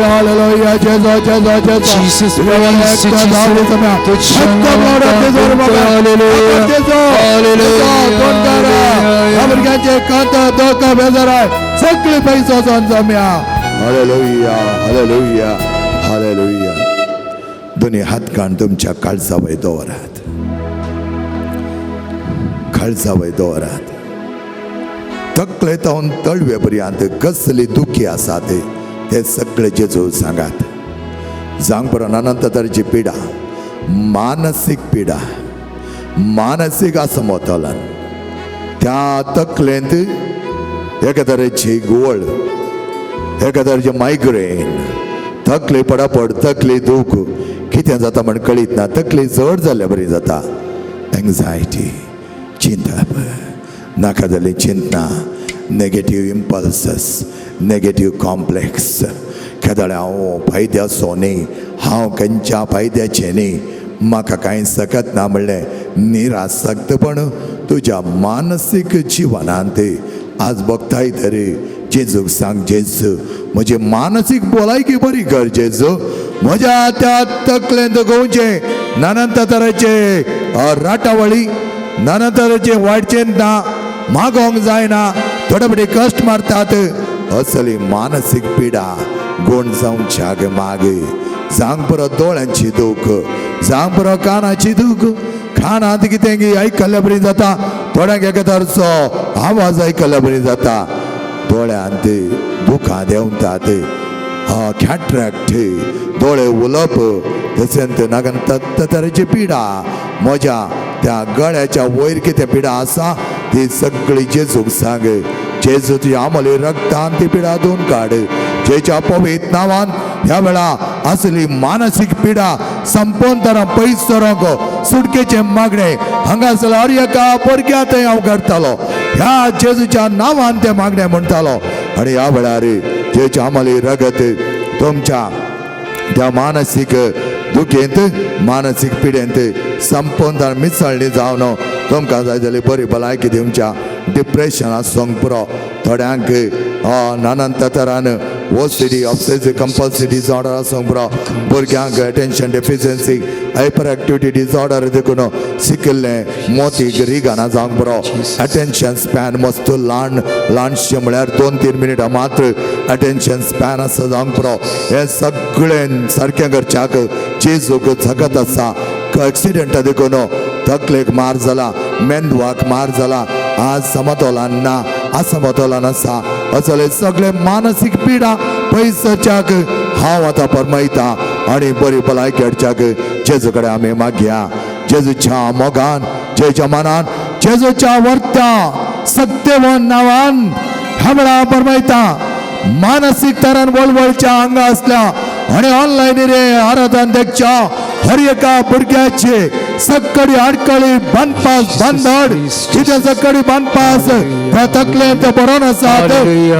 hallelujah. Jeju, जेजो, Jeju. Jesus, praise you, Jesus. भुरग्यांचे कांत दोक बेजाराय सगळे पैसो जम्या. Hallelujah, hallelujah, hallelujah. दोन्ही हात काण तुमच्या काळजा वयर दवरात, काळजा वयर दवरात. तकले तावन तळवे पर्यंत कसली दुखी आसा ते ते सगळे जेजू सांगात. जावंक पुरो अनंत तरेची पिडा, मानसीक पिडा, मानसीक असमतोलन, त्या तकलेंत एका तरेची गोळ, एका तरेची मायग्रेन, तकली पडापड, तकली दूख, कितें जाता म्हण कळीत ना, तकली जड जाल्ल्या बरी जाता, एंगजायटी, चिंतप, नाका जाल्ली चिंतना, नेगेटीव इम्पल्सस, नेगेटीव कॉम्प्लेक्स. केदळे हांव फायद्याचो न्ही, हांव खंयच्या फायद्याचें न्ही, म्हाका कांय सकत ना म्हणलें निरासक्तपण तुज्या मानसीक जिवनांत आज बघताय तरी जेजूक सांग, जेजू म्हजी मानसीक भलायकी बरी कर. जेजू म्हज्या त्या तकलेंत गोवचें नानांत तरेचे राटावळी, नाना तरेचे वायट चिंतना, मागोंक जायना, थोडे फावटी कश्ट मारतात, असली मानसीक पिडा गुण जावच्याक मागे. जावंक पुरो दोळ्यांची दूख, जावंक पुरो कानाची दूख. कानांत कितें आयकल्ल्या बरी जाता, थोड्यांक एके तरेचो आवाज आयकल्ल्या बरी जाता, दोळ्यांत दुखां देंवतात, कॅट्रॅक्ट, दोळे उलप, तशेंच नाका तरेची पिडा. म्हज्या त्या गळ्याच्या वयर कितें पिडा आसा ती सगळी जेजूक सांग. जेजू तुज्या आमले रक्तान ती पिडा धुवन काड. जेच्या पवित्र नांवान ह्या वेळा असली मानसीक पिडा संपोवन तरा पयस सरोंक सुटकेचें मागणें हांगासर हर एका भुरग्या थंय हांव करतालो, ह्या जेजूच्या नांवान तें मागणें म्हणटालो. आनी ह्या वेळार जेच्या आमले रगत तुमच्या त्या मानसीक दुखेंत, मानसीक पिडेंत संपूर्ण मिसळणी जावन तुमकां जाय जाल्यार बरी भलायकी दिवच्या. डिप्रेशन आसूंक पुरो थोड्यांक, नानान तरान OCD, obsessive compulsive disorder आसूंक पुरो भुरग्यांक, attention deficiency hyper activity disorder देखून शिकिल्लें मोतीक रिगाना जावंक पुरो, अटेन्शन स्पॅन मस्त ल्हान ल्हानशें म्हळ्यार 2-3 मिनटां मात्र अटेन्शन स्पॅन आसा जावंक पुरो. हें सगळें सारकें करच्याक जेजूक जगत आसा. एक्सिडंटा देखून तकलेक मार जाला, मेंदवाक मार जाला, आज समतोलान ना, असमतोलान आसा, असले सगळे मानसीक पिडा पयसच्याक हांव आतां परमयता आनी बरी भलायकी हाडच्याक जेजू कडेन आमी मागया. जेजूच्या मोगान, जेजूच्या मनान, जेजूच्या वर्त्या सत्यवान नांवान ह्या परमयता. मानसीक तरान वळवळच्या आंगा आसल्या आनी ऑनलायन रे आराधन देखच्या हर एका भुरग्याचे सगळी आडकळी बांदपास बांदड कितें सगळी बांदपास त्या तकलेन ते बरोवन आसात.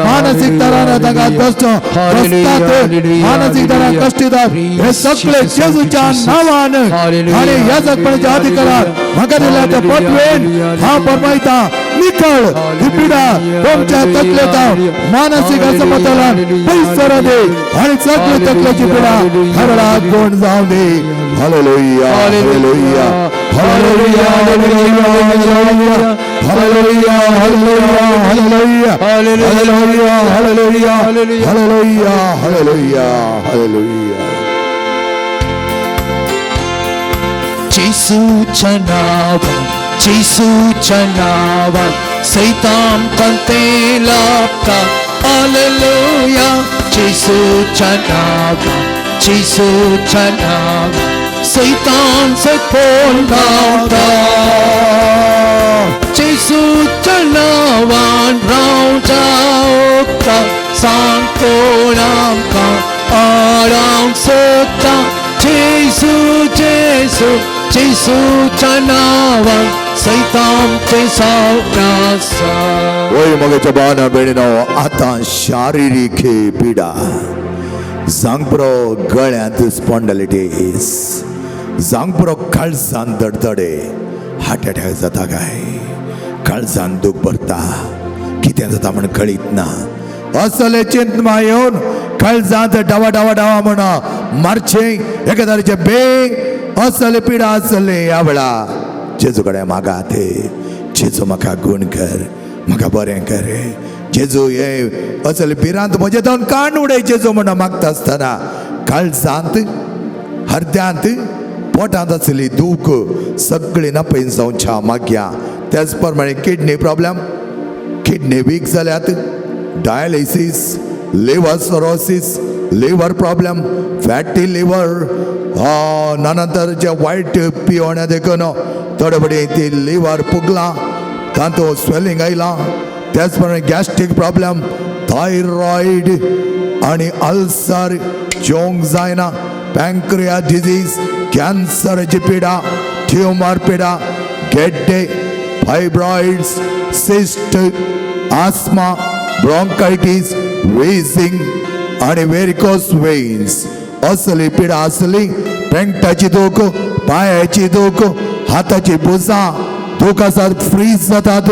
मानसीक तरान तांकां कश्ट बसतात, मानसीक तरान कश्ट दितात. हे सगळे जेजूच्या नांवान आनी ह्या जगपणाच्या अधिकारान म्हाका दिल्या त्या पदवेन हांव फरमायता, निकळ ही पिडा तुमच्या तकलेंत, मानसीक असमतोलन पयस सरो दी आनी सगळे तकलेची पिडा हरळा गुण जावं दी. Hallelujah, hallelujah, hallelujah, hallelujah, hallelujah, hallelujah, hallelujah, hallelujah, hallelujah, hallelujah, hallelujah. जेसूच्या नावान, जेसूच्या नावान सैतान कंते लाभता. हालेलुया. जेसूच्या नावान, जेसूच्या नावान सैतान सपोल धांवता. जेसूच्या नावान रावजा उगता, सांगतो आमकां आडावंक सोदता. जेसू, जेसू, जेसूच्या नावान सैतान ते सावनासा. वय मगाच्या भावना भयणीनो, आतां शारिरीक पिडा जावंक पुरो, गळ्यांत स्पॉन्डलिटीस जावंक पुरो, काळजान दडदडे, हार्ट अटॅक जाता काय, काळजान दूख भरता, कितें जाता म्हण कळीत ना, असले चिंतमा येवन काळजांत डावा डावा डावा म्हण मारचें एका तरेचे बे असले पिडा आसले, ह्या वेळा जेजू कडेन मागात, जेजू म्हाका गूण कर, म्हाका बरें कर जेजू, हे असले भिरांत म्हजे जावन काण उडय जेजू म्हणून मागता आसतना काळजांत, हरद्यांत, पोटांत आसली दूख सगळी नपयन जावच्या मागया. त्याच प्रमाणे किडनी प्रॉब्लम, किडनी वीक जाल्यात, dialysis, liver cirrhosis, liver problem, fatty liver, नाना तरेचे वायट पिवण्या देखून थोडे फावटी ती लिवर पुगलां, तातूंत स्वेलिंग आयलां. त्याच प्रमाणे गॅस्ट्रीक प्रॉब्लम, थायरॉयड आनी अल्सर, जेवंक जायना, पँक्रिया डिजीज, कॅन्सराची पिडा, ट्युमर पिडा, गेड्डे, fibroids, cyst, asthma, bronchitis, wheezing आणि वेरिकोस वेन्स असली पिडा आसली, पेंटाची दूख, पांयाची दूख, हाताची भुजां दूख आसात, फ्रीज जातात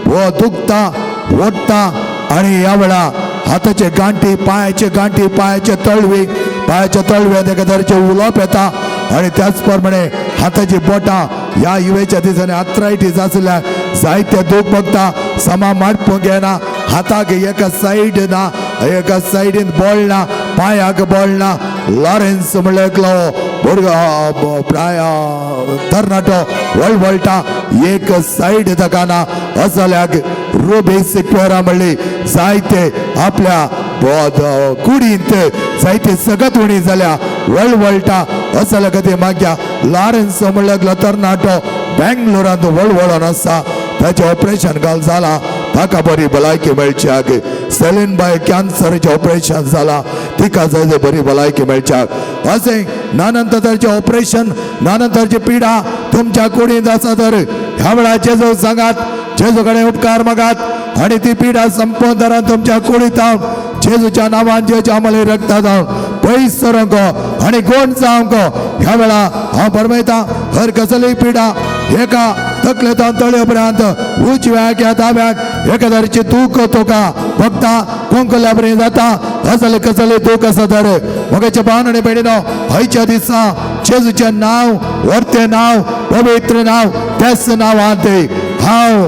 व दुखता, ओडटा आणि ह्या वेळा हाताचे गांठी, पायाचे गांठी, पायाचे तळवे, पायाच्या तळव्यात एका तरेचे उलोवप येता आणि त्याच प्रमाणे हाताची बोटां. ह्या युवेच्या दिसांनी आर्थरायटीस आसल्यार जायते दूख बघता, समा माटपूंक येना, हाताक एका सायड ना, एका सायडीन बळ ना, पांयाक बळ ना. लॉरेन्स म्हणल्यार एकलो भुरगो, प्राय तरणाटो वळवळटा, एक सायड ताका ना असल्याक. रोबी सिक्वेरा म्हणली जायते आपल्या कुडींत जायते सगत उणी जाल्या, वळवळटा असल्या खातीर मागया. लॉरेन्स म्हणल्यार एकलो तरणाटो बेंगलोरांत वळवळोन आसा, ताचें ऑपरेशन काल जाला, ताका बरी भलायकी मेळच्याक. सेलीन बाय कॅन्सराचें ऑपरेशन जाला, तिका जाय बरी भलायकी मेळच्याक. अशें नाना तरेचें ऑपरेशन, नाना तरेची पिडा तुमच्या कुडींत आसा तर ह्या वेळार जेजू सांगात, जेजू कडेन उपकार मागात आणि ती पिडा संपोवन दरान तुमच्या कुडीत हांव जेजूच्या नांवान, जेजूच्या आमले रक्ता जावन पयस सरोंक आणि गोण जावंक ह्या वेळा हांव फरमायता. हर कसलीय पिडा एका तकलेंत तळये उपरांत उजव्याक या दाव्याक एका तरेची दूख तुका भोगता, कोंकल्या बरें जाता, असले कसले दूख आसा तर मोगाच्या भावान आनी भयणीनो, हयच्या दिसा जेजूचें नांव, वर्तें नांव, पवित्र नांव, त्याच नांवांत हांव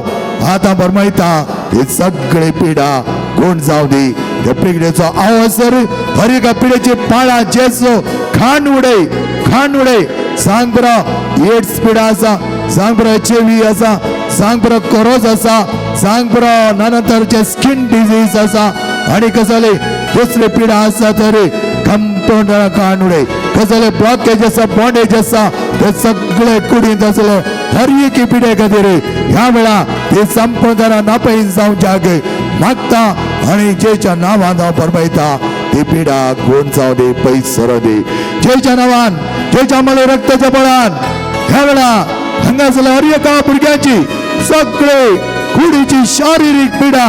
आतां फरमायता, ही सगळी पिडा गुण जावं दी. त्या पिडेचो आवाज सर हर एका पिडेची पाळां जेजू खाण उडय, खाण उडय. सांग बरो एड्स पिडा आसा, सांग बरो एचआयव्ही आसा, सांग बरो कोरोज आसा, सांग बरो नाना तरेचे स्किन डिजीज आसा आणि कसले दुसरे पिडा आसा तरी कंपाऊंड खाण उडय. कसले ब्लॉकेज आसा, बॉन्डेज आसा, ते सगळे कुडींत आसले हर एकी पिडे खातीर ह्या वेळा ते संपूर्ण नापयन जावच्याक मागता आणि जेच्या नांवान हांव फरमायता, ती पिडा गुण जावं दी, पयस सरो दी. जेच्या नांवान, जेच्या मले रक्ताच्या बळान. ह्या वेळा हांगासरल्या हर एका भुरग्याची सगळे कुडीची शारिरीक पिडा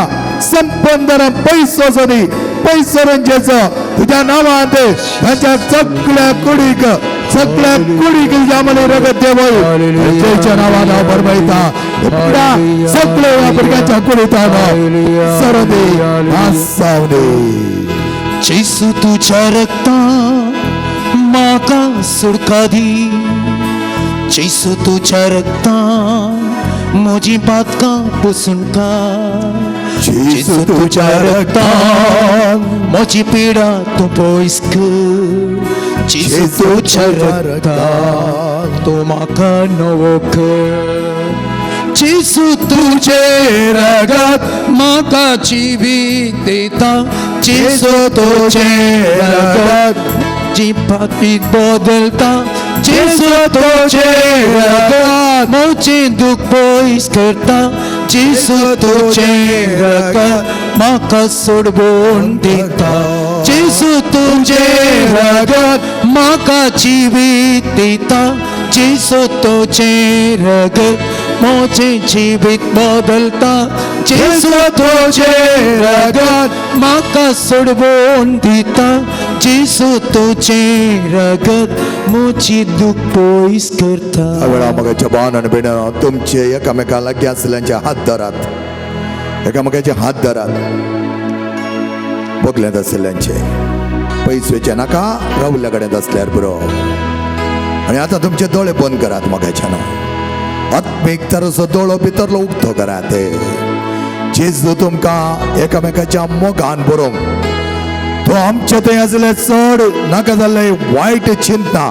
संपन्न पैसो सरी पैसो रंजेचो तुझ्या नावात तांच्या सगळ्या कुडीक सगळ्या कुडीक तुझ्या आम्हाला रगत देवय जेच्या नावान हांव बरबयता पिडा सगळे ह्या भुरग्याच्या कुडीत सरदे आसावने. जेसू तुझ्या रक्ता म्हाका सुडका दी, जेसू तुझ्या रक्ता म्हजी पातकां पुसून काड, जेजू तुझ्या रक्तान म्हजी पिडा तूं पयस कर, जेसू तुझ्या रक्ता तूं म्हाका नवो कर, जेसू तुझे रगत म्हाका जिवीत दिता, जेसू तुझे रगत जी पाती बदलता, जेसू तुझे रगत म्हजें दूख पयस करता, जेसू तुझे रगत म्हाका सोडवून दिता, जेसू तुझे रगत म्हाका जिवीत दिता, जेसू तुझे रगत म्हजें जिवीत बदलता, जेसू तुझे रगत म्हाका सोडवून दिता, जेसू तुझे रगत म्हजी दूख पयस करता. ह्या वेळा म्हाका भावन आनी भयणां तुमचे एकामेका लागीं आसल्यांचे हात धरात, एकामेकाचे हात धरात, बगलेंत आशिल्ल्यांचे पयस वयचे नाका, रावल्ल्या कडेन आसल्यार पुरो. आनी आतां तुमचे दोळे बंद करात मोगाच्यानो, आत्मीक तराचो दोळो भितरलो उक्तो करात. जेजू तुमकां एकामेकाच्या मोगान बरोवंक तो आमचे थंय आसले चड नाका जाल्ले वायट चिंता,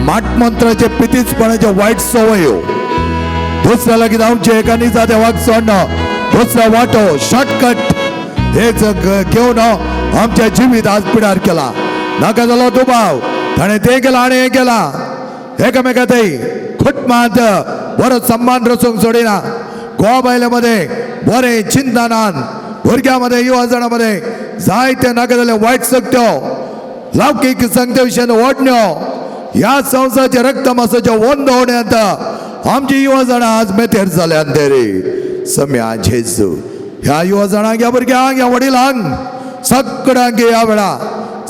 माटमंत्राचे पितीचपणाचे वायट संवयो, दुसऱ्या लागीं जावचे एका निजा देवाक सोडना, दुसरा वाटो शॉर्टकट हेच घेवन आमच्या जिवीत आज पिडार केला. नाका जालो दुबाव, ताणें तें केलां आनी हें केलां, एकामेका थंय खुटमात बरो सम्मान रचूंक सोडिना. गोवा बायले मदें बरें चिंतनान, भुरग्यां मदें, युवा जाणां मदें जायते नाका जाल्ले वायट सक्त्यो, लौकीक संगते विशयान ओडण्यो, ह्या संवसाराच्या रक्तमासाच्या वंदवण्यात आमची युवा जाणां आज मेतेर जाल्यात रे. सम्या जेजू ह्या युवा जाणांक, ह्या भुरग्यांक, ह्या वडिलांक, सगळ्यांक ह्या वेळा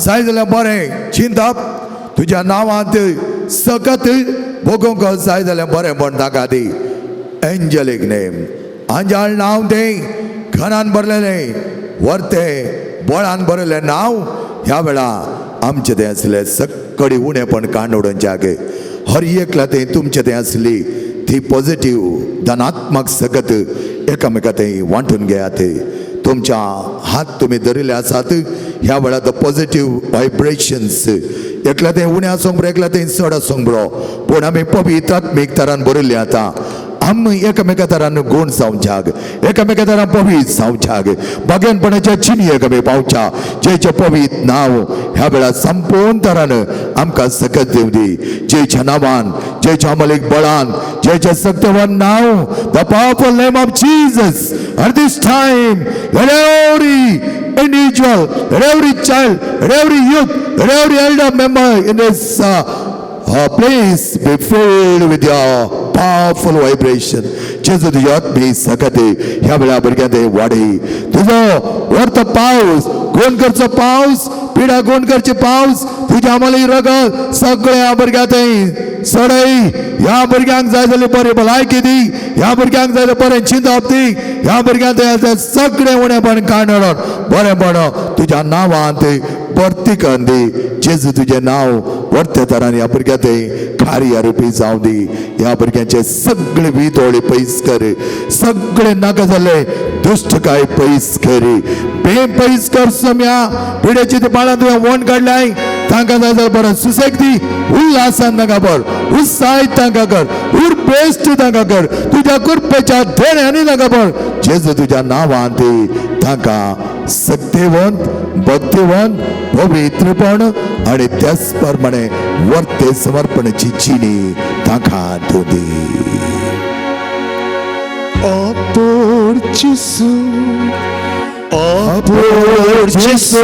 जाय जाल्यार बरें चिंतप तुज्या नांवांत सकत भोगोवंक जाय जाल्यार बरें म्हण ताका दी. एंजलीक नेम आंजाळ नांव तें घनान भरलेलें वरतें बळान भरलेलें नांव ह्या वेळा आमचें तें आसलें सक्कडी उणेपण काण उडोवच्याक हर एकला तें तुमचें तें आसली ती पॉजिटीव धनात्मक सकत एकामेका थंय वांटून घेयात. तुमच्या हात तुमी धरिल्ले आसात ह्या वेळार the positive vibrations एकल्या थंय उणें आसूंक बरो, एकल्या थंय चड आसूंक बरो, पूण आमी पवित्र आत्मीक तरान बरयल्ले आतां आमी एकामेका तरान गुण जावच्याक, एकामेका तरान पवित्र जावच्याक, बागेनपणाच्या चिन्ह आमी पावच्या जेचें पवित्र नांव ह्या वेळार संपूर्ण तरान आमकां सकत दिवं दी. जेच्या नांवान, जेच्या अमलीक बळान, जेच्या सक्तवान नांव, the powerful name of Jesus, at this time let every individual, let every child, let every youth, let every elder member in this place be filled with your powerful vibration. जेजू तुझ्या आत्मी सकते ह्या वेळा भुरग्यां ते वाडय. तुजो वर्त पावस, गोण करचो पावस, पिडा गोण करचे पावस, तुज्या आम्हाला रगत सगळ्या भुरग्यां थंय सडय. ह्या भुरग्यांक जाय जाल्यार बरी भलायकी दी, ह्या भुरग्यांक जाय जाल्यार बरें चिंतप दी, ह्या भुरग्यांक जाय सगळें उणेपण काडून बरेंपण तुज्या नांवान भरती करून दी. जेजू तुजें नांव वर्ते तरान ह्या भुरग्यां थंय कार्य रुपी जावं दी. ह्या भुरग्यांचे सगळे वितोळे पयस कर, सगळे नाका जाल्ले दुश्टकाय पयस कर, बेम पयस कर. सम्या पिड्याची ते बाळां तुवें वण काडल्याय, तांकां जाय जाल्यार बरें सुसेग दी, उल्हासान तांकां बर, उत्साहीत तांकां कर, उर्बेस्ट तांकां कर, तुज्या कृपेच्या देण्यांनी तांकां बर. जेजू तुज्या नांवान ती तांकां सक्तेवंत, भक्तिवंत, पवित्रपण आनी त्याच प्रमाणे वर्ते समर्पणाची चिनी तांकां तूं दी. O por Gesù, आपोर जेसू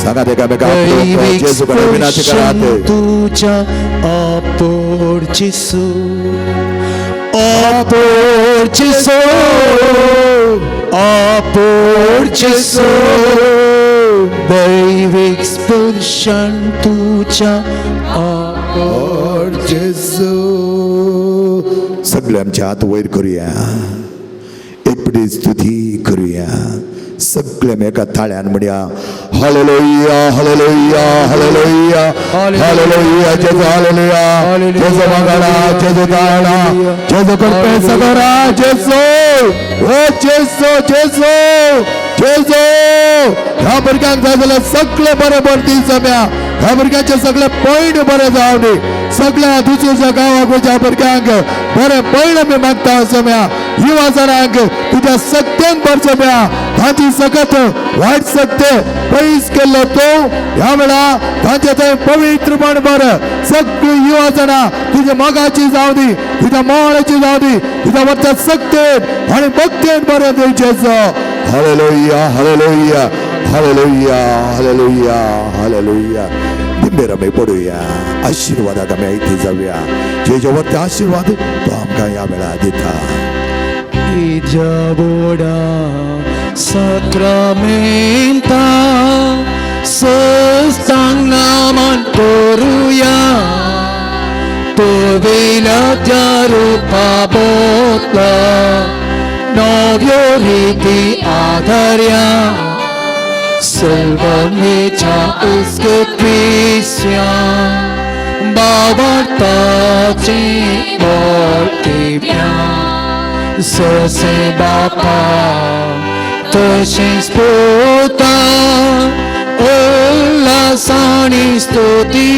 सांगात एकामेका जेजू कडेन विनंती करात. तुझ्या आपोर जेसू, आपोर जेसू, आपोर जेसू, दैवीक स्पर्शन तुझ्या आपोर जेजू. सगळे आमचे हात वयर करूया, एक पिटी स्तुती करूया. सगळे आमी एका ताळ्यान म्हणया hallelujah, hallelujah, hallelujah, hallelujah. जेजू हालेलुया, जेजू मंगळा, जेजू दाळा, जेजू करपे सगरा, जेजू, ओ जेजू, जेजू, जेजू. ह्या भुरग्यांक जाय जाल्यार सगळे बरें बरें दीस जम्या. ह्या भुरग्यांचे सगळे पयण बरें जावं दी. सगळ्या दुसऱ्या गांवाक वयच्या भुरग्यांक बरें पयण आमी मागता जम्या. युवा जाणांक तुज्या सत्तेन भर जम्या. तांची सकत वायट सत्य पयस केल्लो तूं ह्या वेळा तांचे थंय पवित्रपण भर. सगळीं युवा जाणां तुज्या मोगाची जावं दी, तुज्या मोळाची जावं दी, तुज्या वरच्या सक्तेन आनी भक्तेन बरें दिवचें. Hallelujah, hallelujah, hallelujah, hallelujah, hallelujah. दिंबेर आमी पडुया, आशिर्वादाक आमी आयती जावया. जेजे वरते आशिर्वाद तो आमकां ह्या वेळार दिता. Diabola sacramenta sostang naman koruya Tuvila rupa botla Novyo riti adharya Salvamecha uskutvisya Babartachi mortibya Sose Bapa तशेंच पुता उल्हासानी स्तुती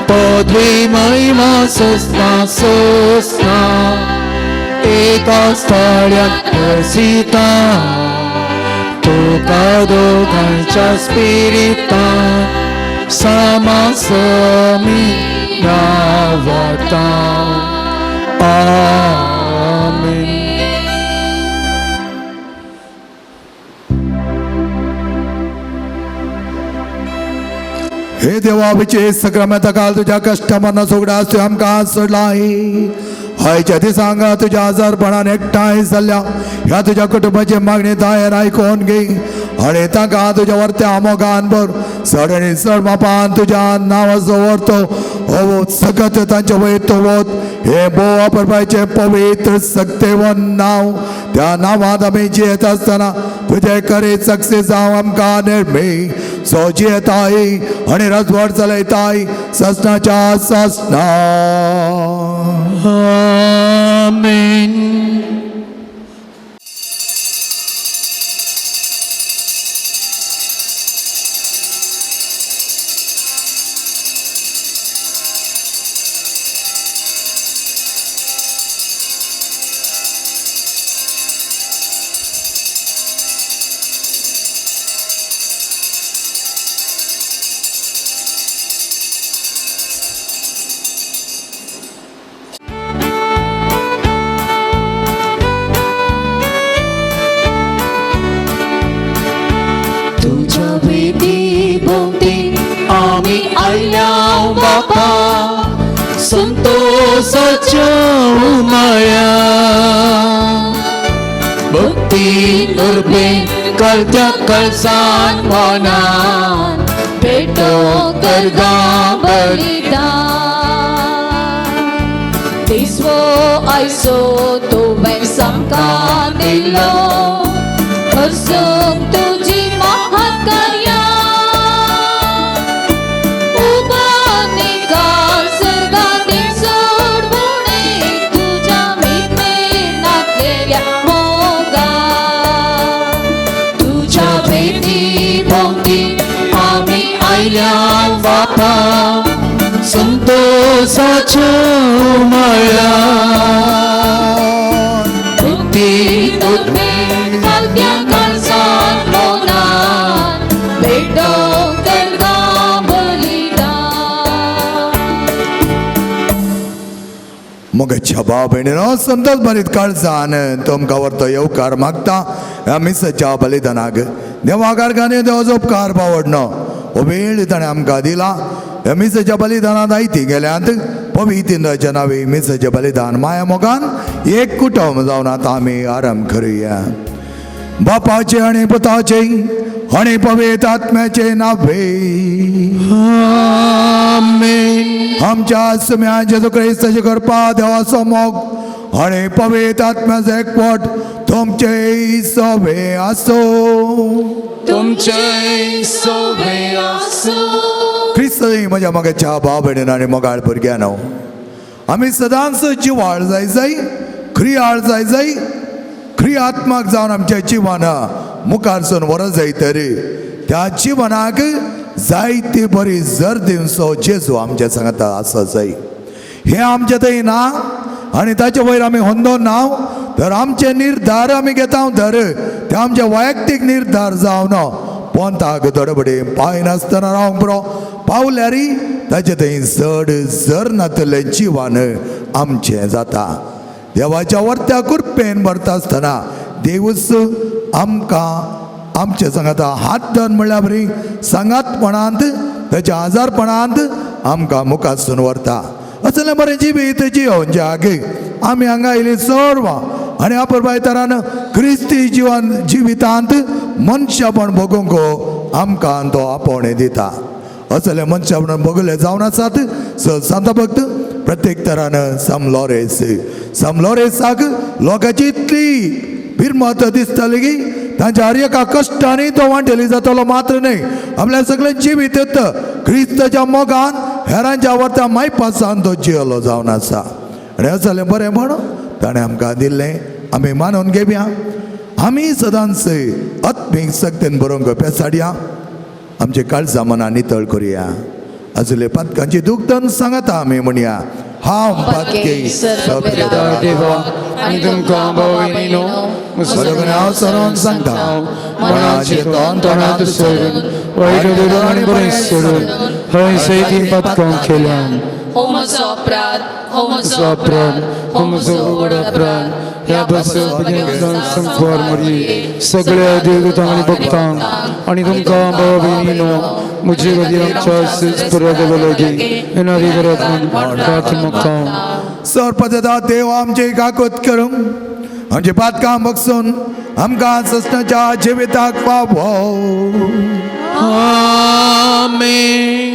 पदवी महिमा सस्ना सस्ना एका स्थळ्यात वसिता तुका दोगांच्या स्पिरितान समासमी रावता. आमेन. हे देवा विचे सक्रमेंता काल तुझ्या कश्टमरना सोगडा तूं आमकां सोडलाय. हयच्या दिसांक तुज्या आजारपणान एकठांय जाल्ल्या ह्या तुज्या कुटुंबाची मागणी दायर आयकून घे आनी तांकां तुज्या वरत्या मोगान भर. चड आनी चड मापान तुज्या नांवाचो व्हरतो हो सगत तांच्या वयर तो वत हे भोव वापरपाचें पवित्र सक्तेवन नांव. त्या नांवांत आमी जियेत आसतना तुजे करे सक्सेस जावं आमकां निर्मी सो जियेताय आनी राजवट चलयताय ससनाच्या ससना. आमेन. तुझ्या भीती भोवती आमी आयल्या बापा संतोषाच्या उमाळ्या भक्ती उर्बे कळत्या कळसान मनान भेटो करगा बलिदान दिसवो आयसो तुवें सामकां दिलो खर्सूंक तुजी महाकार्या उबा निकाल सर्गांत सोडवणे तुज्या मित्रेनातल्या मोगा तुज्या भेटी भोवती आमी आयल्या बापा संतोषाच्या उमाळ्या भक्ती उर्बे घालत्या काळजान मनान भेटो करगा बलिदान. मोगाच्या भाव भयणीनो संतोष भरीत काळजान तुमकां व्हरतो येवकार मागता ह्या मिसाच्या बलिदानाक. देवा कारखाने देवाचो उपकार पावडनो हो वेळ ताणें आमकां दिला. ह्या मिसाच्या बलिदानांत आयती गेल्यांत पवित्र नावे मिसाचें बलिदान माया मोगान एक कुटुंब जावन आतां आमी आराम करुया. बापाचे आनी पुताचे आनी पवित्र आत्म्याचे नावे आमेन. आमच्या सुम्या जेजू क्रिस्ताचे कृपा देवाचो मोग आनी पवित्र आत्म्याचो एकवट तुमचे सवे आसो. तुमचे सोबे आसूं. क्रिस्त म्हज्या मोगाच्या भाव भयणीन आनी मोगाळ भुरग्यानो, आमी सदांच जिवाळ जाय जाय, क्रियाळ जाय जाय, क्रियात्मक जावन आमच्या जिवना मुखार सून व्हर जाय तरी त्या जिवनाक जायती बरी जर दिवचो जेजू आमच्या सांगता आसा जाय. हें आमचें थंय ना आनी ताचे वयर आमी होंदोन ना तर आमचे निर्धार आमी घेता तर ते आमचे वैयक्तीक निर्धार जावन पोंताक दडबडे पांय नासतना रावंक पुरो पावल्यार ताचे थंय चड जर नातलें जिवन आमचें जाता. देवाच्या वर्त्या कृपेन भरता आसतना देवूच आमकां आमचे सांगाता हात धन म्हणल्यार बरी सांगातपणांत ताच्या आजारपणांत आमकां मुखासून व्हरता. असलें बरें जिवीत जियोवन जे आमी हांगा आयली सर्वां आनी अपुरबायतरान क्रिस्ती जिवन जिवितांत मनशापण भोगूंक आमकां तो आपोवणें दिता. असलें मनशापण भोगले जावन आसात सांता भक्त प्रत्येक तरान समलोरेस समलोरेसाक लोकांची इतली भिरमत दिसताली की तांच्या हर एका कश्टांनी तो वांटेली जातलो मात्र न्हय आपल्या सगळें जिवीत क्रिस्ताच्या मोगान हेरांच्या वर्ता मायपासान तो जियेलो जावन आसा. आनी असलें बरें म्हण ताणें आमकां दिल्लें आमी मानून घेवया. आमी सदांच आत्मीक शक्तीन बरोवंक पेसाडया, आमचे काळजा मनां नितळ करुया. आजुले पातकांची दुखदन सांगता आमी म्हणया, हांव पातके देवा आनी तुमकां भाव भयणीनो हांव सरोन सांगता मनाचे तोंड तोंडांत सोडून वायट उलोवन आनी बरें सोडून हय सैती पातकां केल्या. हो म्हजो अपराध, हो म्हजो अपराध, हो म्हजो व्हड अपराध. ह्या बसवर मरी सगळ्या देवदूतांक आनी भक्तांक आनी तुमकां भाव भयणीनो म्हजे खातीर आमच्या परत लागीं येणारी घरात म्हूण प्रार्थना मागता. सरपदा देव आमचे काकूत करूं आमचे पातकां बगसून आमकां ससनाच्या जिविताक पावो. आमेन.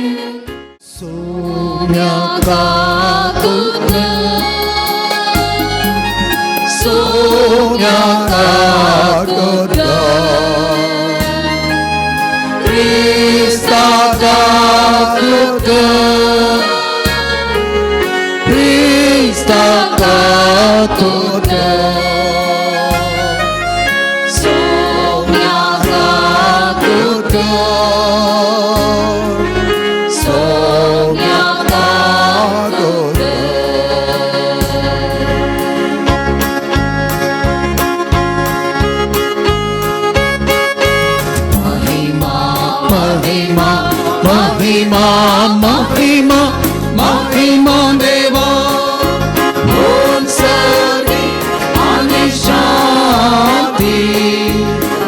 सोम्या काकूत, सोम्या काकूत, क्रिस्ता काकूत, क्रिस्ता काकूत, सोम्या काकूत, सोम्या काकूत. महिमा महिमा महिमा महिमा महिमा देवा सरी आणि शांती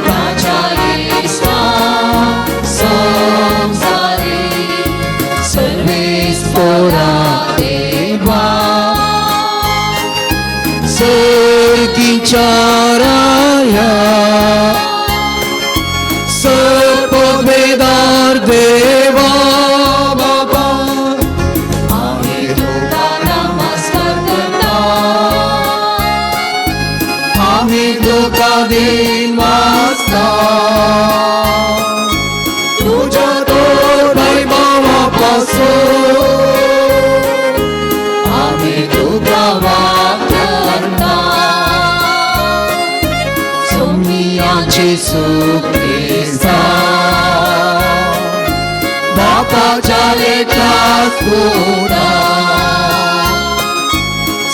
ताच्या इस्ता संसारी सर्वेस्पोरा देवा सर्गीच्या राया सर्पभेदार देवा बाबा आम्ही तुका नमस्कार करता, आम्ही तुका दिन वाचता तुझ्या तोर वैभवापासून आम्ही तुका वापरता. सोमिया जेसू क्रिस्ता बापाच्या लेखास पुरा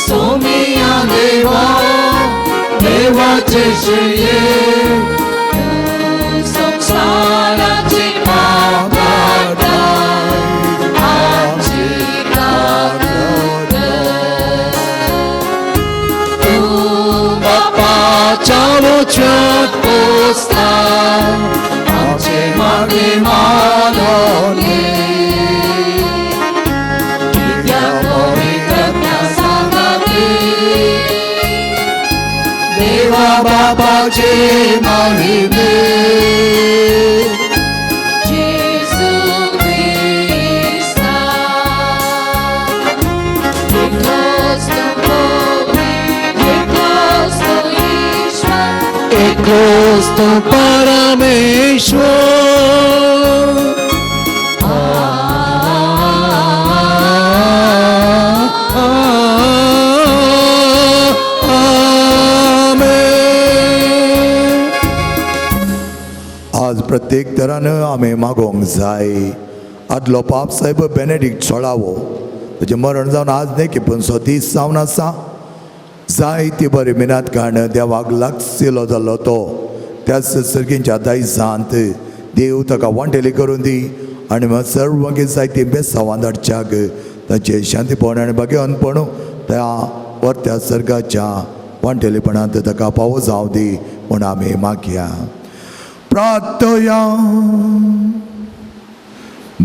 सोमिया देवा देवाचे श्रेय संसाराचे पाप काडता, आमची काकूत कर. क्रिस्ता आमचे मागणें मानून घे. कित्याक पवित्र आत्म्या सांगाती देवा बापाचे महिमे जेजू क्रिस्ता एकलोच तूं पवी, एकलोच तूं ईश्वर, एकलोच तूं परमेश्वर. आमेन. आज प्रत्येक तरान आमी मागोंक जाय. आदलो पाप साहेब बेनेडिक्ट सोळावो ताचें मरण जावन आज न्ही की पूण सो दीस जावन आसा. जाय ती बरी मिनात काण देवाक लागशिलो जाल्लो तो त्याच सर्गींच्या दायजांत देव ताका वांटेली करून दी आनी मागीर सर्व मागीर जायती बेसांवां धाडच्याक ताचें शांतीपण आनी भाग्यवंतपण त्या वर्त्या सर्गाच्या वांटेलीपणांत ताका पावो जावं दी म्हूण आमी मागया. प्रार्थया.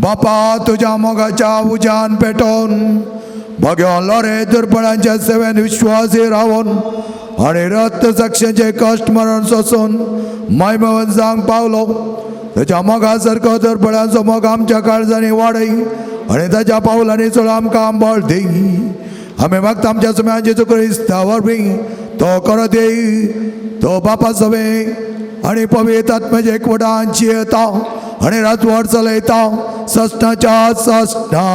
बापा तुज्या मोगाच्या उज्यान पेटोवन भग्यान लोरे दुर्बळांच्या सेवेन विश्वासी रावन आनी रक्त साक्षांचे कश्ट मरण सोसून मायमवन जावंक पावलो. ताच्या मोगा सारको दुर्बळांचो मोग आमच्या काळजांनी वाडय आनी ताच्या पावलांनी चड आमकां बळ दी. आमी मागता आमच्या सुम्या जेजू क्रिस्ता वरवीं तो करत येई तो बापा सवे आनी पवित्र आत्म्याचे एकवटान जियेता आनी रातवाड चलयता ससनाच्या ससना.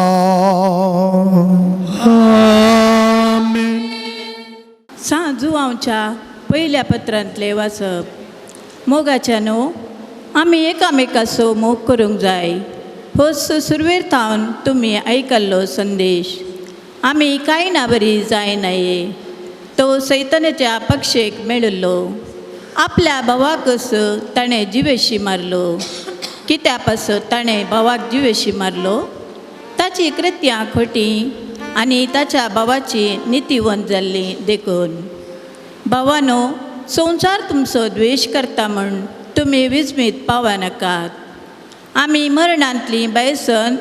सां जुवांवच्या पयल्या पत्रांतलें वाचप. मोगाच्या न्हू आमी एकामेकाचो मोग करूंक जाय. हो सुरवेर थावन तुमी आयकल्लो संदेश. आमी कांय ना बरी जायनाये तो सैतनाच्या पक्षेक मेळिल्लो. आपल्या भावाकच ताणें जिवेशी मारलो. कित्या पासत ताणें भावाक जिवेशी मारलो? ताची कृत्यां खोटी आनी ताच्या भावाची नितीवंत जाल्ली देखून. भावानो, संवसार तुमचो द्वेश करता म्हूण तुमी विस्मीत पावनाकात. आमी मरणांतली बायसन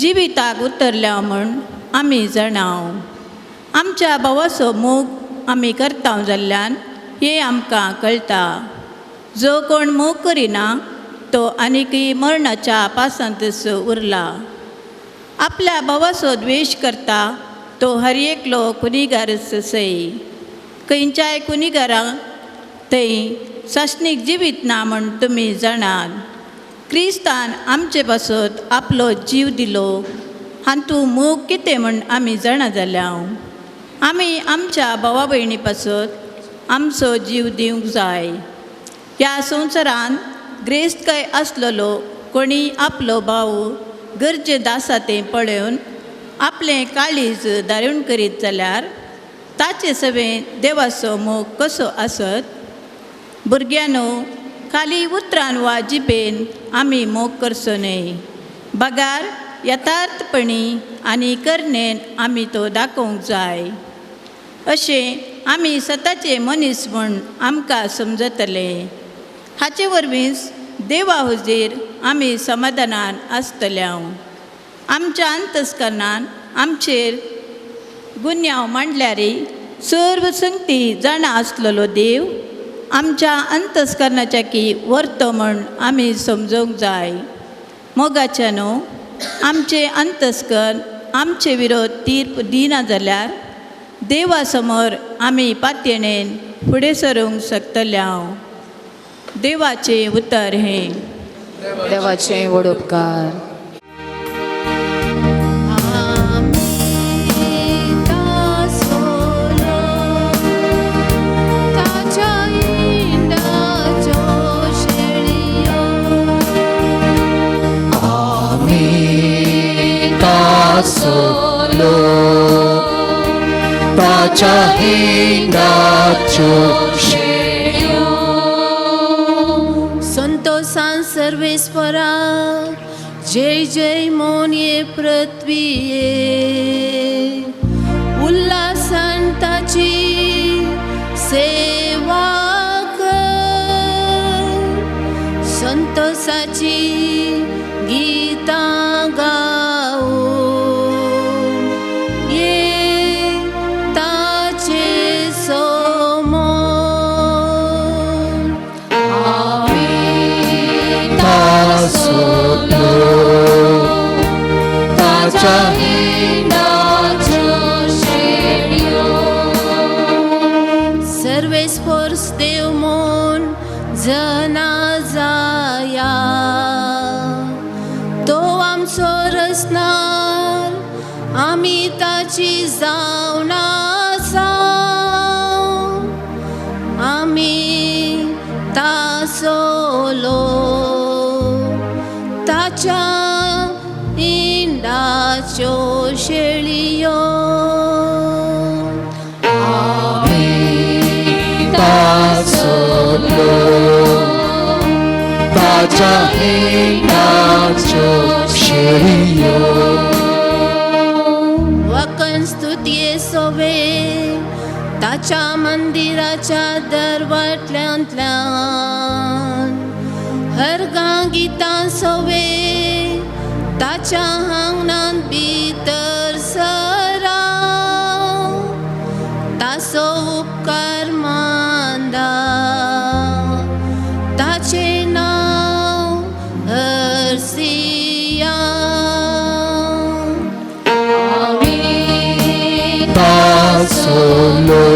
जिविताक उतरल्या म्हूण आमी जाणाव. आमच्या भावाचो मोग आमी करता जाल्ल्यान हें आमकां कळटा. जो कोण मोग करिना तो आनीकय मरणाच्या पासांतच उरला. आपल्या भावाचो द्वेश करता तो हर एकलो कुनिगारच सई. खंयच्याय कुनिगारांक थंय सासणीक जिवीत ना म्हूण तुमी जाणात. क्रिस्तान आमचे पासत आपलो जीव दिलो. हातूंत मोग कितें म्हूण आमी जाणा जाल्या. आमी आमच्या भावा भयणी पासत आमचो जीव दिवंक जाय. ह्या संवसारांत ग्रेस्तकाय आसलेलो कोणी आपलो भाव गरजेंत आसा तें पळोवन आपलें काळीज दारूण करीत जाल्यार ताचे सवें देवाचो मोग कसो आसत? भुरग्यांनो, खाली उतरान वा जिबेन आमी मोग करचो न्हय, बगार यथार्थपणी आनी करणेन आमी तो दाखोवंक जाय. अशें आमी सताचे मनीस म्हूण आमकां समजतले. हाचे वरवींच देवा हुजीर आमी समाधानान आसतले. आमच्या अंतस्करणान आमचेर गुन्यांव मांडल्यारय सर्व संगती जाणा आसलेलो देव आमच्या अंतस्करणाच्या की वर्तो म्हूण आमी समजूंक जाय. मोगाच्या न्हू, आमचें अंतस्करण आमचे विरोध तीर्प दिना जाल्यार देवा समोर आमी पातयेणेन फुडें सरूंक शकतले. देवाचें उतर हें. देवाचे व्हड उपकार. ताच्या हिंडाच्यो शेळयो. संतोषान सर्वेस्वरा जय जय मोन ये पृथ्वीये उल्हासान ताची सेवा कर. ताच्या हिंडाच्यो शेळयो. सर्वेस्पोर्स देव म्हूण जना जाया, तो आमचो रचणार, आमी ताची जावन आसा, आमी तासोलो ताच्या इंडाच्यो शेळयो. तासलो ताच्या हिंडाच्यो शेळयो. वकन स्तुतये सोवे ताच्या मंदिराच्या दरवाटल्यांतल्यान, हरगां गितां सोवे ताच्या आंगणांत भितर सरा, तासो उपकार मांदा, ताचें नांव हरसिया. तासलो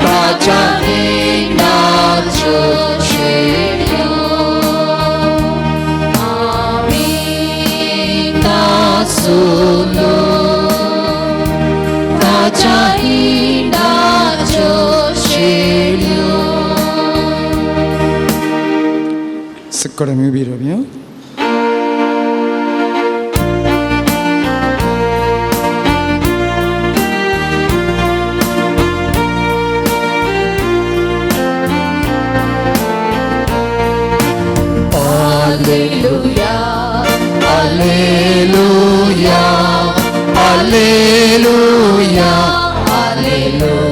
ताच्या हिंडाच्यो शेळयो. आमी तासलो ताच्या हिंडाच्यो शेळयो. सकड आमी उबी रावया. Alleluia, Alleluia, Alleluia, Alleluia,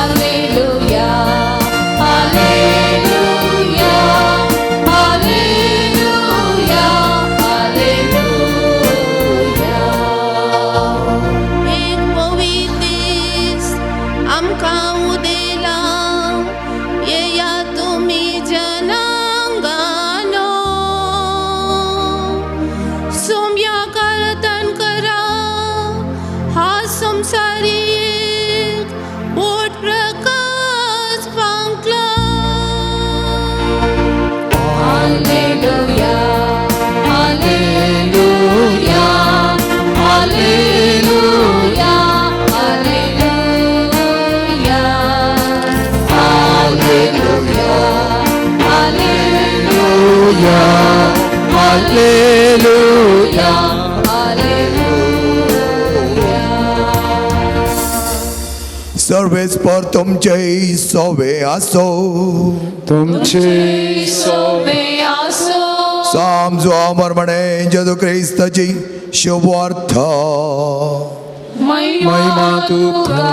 Alleluia, Alleluia, Alleluia, Alleluia. एक पवित्र दीस आमकां उदेला, येया तुमी जनांगानो, सोम्या करतन करा हा संसारी एक बोट Prakash फांकला. Alleluia, Alleluia, Alleluia, Alleluia, Alleluia, Alleluia, Alleluia, Alleluia. सर्वेस्पर तुमचे सोवे आसो. तुमचे सोवे आसो. सामजो अमर म्हणे जेजू क्रिस्ताची शुभवार्थ. महिमा तुका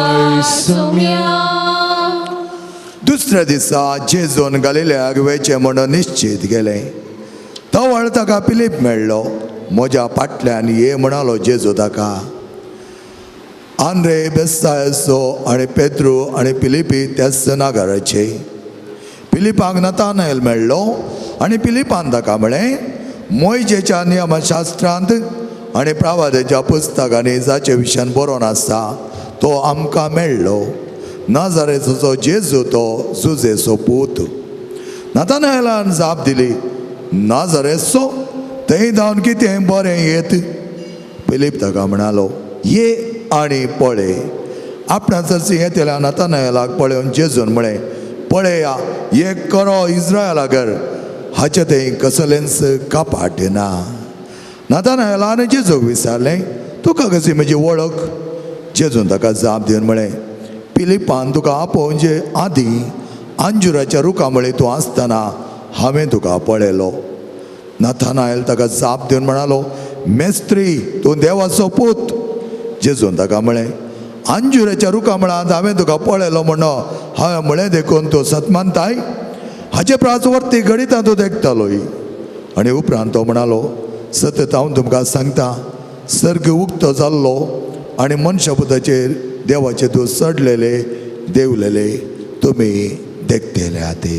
सुम्या. दुसऱ्या दिसा जेजून गालिल्याक वेचें म्हणून निश्चित केलें. तवळ ताका पिलीप मेळ्ळो. म्हज्या फाटल्यान ये म्हणालो जेजू ताका. आंद्रे बेस्तायसो आनी पेद्रू आनी पिलिपी त्याच नागराचे. पिलिपाक नतानायल मेळ्ळो आनी पिलिपान ताका म्हळें, मोयजेच्या नियमशास्त्रांत आनी प्रावादेच्या पुस्तकांनी जाचे विशयान बरोवन आसा तो आमकां मेळ्ळो, नाजारेचो जेजू तो जुजेचो पूत. नतानायलान जाप दिली, नाजारेचो थंय धांवन कितें बरें येत? फिलीप ताका म्हणालो, ये आनी पळय. आपणा सरशी येतल्या नतानायलाक पळोवन जेजून म्हळें, पळया एक करो इस्रायलागर, हाचें थंय कसलेंच कपाट ना. नतानायलान जेजूक विचारलें, तुका कशी म्हजी वळख? जेजून ताका जाप दिवन म्हळें, पिलिपान तुका आपोवचे आदीं अंजुराच्या रुखा मळी तूं आसतना हांवें तुका पळयलो. नथानायल ताका जाप दिवन म्हणालो, मेस्त्री तूं देवाचो पूत. जेजून ताका म्हळें, अंजुराच्या रुखा मळांत हांवें तुका पळयलो म्हण हांवें म्हळें देखून तूं सतमानताय? हाचे प्रास वरती घडितां तूं देखतालोय. आनी उपरांत तो म्हणालो, सतत हांव तुमकां सांगता, सर्ग उक्तो जाल्लो आनी मनशापुताचेर देवाचे दूत चडलेले देवलेले तुमी देखतले ते.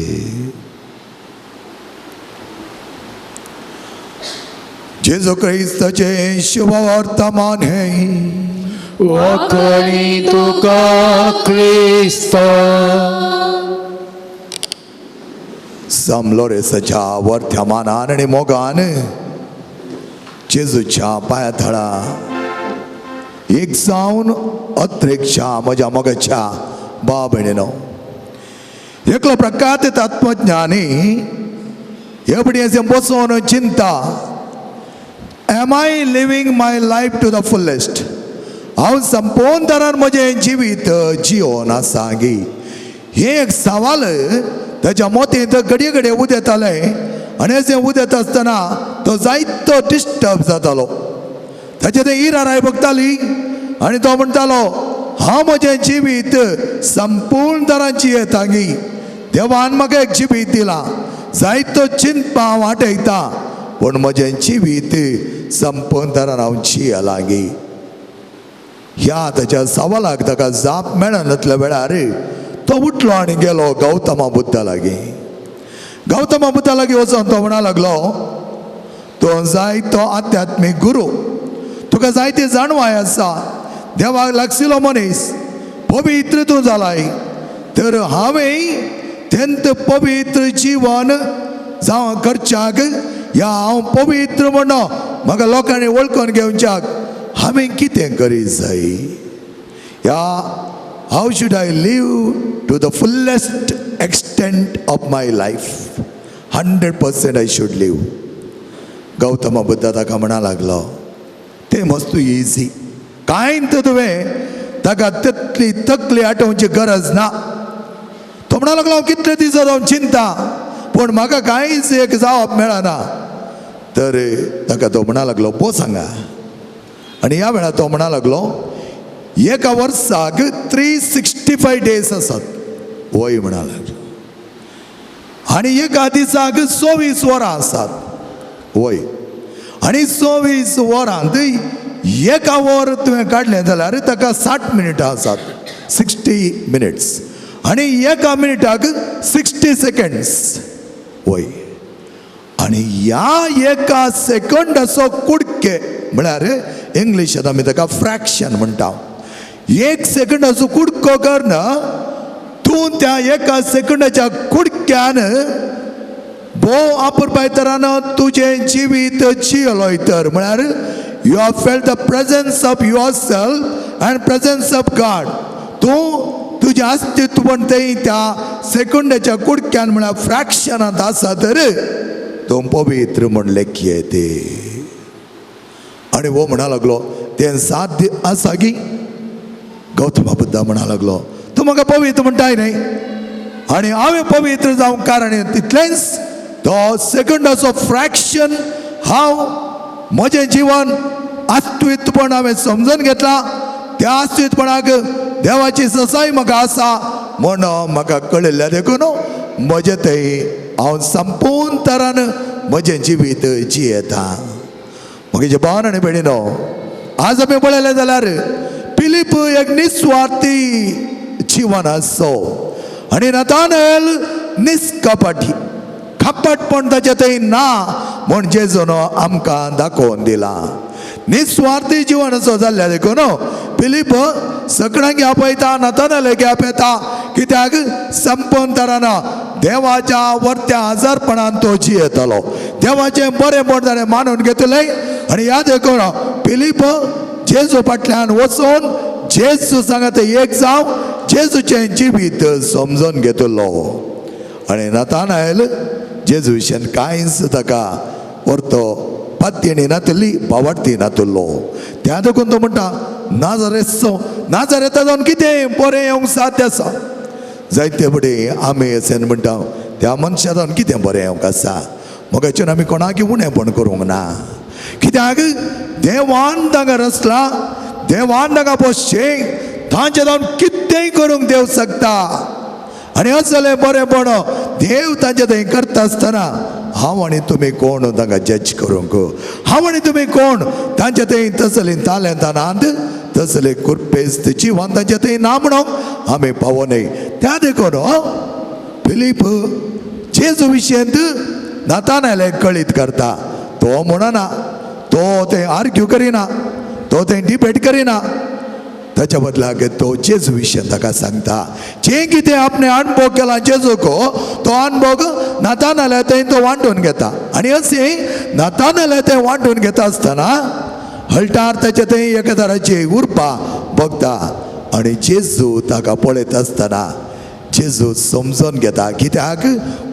जेजू क्रिस्ताचें शुभवर्तमान हें. वाखणी तुका क्रिस्ता. समलोरेसाच्या वरत्या मानान आनी मोगान जेजूच्या पांया थळा एक जावन अत्रेकच्या म्हज्या मोगाच्या भाव भयणीनो, एकलो प्रख्यात तत्वज्ञानी हे बसोन चिंता, am I living my life to the fullest? हांव संपूर्ण तरान म्हजें जिवीत जियोन आसा गी? हें एक सवाल ताच्या मोतींत घडये घडये उदेतालें आनी अशें उदेता आसतना तो जायतो डिस्टर्ब जातालो. ताचें तें इराराय बगताली आनी तो म्हणटालो, हांव म्हजें जिवीत संपूर्ण तरान जियेता गी? देवान म्हाका एक जिवीत दिलां, जायतो चिंतपा हांव वाटयता, पूण म्हजें जिवीत संपूर्ण तरान हांव जियेलां गी? ह्या ताच्या सवालाक ताका जाप मेळनातल्या वेळार तो उठलो आनी गेलो गौतमा बुद्धा लागीं. गौतमा बुद्धा लागीं वचोन तो म्हणा लागलो, तो जाय तो आध्यात्मीक गुरू, तुका जायती जाणवाय आसा, देवाक लागशिल्लो मनीस, पवित्र तूं जालाय, तर हांवें तेंत पवित्र जिवन जावं करच्याक या हांव पवित्र म्हण म्हाका लोकांनी वळखून घेवच्याक हांवें कितें करीत जाय? या how should I live to the fullest extent of my life? 100% I should live. Gautama Buddha ताका म्हणा लागलो, तें मस्त इजी, कांय तर तुवें ताका तितली तकली आठोवची गरज ना. तो म्हणा लागलो, हांव कितले दीस हांव चिंता, पूण म्हाका कांयच एक जावप मेळना. तर ताका तो म्हणा लागलो, बस हांगा. आनी ह्या वेळार तो म्हणा लागलो, एका वर्साक 365 डेज आसात. वय म्हणा लागलो. आनी एका दिसाक 24 वरां आसात. वय. आनी 24 वरांत एका वर तुवें काडलें जाल्यार ताका 60 मिनटां आसात, 60 मिनिट्स. आनी एका मिनटाक 60 सेकंड्स. वय. आनी ह्या एका सेकंडाचो कुडके म्हळ्यार इंग्लिशांत आमी ताका फ्रॅक्शन म्हणटा. एक सेकंडाचो कुडको करना तूं त्या एका सेकंडाच्या कुडक्यान भोव अपुरबाय तरान तुजें जिवीत जियेलोय तर म्हळ्यार you have felt the presence of yourself and presence of God. तूं तुजें अस्तित्व तें त्या सेकंडाच्या कुडक्यान म्हळ्यार फ्रॅक्शनांत आसा तर तूं पवित्र म्हण लेखये ते. आनी हो म्हणा लागलो, तें साध्य आसा की? गौतमा बुद्धा म्हणा लागलो, तूं म्हाका पवित्र म्हणटाय न्हय, आनी हांवें पवित्र जावंक कारण तितलेंच तो सेकंडाचो फ्रॅक्शन हांव म्हजें जिवन अस्तित्वपण हांवें समजून घेतलां. त्या अस्तित्वपणाक देवाची ससाय म्हाका आसा म्हण म्हाका कळिल्लें, देखून म्हजें थंय हांव संपूर्ण तरान म्हजें जिवीत जियेता. म्हगे भावन आनी भयणीनो, आज आमी पळयलें जाल्यार फिलीप एक निस्वार्थी जिवन आसो आनी नतानेल निस्कपटी, कपटपण ताचें थंय ना म्हण जेजून आमकां दाखोवन दिलां. निस्वार्थी जिवन असो जाल्ल्या देखून फिलीप सगळ्यांक आपयता, नतानेलाक आपयता, कित्याक संपूर्ण तरान देवाच्या वरत्या आजारपणान तो जियेतालो. देवाचें बरेंपण ताणें मानून घेतलें आनी ह्या देखून फिलीप जेजू फाटल्यान वचून जेजू सांगता एक जावं जेजूचें जिवीत समजून घेतलो. आनी नतानायल जेजू विशयान कांयच ताका परतो पत्तेणी नातली, बावडती नातलो. त्या देखून तो म्हणटा, नाजरेचो नाजरेता जावन कितें बरें येवंक साध्य आसा? जायते फुडें आमी अशें म्हणटा, त्या मनशा जावन कितें बरें येवंक आसा? मोगाचेर आमी कोणाक उणेपण करूंक ना, कित्याक देवान तांकां रचला, देवान तांकां पोसचें, तांचे जावन कितेंय करूंक देव शकता. आनी असलें बरेंपण देव तांचे थंय करता आसतना हांव आनी तुमी कोण तांकां जज करूंक? हांव आनी तुमी कोण तांचे थंय तसलीं तालेंतां नात, तसले कुरपेस्त जिवन तांचे थंय ना म्हणूंक आमी पावो न्हय. त्या देखून फिलीप जेजू विशयंत नतानायलेक कळीत करता. तो म्हणना, तो थंय आर्ग्यू करिना, तो थंय डिबेट करिना, ताच्या बदलाक तो जेजू विशय ताका सांगता. जें कितें आपणें अणभव केला जेजूको तो अणभव नातानाल्या थंय तो वांटून घेता. आनी अशें नातानाल्या थंय वांटून घेता आसतना हळटार ताच्या थंय एका तराची उरपा बगता आनी जेजू ताका पळयत आसतना जेजू समजून घेता कित्याक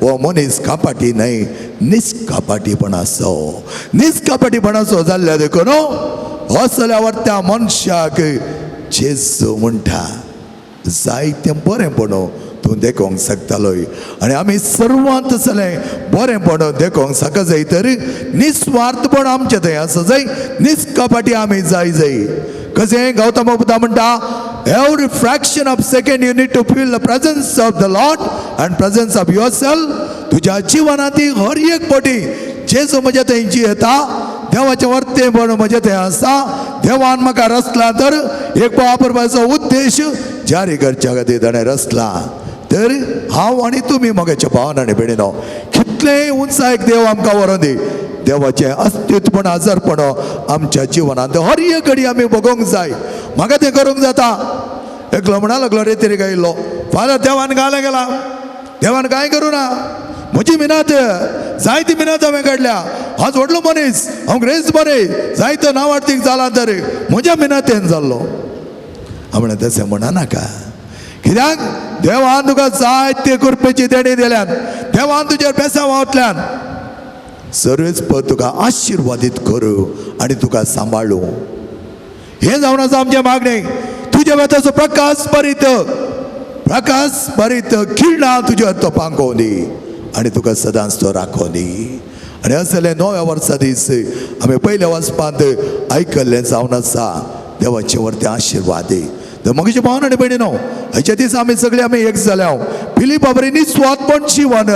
हो मनीस कपाटी न्हय निस्कपाटीपणाचो, निस्कपाटीपणाचो जाल्ल्या देखून असल्यावर त्या मनशाक जेजू म्हणटा जायतें बरेंपण तूं देखोंक शकतालोय. आनी आमी सर्वांत तसलें बरेंपण देखोंक शक जाय तर निस्वार्थपण आमचें थंय आसा जाय, निस्कपाटी आमी जाय जाय. कशें गौतम बुद्धा म्हणटा, every fraction of second you need to feel the presence of the Lord and presence of yourself. तुज्या जिवनांत हर एक पटी जेजू म्हज्या थंय जियेता, देवाचें वर्तेपण म्हजें थंय आसा, देवान म्हाका रचला तर एक वापरपाचो उद्देश जारी करच्या खातीर ताणें रचला. तर हांव आनी तुमी म्हज्या भावान आनी भयणीनो कितलेंय उंचायक देव आमकां व्हरोन दी, देवाचें अस्तित्वपण आजारपण आमच्या जिवनांत हर एक घडी आमी भोगोवंक जाय. म्हाका तें करूंक जाता. एकलो म्हणा लागलो रे तरी गायिल्लो फाल्यां देवान घालें गेला, देवान कांय करूं ना, म्हजी मिनात जायती मिनात हांवें काडल्या, हांव व्हडलो मनीस, हांव ग्रेस मनीस, जायतो नांवार्थीक जाला तर म्हज्या मिनातेन जाल्लो. हांव म्हणलें तशें म्हणा नाका, कित्याक देवान तुका जायते कृपेची देणी दिल्यान, देवान तुजेर बेसां वावतल्यान सर्वेच पद तुका आशिर्वादीत करूं आनी तुका सांबाळूं. हें जावन आसा आमचें मागणें. तुज्या वेताचो प्रकाश बरीत प्रकाश बरीत किरणां तुज्या तो पांकोवं दी आनी तुका सदांच तो राखोवं दी. आनी असले नव्या वर्सा दीस आमी पयल्या वचपांत आयकल्लें जावन आसा देवाचे वरते आशिर्वाद. तर म्हजे भावन आनी भयणीनो हाच्या दिसा आमी सगळे आमी एक जाल्या फिलिपा बरी निस्वार्थपण जिवन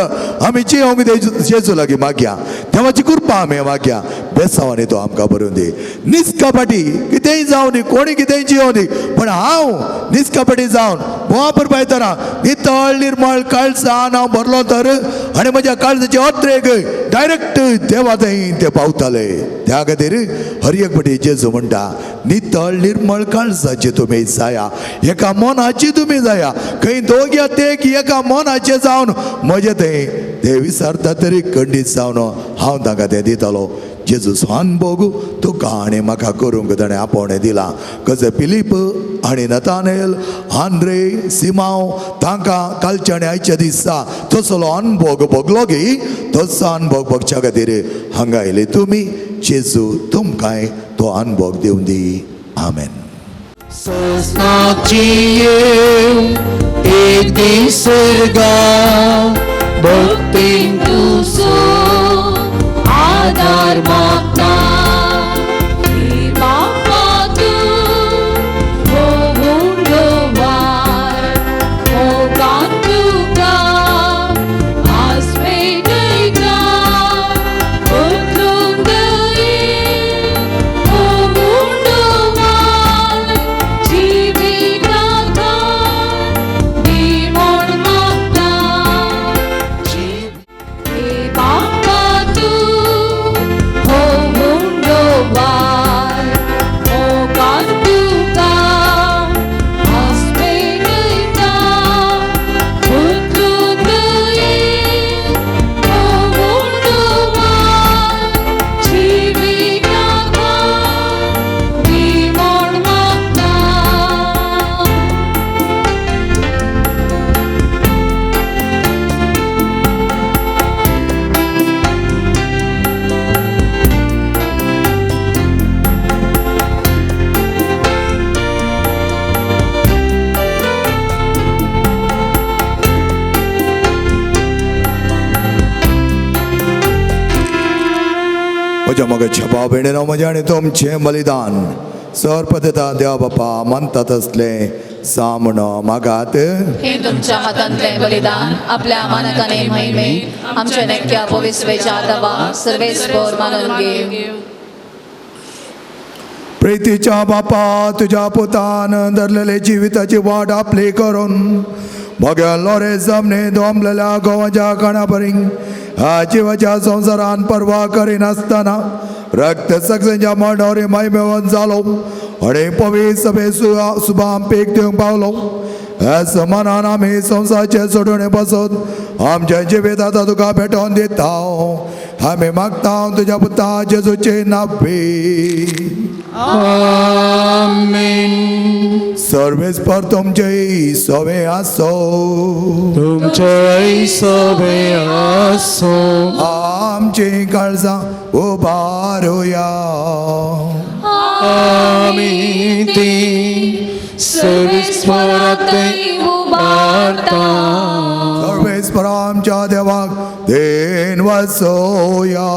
आमी जिवंक जेजू लागीं मागया, देवाची कृपा आमी मागया, बेसांवांनी तो आमकां बरोवन दी. निस्कपाटी कितेंय जावं दी, कोणी कितेंय जियों दी, पूण हांव निस्कपाटी जावन वापर पायतना नितळ निर्मळ काळजान हांव भरलो तर आनी म्हज्या काळजाची अत्रेक डायरेक्ट देवा थंय ते पावताले. त्या खातीर हर एक पटी जेजू म्हणटा नितळ निर्मळ काळजाची तुमी जाया, एका मनाची तुमी जाया, खंय दोग्या तेक एका मनाचे जावन म्हजे थंय ते विसरता तरी खंडीत जावन हांव तांकां तें दितालो. जेजू अनभोग तुका आनी म्हाका करूंक ताणें आपोवणें दिलां. कशें फिलीप आनी नतानेल आंद्रे सिमांव तांकां कालच्या आनी आयच्या दिसा तसलो अनभोग भोगलो गी तसो अनभोग भोगच्या खातीर हांगा आयले तुमी. जेजू तुमकांय तो अनभोग दिवं दी. आमेन. सस्नाची एक दीस सर्गा भक्तीन तुजो आदार मागता, हे बापा तूं हो उंडोवार मोगान तुका आज पेटयता, उखलून दये हो उंडोवार जिविताक दी म्हूण मागता. हे बापा तूं हो उंडोवार मोगान तुका आज पेटयता, उखलून दये हो उंडोवार जिविताक दी म्हूण मागता. म्हज्या मोगाच्या भाव भयणीनो म्हजें आनी तुमचें बलिदान सर्पदेता देवा बापा मानता तसलें सामण मागात. हे तुमच्या हातांतले बलिदान आपल्या मानकाने महिमे आमच्या नेक्या पविस्वेच्या दवा सर्वेस्पर मानून घे. प्रितीच्या बापा तुज्या पुतान धरलेले जिविताची वाट आपली करून मगे लोरे जमने दोमलेल्या गोवाच्या कणापरी ह्या जिवाच्या संवसारान पर्वा करिनासतना रक्त सगळ्यांच्या मरणावर महिमेवन जालो आनी पवित्र सभे सुभाम पीक दिवंक पावलो. ह्या समानान आमी संवसाराचे सोडोवणे पासत आमच्या जिवीत आतां तुका भेटोवन दिता. आमी मागता तुज्या पुता जेजूचे नावे. आमेन. सर्वेस्पर तुमचे सवे आसो. तुमचे सवे आसो. आमची काळजां उबारुया. आमी ती सर्वेस्पराते उबारता. सर्वेस्पर आमच्या देवाक then वसोया.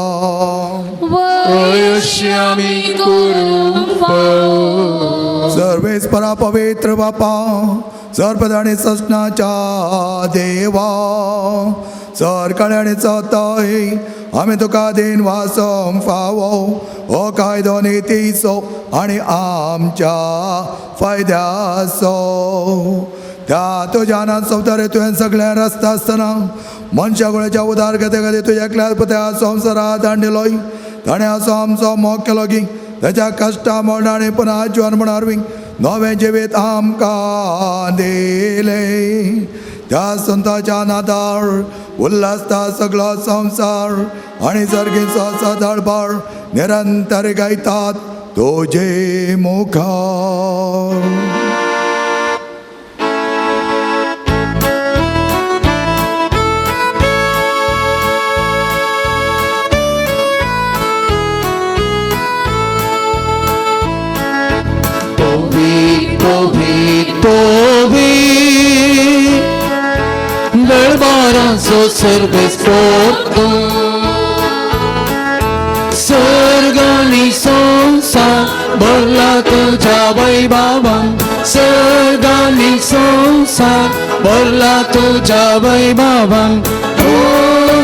वयशी आमी करूंक फावो. सर्वेस्परा पवित्र बापा, सर्पदाणी ससनाच्या देवा, सरकाळी आनी चताय आमी तुका then वासोंक फावो. हो कायदो नितीचो आनी आमच्या फायद्याचो. त्या तुज्या संवसार तुवें सगळें रस्ता आसतना मनशा गुळ्याच्या उदारगते खातीर तुज्या एकल्याच पुत्या संवसारात हाडिल्लोय. ताणें असो आमचो मोग केलो की ताच्या कश्टा मरणां आनी पुनः जिवन म्हण नवें जिवीत आमकां दिलें. त्या संताच्या नादार उल्हासता सगळो संवसार आनी सर्गीचो सदाळबार निरंतर गायतात तुजे मुखार. पवित्र पवित्र दरबाराचो सर्वेस्पर तूं, सर्ग आनी संवसार भरला तुज्या वैभवान. सर्ग आनी संवसार भरला तुज्या वैभवान. ओ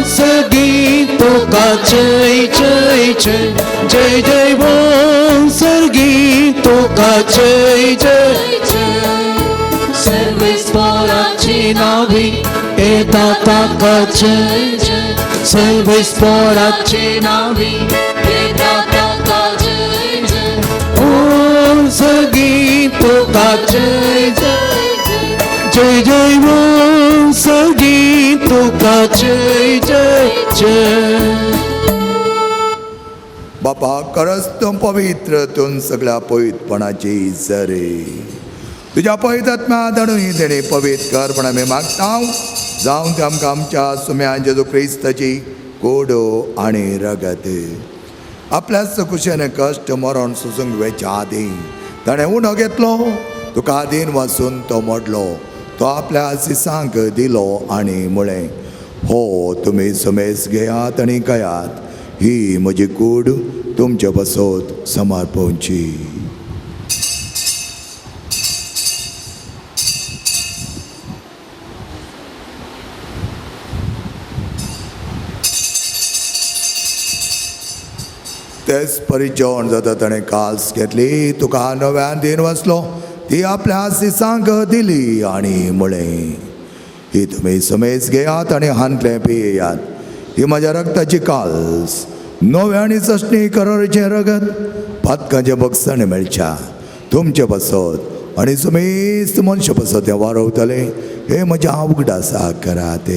सर्गी तुका जय जय जय जय जय बोल. सर्गी तुका जय जय जय. सर्वेस्पराची नावी येता ताका जय जय. सर्वेस्पराची नावी येता ताका जय जय. ओ सर्गी तुका जय जय जय जय बोल. सर्गी तुका जय जय जय. बापा खरंच तूं पवित्र, तूं सगळ्या पवित्रपणाची जरे. तुज्या पवित्र आत्म्या धाडून तेणे पवित्र कर म्हण आमी मागता. जावं ते आमकां आमच्या सुम्या जेजू क्रिस्ताची कोडो आनी रगत. आपल्याच कुशेन कश्ट मरण सोसूंक वेच्या आदीं ताणें उणो घेतलो, तुका आदीन वाचून तो मोडलो, तो आपल्या सिसांक दिलो आनी म्हळें, हो तुमी सुमेस घेयात आनी खायात, ही म्हजी कूड तुमचे पासत समर्पणची. तेच परी जेवण जाता ताणें काल्स घेतली, तुका नव्यान दिन वाचलो, ती आपल्या सिसांक दिली आनी म्हळें, ही तुमी समेज घेयात आनी हांतलें पियेयात, ही म्हज्या रक्ताची काल्स, नव्या आनी चशणी करारीचें रगत, पातकांचें बक्षण मेळच्या तुमचे पासत आनी समेस्त मनशा पासत तें वारवतलें. हें म्हज्या उगडासा करात.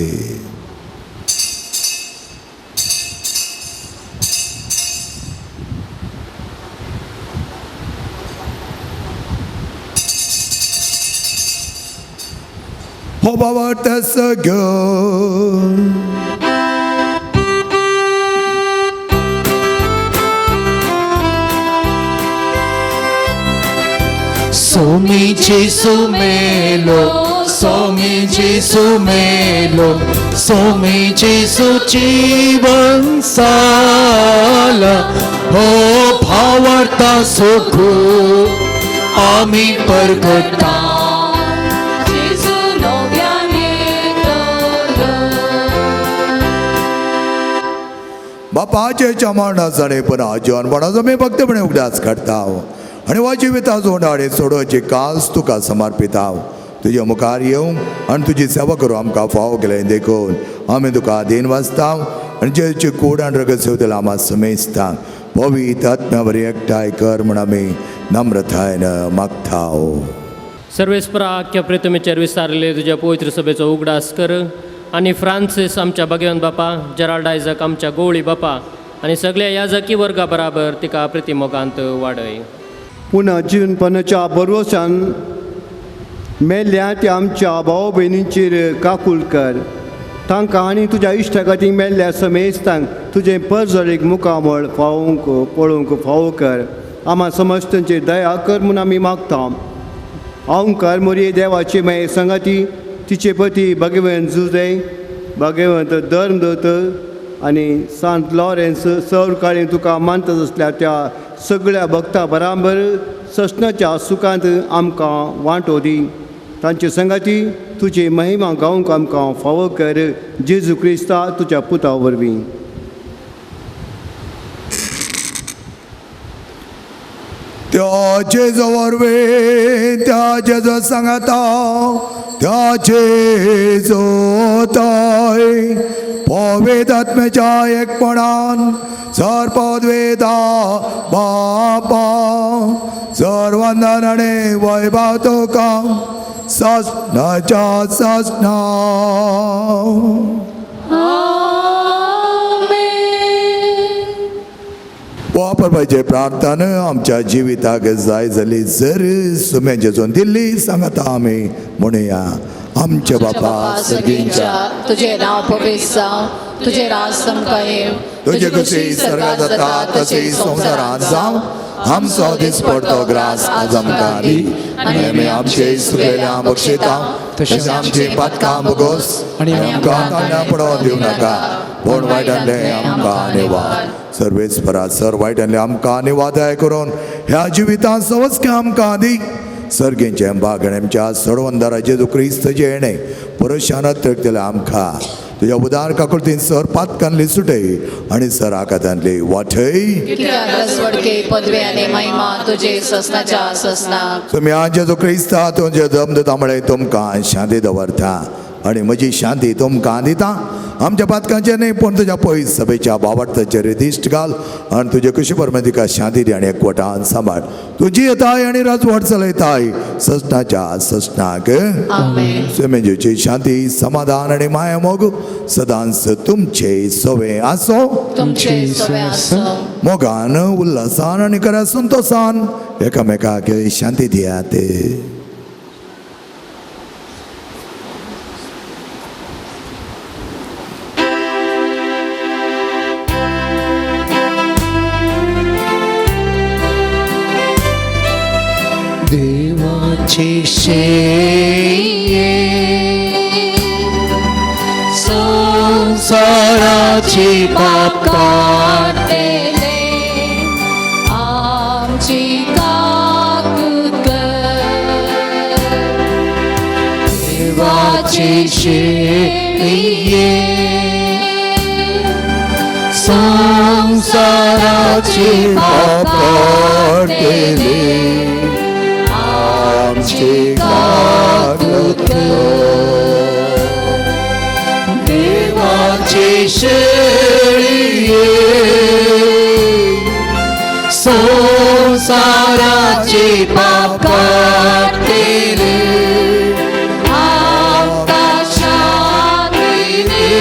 हो बाबा तसं घेवन सोमी जेसू मेलो, सोमी जेसू मेलो, सोमी जेसू जीवन साला. हो भावार्था सुखू आमी परगटा. जेजू नव्यान येतलो. बापाचे मरणाचो आनी पुन्हा जिवनपणाचो मी भक्तपणे उगडास काडटा आनी हो जिविताचो आनी सोडोवची कास तुका समर्पिता. तुज्या मुखार येवंक आनी तुजी सेवा करूं आमकां फावो केलें देखून आमी तुका आदीन वाचता आनी जेची कूड आनी रगत सेवतले आमा समेजता. पवित्र आत्म्या वरी एकठांय कर म्हूण आमी नम्रतायेन मागता. सर्वेस्परा आख्या प्रितमेचेर विस्तारले तुज्या पवित्र सभेचो उगडास कर आनी फ्रांसीस आमच्या भगवंत बापा, जेराल्ड आयजक आमच्या गोवळी बापा आनी सगळ्या याजकी वर्गा बराबर तिका प्रितीमोगांत वाडय. पुनः जीवनपणाच्या भरवशान मेल्ल्या त्या आमच्या भाव भयणींचेर काकूल कर. तांकां आनी तुज्या इश्टा खातीर मेल्ल्या समेस्तांक तुजें परजळीक मुखामळ फावोवंक पळोवंक फावो कर. आमा समजतांचेर दया कर म्हूण आमी मागता. ओंकार मोरये देवाची मागीर संगाती तिचे पती भगवंत जुजय भगवंत धर्मदत्त आनी सांत लॉरेन्स सर काळी तुका मानता आसल्या त्या सगळ्या भक्ता बराबर ससनाच्या सुखांत आमकां वांटो दी. तांचे संगाती तुजी महिमा गावंक आमकां फावो कर. जेजू क्रिस्ता तुज्या पुता वरवीं. त्या जेजू वरवीं, त्या जेजू सांगाता, त्या जेजू ताय पवित्र आत्म्याच्या एकपणान सर्पद्वेदा बापा सर्वंदन आनी वैभव तुका ससनाच्या ससना. वापरपाचे प्रार्थना आमच्या जिविताक जाय जाली जर सुम्या जेजून दिल्ली सांगता आमी म्हणुया. आमच्या बापा सर्गींच्या तुझे नाव पवित्र जावं, तुझे राज तुमकां येवं, तुजे कशी सर्गात जाता तशी संवसारांत जावं. आमचो दिसपडतो ग्रास आज आमकां दी आनी आमी आमचे सुकलेल्या बक्षिता तशें आमची पातकां भोगोस आनी आमकां तांकां पडोवन दिवं नाका, पूण वायटांतलें आमकां निवार. सर्वेस्परा सर वायटांतलें आमकां निवादाय करून ह्या जिवितांत सवस्के आमकां दी. सर्गेंचे बागण आमच्या सडवंदारा जेजू क्रिस्त जेणे पुरुशान तळकतले आमकां तुज्या उदार काकुळतीन सर पातकांतली सुटय आनी सर आकातांतली वाटय. पदवे आनी महिमा तुजे ससनाच्या ससनाक. तुमी जेजू क्रिस्ता तुमचे दम दिता म्हळें तुमकां शांती दवरता आनी म्हजी शांती तुमकां दिता. आमच्या पातकांचेर न्ही पूण तुज्या पयस सभेच्या बावडताचेर दिश्ट घाल आनी तुजे कुशी परमे तिका शांती दी आनी एकवटान सांबाळ. तुजी येताय आनी राजवट चलयताय ससनाच्या ससनाक. सुमेजीची शांती समाधान आनी माया मोग सदांच तुमचे सवे आसो. मोगान उल्हासान आनी खऱ्या संतोसान एकामेकाक शांती दियात. देवाचे शेये संसाराचे पाप काडटले आमची काकूत कर. देवाचे शेये संसाराचे पाप काडटले आमची काकूत कर. देवाचे शेळये संसाराचे पाप काडटले आमकां शांती दी,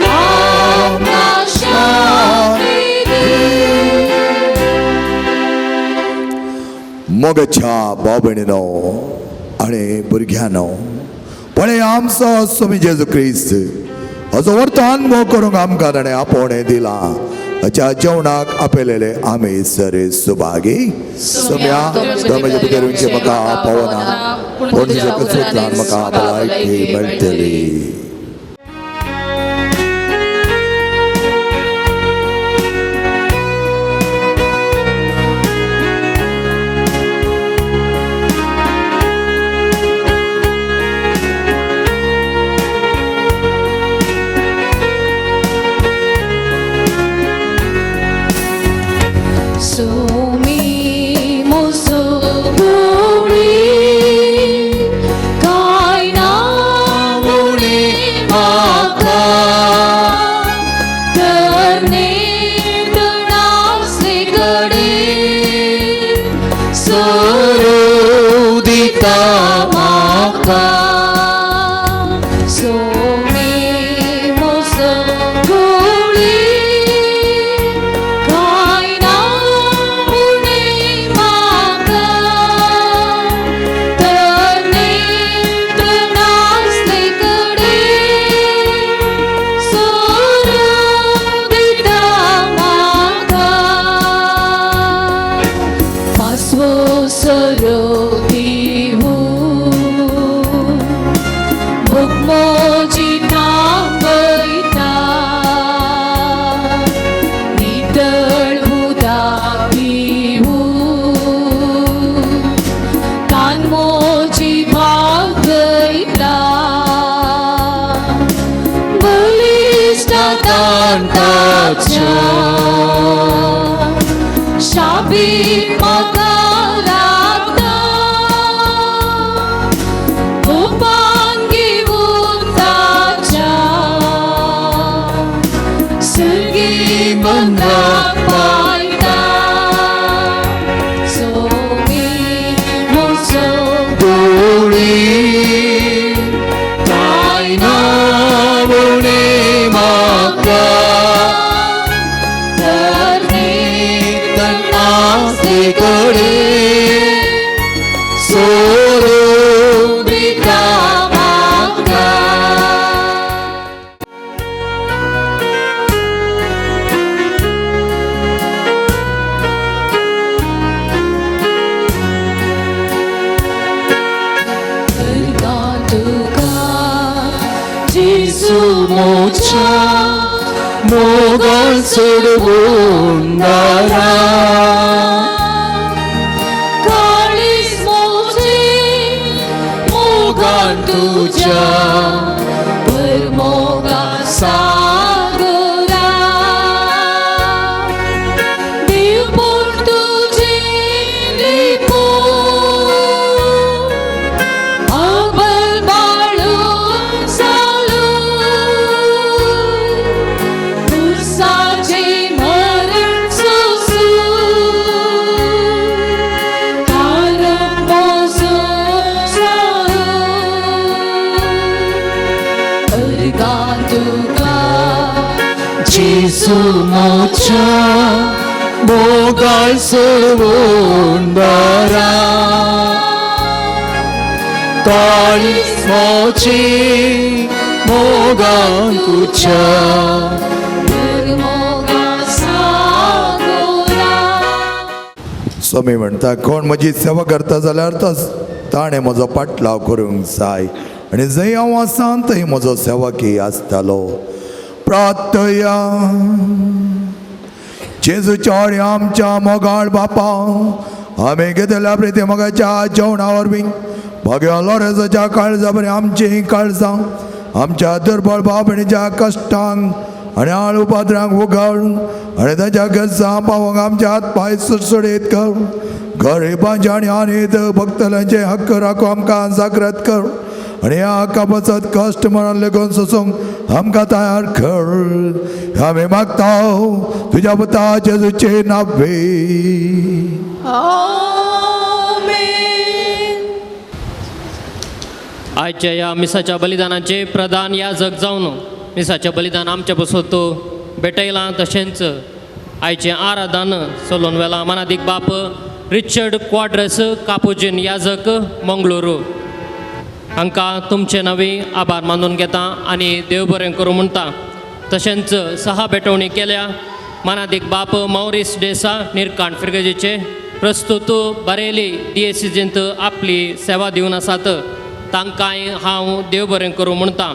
आमकां शांती दी. मोगाच्या भाव भयणीनो आनी भुरग्यांनो, पळय आमचो स्वामी जेजू क्रिस्त असो वर्तान मोग करूंक आमकां ताणें आपोवणें दिलां. ताच्या जेवणाक आपयलेले आमी सरे सुभागी. सम्या म्हज्या भितर येवचें म्हाका पावना, पूण तुज्या कसोतल्यान म्हाका भलायकी मेळटली. Sumi musuburi kaina muni खातीर म्हाका राखता कुपान घेवन ताच्या सुर्गी बंदाक पायता सोमी म्हजो गोळी काय ना उणें म्हाका आसले कडेन सोडून दिता म्हाका. तुका जेजू मोच्या मोगान सोडवून दारा काळीज म्हजें मोगान तुज्या भर मोगा सागरा देवपूण तुजें लिपून अबल बाळून सालून खुर्साचें मरण सोसून कारण म्हजो सारून अर्गां तुका जेजू मोच्या मोगान सोडवून दारा काळीज म्हजें मोगान तुज्या भर मोगा सागरा. स्वामी म्हणटा कोण म्हजी सेवा करता जाल्यार तो ताणें म्हजो पाटलाव करूंक जाय आनी जंय हांव आसा थंय म्हजो सेवकी आसतालो. प्रार्थया. जेजूच्या आनी आमच्या मोगाळ बापा आमी घेतल्या प्रिती मोगाच्या जेवणा वरवीं भाग्या लोरेजाच्या काळजा बरी आमचीं काळजां आमच्या दुर्बळ भाव भयणीच्या कश्टांक आनी आळ उपाद्रांक उगड आनी ताच्या गरजां पावोवंक आमच्या हात पांय सुडसुडीत कर. गरिबांचे आनी आनीत भक्तल्यांचे हक्क राखू आमकां जागृत कर आनी ह्या हक्का बचत कश्ट मरण लेगून सोसूंक आमकां तयार कर. आमी मागता तुज्या पुता जेजूचे नावे. आमेन. आयच्या ह्या मिसाच्या बलिदानाचे प्रधान याजक जावन मिसाचें बलिदान आमच्या बसोत भेटयलां. तशेंच आयचें आराधन चलोवन वेलां मानादीक बाप रिचर्ड क्वाड्रस कापुजीन याजक मंगळुरू हांकां तुमचे नवी आभार मानून घेता आनी देव बरें करूं म्हणटा. तशेंच सहा भेटवणी केल्या मानादीक बाप मॉरीस डेसा निरकांड फिर्गजेचे प्रस्तुत बरेली डिएसीजींत आपली सेवा दिवन आसात तांकांय हांव देव बरें करूं म्हणटा.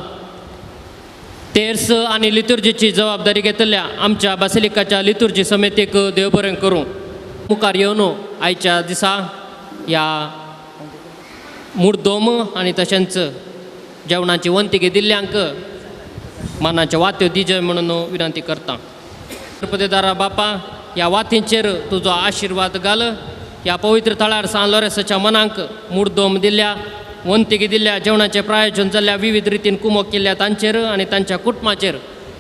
तेर्स आनी लितुर्जीची जबाबदारी घेतल्या आमच्या बासिलिकाच्या लितुर्जी समितीक देव बरें करूं. मुखार येवन आयच्या दिसा ह्या मुर्दोम आनी तशेंच जेवणाची वंतिकी दिल्ल्यांक मानाच्यो वात्यो दिजे म्हणून विनंती करता. गणपतीदारा बापा ह्या वातींचेर तुजो आशिर्वाद घाल. ह्या पवित्र थळार सान लोरेसाच्या मनांक मुर्दोम दिल्या वंतिकी दिल्या जेवणाचें प्रायोजन जाल्ल्या विविध रितीन कुमोक केल्ल्या तांचेर आनी तांच्या कुटुंबाचेर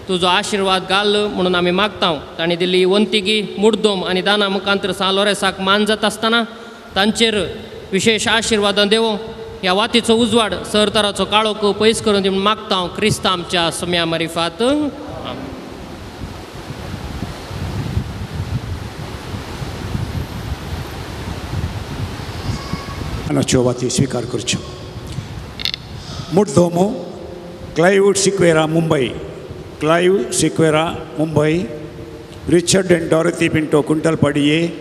तुजो आशिर्वाद घाल म्हणून आमी मागता. तांणी दिल्ली वंतिकी मुर्दोम आनी दाना मुखांतर सान लोरेसाक मान जाता आसतना तांचेर विशेश आशिर्वादां देवो. ह्या वातीचो उजवाड सरतराचो काळोख पयस करून दी म्हूण मागता क्रिस्ता आमच्या सम्या मारिफात. मानाच्यो वाती स्वीकार करच्यो. मुर्दोमो Clive Sequeira Mumbai, Clive Sequeira Mumbai, Richard and Dorothy Pinto Kuntalpadiye,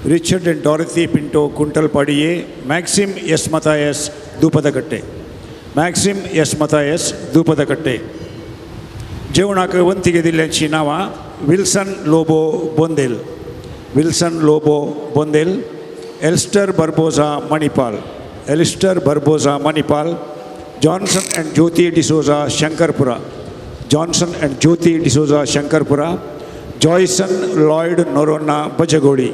Richard and Dorothy Pinto Kuntalpadiye, Maxim S Mathias Doopadakatte, Maxim S Mathias Doopadakatte. जेवणाक वंतिगे दिल्ल्यांची नांवां Wilson Lobo Bondel, Wilson Lobo Bondel, Elster Barbosa Manipal, Elster Barbosa Manipal, Johnson and Jyothi D'Souza Shankarpura, Johnson and Jyothi D'Souza Shankarpura, Joyson Lloyd Noronha Bajagoli,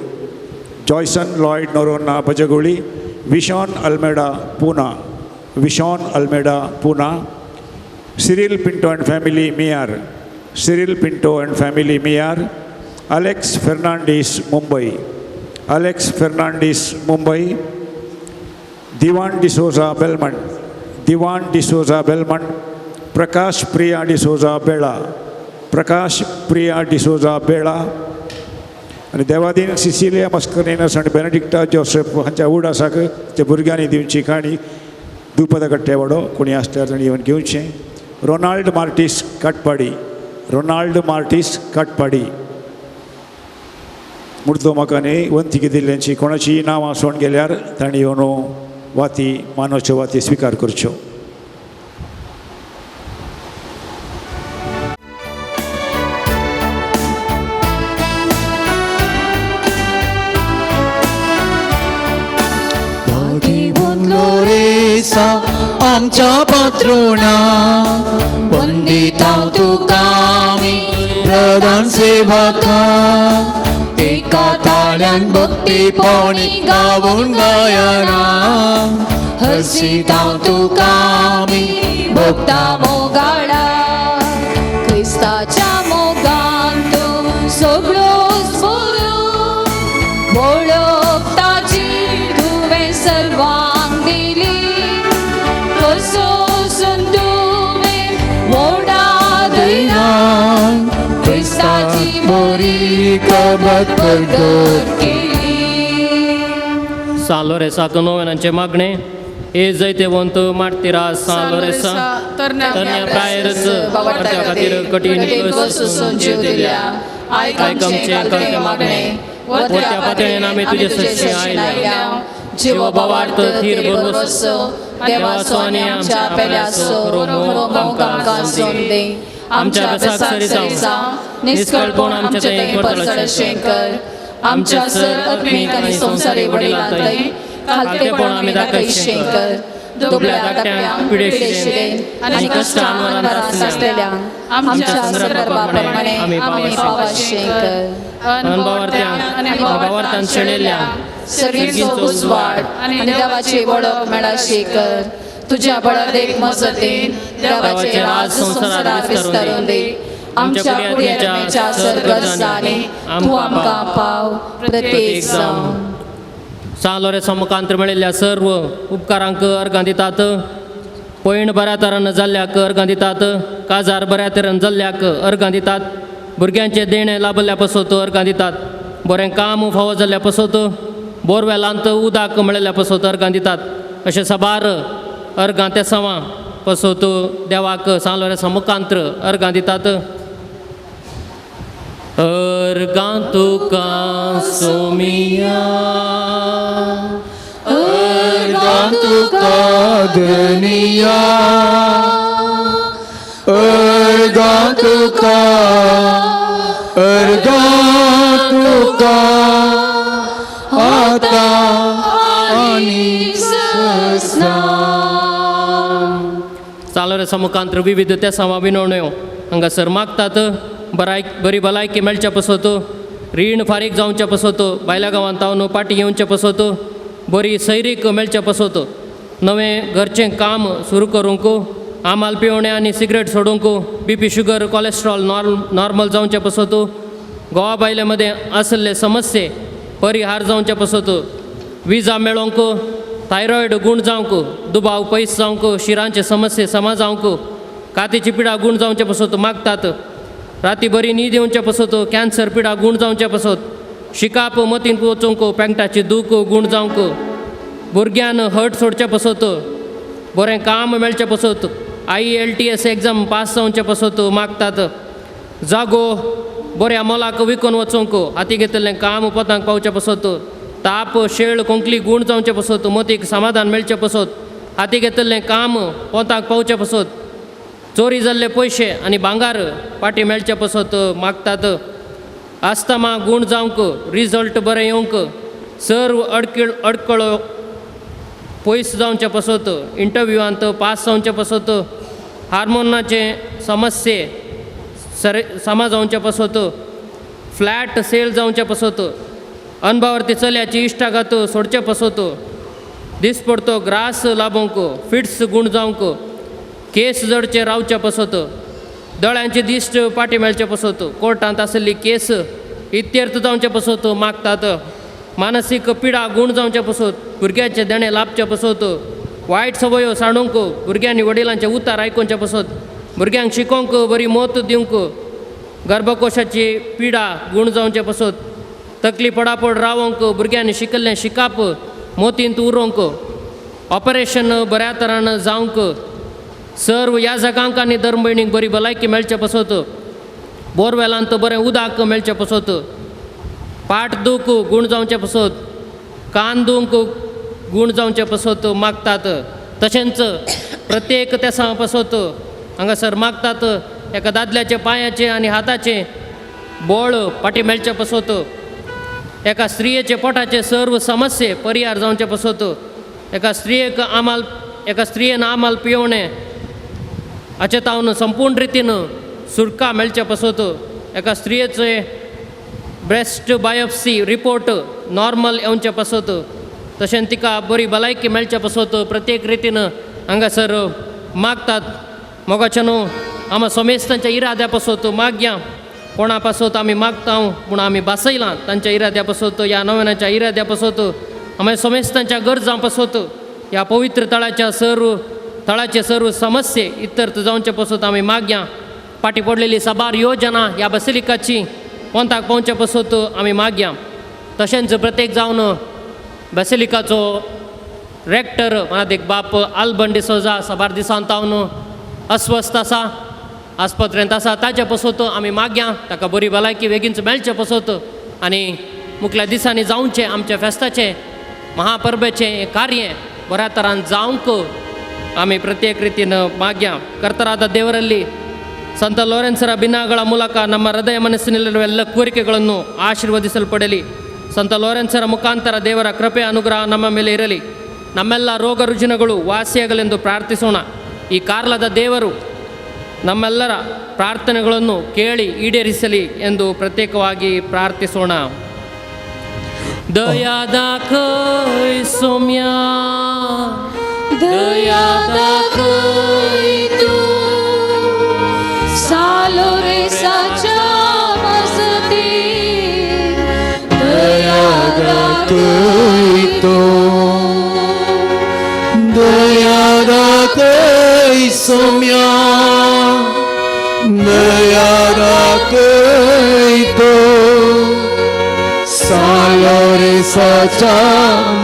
Joyson Lloyd Noronha Bajagoli, Vishon Almeida Poona, Vishon Almeida Poona, Cyril Pinto and family Miyar, Cyril Pinto and family Miyar, Alex Fernandes Mumbai, Alex Fernandes Mumbai, Diwan D'Souza Belmont, Diwan D'Souza Belmont, Prakash Priya D'Souza Bela, Prakash Priya D'Souza Bela आनी Devadin Sicilia Mascarenhas आनी बेनेडिक्टा Joseph हांच्या उडासाक त्या भुरग्यांनी दिवची काणी दुपदा कट्टे वाडो कोणी आसल्यार तांणी येवन घेवचें. Ronald Martis Katpadi, Ronald Martis Katpadi. मुर्दो म्हाका न्ही वंती दिल्ल्यांची कोणाची नांवां सोड गेल्यार तांणी येवन वाती मानवच्यो वाती स्विकार करच्यो. आमच्या पात्रोणा वंदिता तुका आमी प्रधान सेवका, एका ताळ्यान भक्तीपणी गावून गायना, हर्षिता तुका आमी भोगता मोगाळा, क्रिस्ताच्या मोगान तूं सगळोच भरून, वळख ताची तुवें सर्वांक दिली, कसोसून तुवें व्हडा धैर्यान क्रिस्ताची बरी खबर प्रगट केली. सान लोरेसाक नोवेनांचें मागणें ए जैतेवंत मार्तिरा सान लोरेसा, तरण्या प्रायरच बाबा खातीर कठीण कश्ट सोसून जीव दिल्या, आयक आमचें कळटें मागणें, वरत्या पातळेन आमी तुजे सरशीं आयल्या, जीव भावार्थ थीर भरवसो देवाचो आनी आमच्या पेल्याचो खरो मोग आमकां संदी, आमच्या बेसाक सरिसांव निस्कळपण आमच्या थंय परसळशें कर, आमच्या सर आत्मीक आनी संवसारी वडिलां थंय खालतेपण आमी दाखयशें कर, दुबळ्या धाकट्यांक पिडेशिल्लें आनी कश्टां आसलेल्यांक आमच्या संदर्भा प्रमाणे आमी पावाशें कर, अनभावार्थ्यांक आनी भावार्थान शेणिल्ल्यांक सर्गीचो उजवाड आनी देवाची वळख मेळाशी कर, तुज्या बळादेक मजतीन देवाचे राज संवसारार विस्तारून दी, आमच्या कुडीच्या सर गरजांनी तूं आमकां पाव प्रत्येक जावं. सान लोरेसा मुखांतर मेळिल्ल्या सर्व उपकारांक अर्गां दितात, पयण बऱ्या तरान जाल्ल्याक अर्गां दितात, काजार बऱ्या तरेन जाल्ल्याक अर्गां दितात, भुरग्यांचें देणें लाभल्या पासत अर्गां दितात, बरें काम फावो जाल्ल्या पासत, बोरवेलांत उदक मेळिल्ल्या पासत अर्गां दितात. अशें साबार अर्गां तेसांवां पासत देवाक सान लोरेसा मुखांतर अर्गां दितात. अर्गां तुका सोमिया, अर्गां तुका धनिया, अर्गां तुका, अर्गां तुका आतां आनी सदां. सान लोरेसा मुखांतर विविध तेसांवां विनवण्यो हांगासर मागतात. बरी भलायकी मेळच्या पासत, रीण फारीक जावच्या पासत, भायल्या गांवांत तावन पाटी येवच्या पासत, बरी सैरीक मेळच्या पासत, नवें घरचें काम सुरू करूंक, आमाल पिवणें आनी सिगरेट सोडूंक, बीपी शुगर कॉलेस्ट्रॉल नॉर्मल जावच्या पासत, गोवा बायले मदें आशिल्ले समस्ये परिहार जावच्या पासत, विजा मेळोवंक, थायरॉयड गूण जावंक, दुबाव पयस जावंक, शिरांचे समस्ये समा जावंक, कातीची पिडा गूण जावच्या पासत मागतात. राती बरी न्हीद येवच्या पासत, कॅन्सर पिडा गूण जावच्या पासत, शिकाप मतीन वचूंक, पेंगटाची दूख गूण जावंक, भुरग्यान हट सोडच्या पासत, बरें काम मेळच्या पासत, IELTS exam pass जावच्या पासत मागतात. जागो बऱ्या मोलाक विकून वचूंक, हाती घेतिल्लें काम पोतांक पावच्या पासत, ताप शेळ खोंकली गूण जावचे पासत, मतीक समाधान मेळचें पासत, हाती घेतिल्लें काम पोताक पावचें पासत, चोरी जाल्ले पयशे आनी भांगार पाटी मेळचे पासत मागतात. आस्तमा गूण जावंक, रिजल्ट बरें येवंक, सर्व अडकळो पयस जावचे पासत, इंटरव्यूआंत पास जावचे पासत, हार्मोनाचे समस्ये समा जावचे पासत, फ्लॅट सेल जावचे पासत, अनभावर्ती चल्याची इश्टागत सोडचे पसत, दिसपडतो ग्रास लाबोवंक, फिट्स गूण जावंक, केस जडचे रावचे पसत, दोळ्यांची दिश्ट पाटी मेळचे पसत, कोर्टांत आशिल्ली केस इत्यर्थ जावचे पसत मागतात, मानसीक पिडा गूण जावचे पसत, भुरग्याचे देणें लाभचे पसत, वायट संवयो सांडूंक, भुरग्यांनी वडिलांचे उतार आयकुचे पसत, भुरग्यांक शिकोवंक बरी मोत दिवंक, गर्भकोशाची पिडा गूण जावचे पसत, तकली पडापड रावोंक, भुरग्यांनी शिकल्लें शिकाप मोतींत उरोवंक, ऑपरेशन बऱ्या तरान जावंक, सर्व ह्या जगांक आनी धर्मभयणीक बरी भलायकी मेळचे पसत, बोरवेलांत बरें उदक मेळचें पसत, पाट दूख गूण जावचे पसत, कान दुख गूण जावचे पसत मागतात. तशेंच प्रत्येक तेसां पसत हांगासर मागतात एका दादल्याचे पांयाचे आनी हाताचे बळ पाटी मेळचे पसत, एका स्त्रियेचे पोटाचे सर्व समस्ये परिहार जावचे पसत, एका स्त्रियेक आमाल एका स्त्रियेन आमाल पियोवणें हाचे तावन संपूर्ण रितीन सुटका मेळचे पसत, एका स्त्रियेचे ब्रेस्ट बायोप्सी रिपोर्ट नॉर्मल येवचे पसत, तशेंच तिका बरी भलायकी मेळचे पसत प्रत्येक रितीन हांगासर मागतात. मोगाचे न्हू आमा समेस्तांच्या इराद्या पसत मागया, कोणा पासत आमी मागता पूण आमी बासयलां तांच्या इराद्या पसत, ह्या नव्याच्या इराद्या पसत, आमी समेस्तांच्या गरजां पसत, ह्या पवित्र तळाच्या सर्व तळाचे सर्व समस्ये इतर्थ जावचे पसत आमी मागया. फाटी पडलेली साबार योजना ह्या बसिलिकाची पोंताक पावचे पसत आमी मागया. तशेंच प्रत्येक जावन बसिलिकाचो रेक्टर मनादीक बाप आल्बन डिसोजा साबार दिसान तावन अस्वस्थ आसा, आस्पत्रेंत आसा, ताचे पसत आमी मागया ताका बरी भलायकी बेगीनच मेळचे पसत आनी मुखल्या दिसांनी जावचें आमच्या फेस्ताचें महापरबेचें कार्य बऱ्या तरान जावंक आमी प्रत्येक रितीन मागया. ಕರ್ತರಾದ ದೇವರಲ್ಲಿ ಸಂತ ಲೋರೆನ್ಸರ ಭಿನ್ನಾಗಳ ಮೂಲಕ ನಮ್ಮ ಹೃದಯ ಮನಸ್ಸಿನಲ್ಲಿರುವ ಎಲ್ಲ ಕೋರಿಕೆಗಳನ್ನು ಆಶೀರ್ವದಿಸಲ್ಪಡಲಿ. ಸಂತ ಲೋರೆನ್ಸರ ಮುಖಾಂತರ ದೇವರ ಕೃಪೆ ಅನುಗ್ರಹ ನಮ್ಮ ಮೇಲೆ ಇರಲಿ. ನಮ್ಮೆಲ್ಲ ರೋಗ ರುಜಿನಗಳು ವಾಸಿಯಾಗಲೆಂದು ಪ್ರಾರ್ಥಿಸೋಣ. ಈ ಕಾರ್ಲದ ದೇವರು ನಮ್ಮೆಲ್ಲರ ಪ್ರಾರ್ಥನೆಗಳನ್ನು ಕೇಳಿ ಈಡೇರಿಸಲಿ ಎಂದು ಪ್ರತ್ಯೇಕವಾಗಿ ಪ್ರಾರ್ಥಿಸೋಣ. ದಯಾ ದಾಖೈ ಸೌಮ್ಯ, दया दाखय तूं सालोरेसाच्या मजती, दया दाखय तूं, दया दाखय सौम्या, दया दाखय तूं सालोरेसाच्या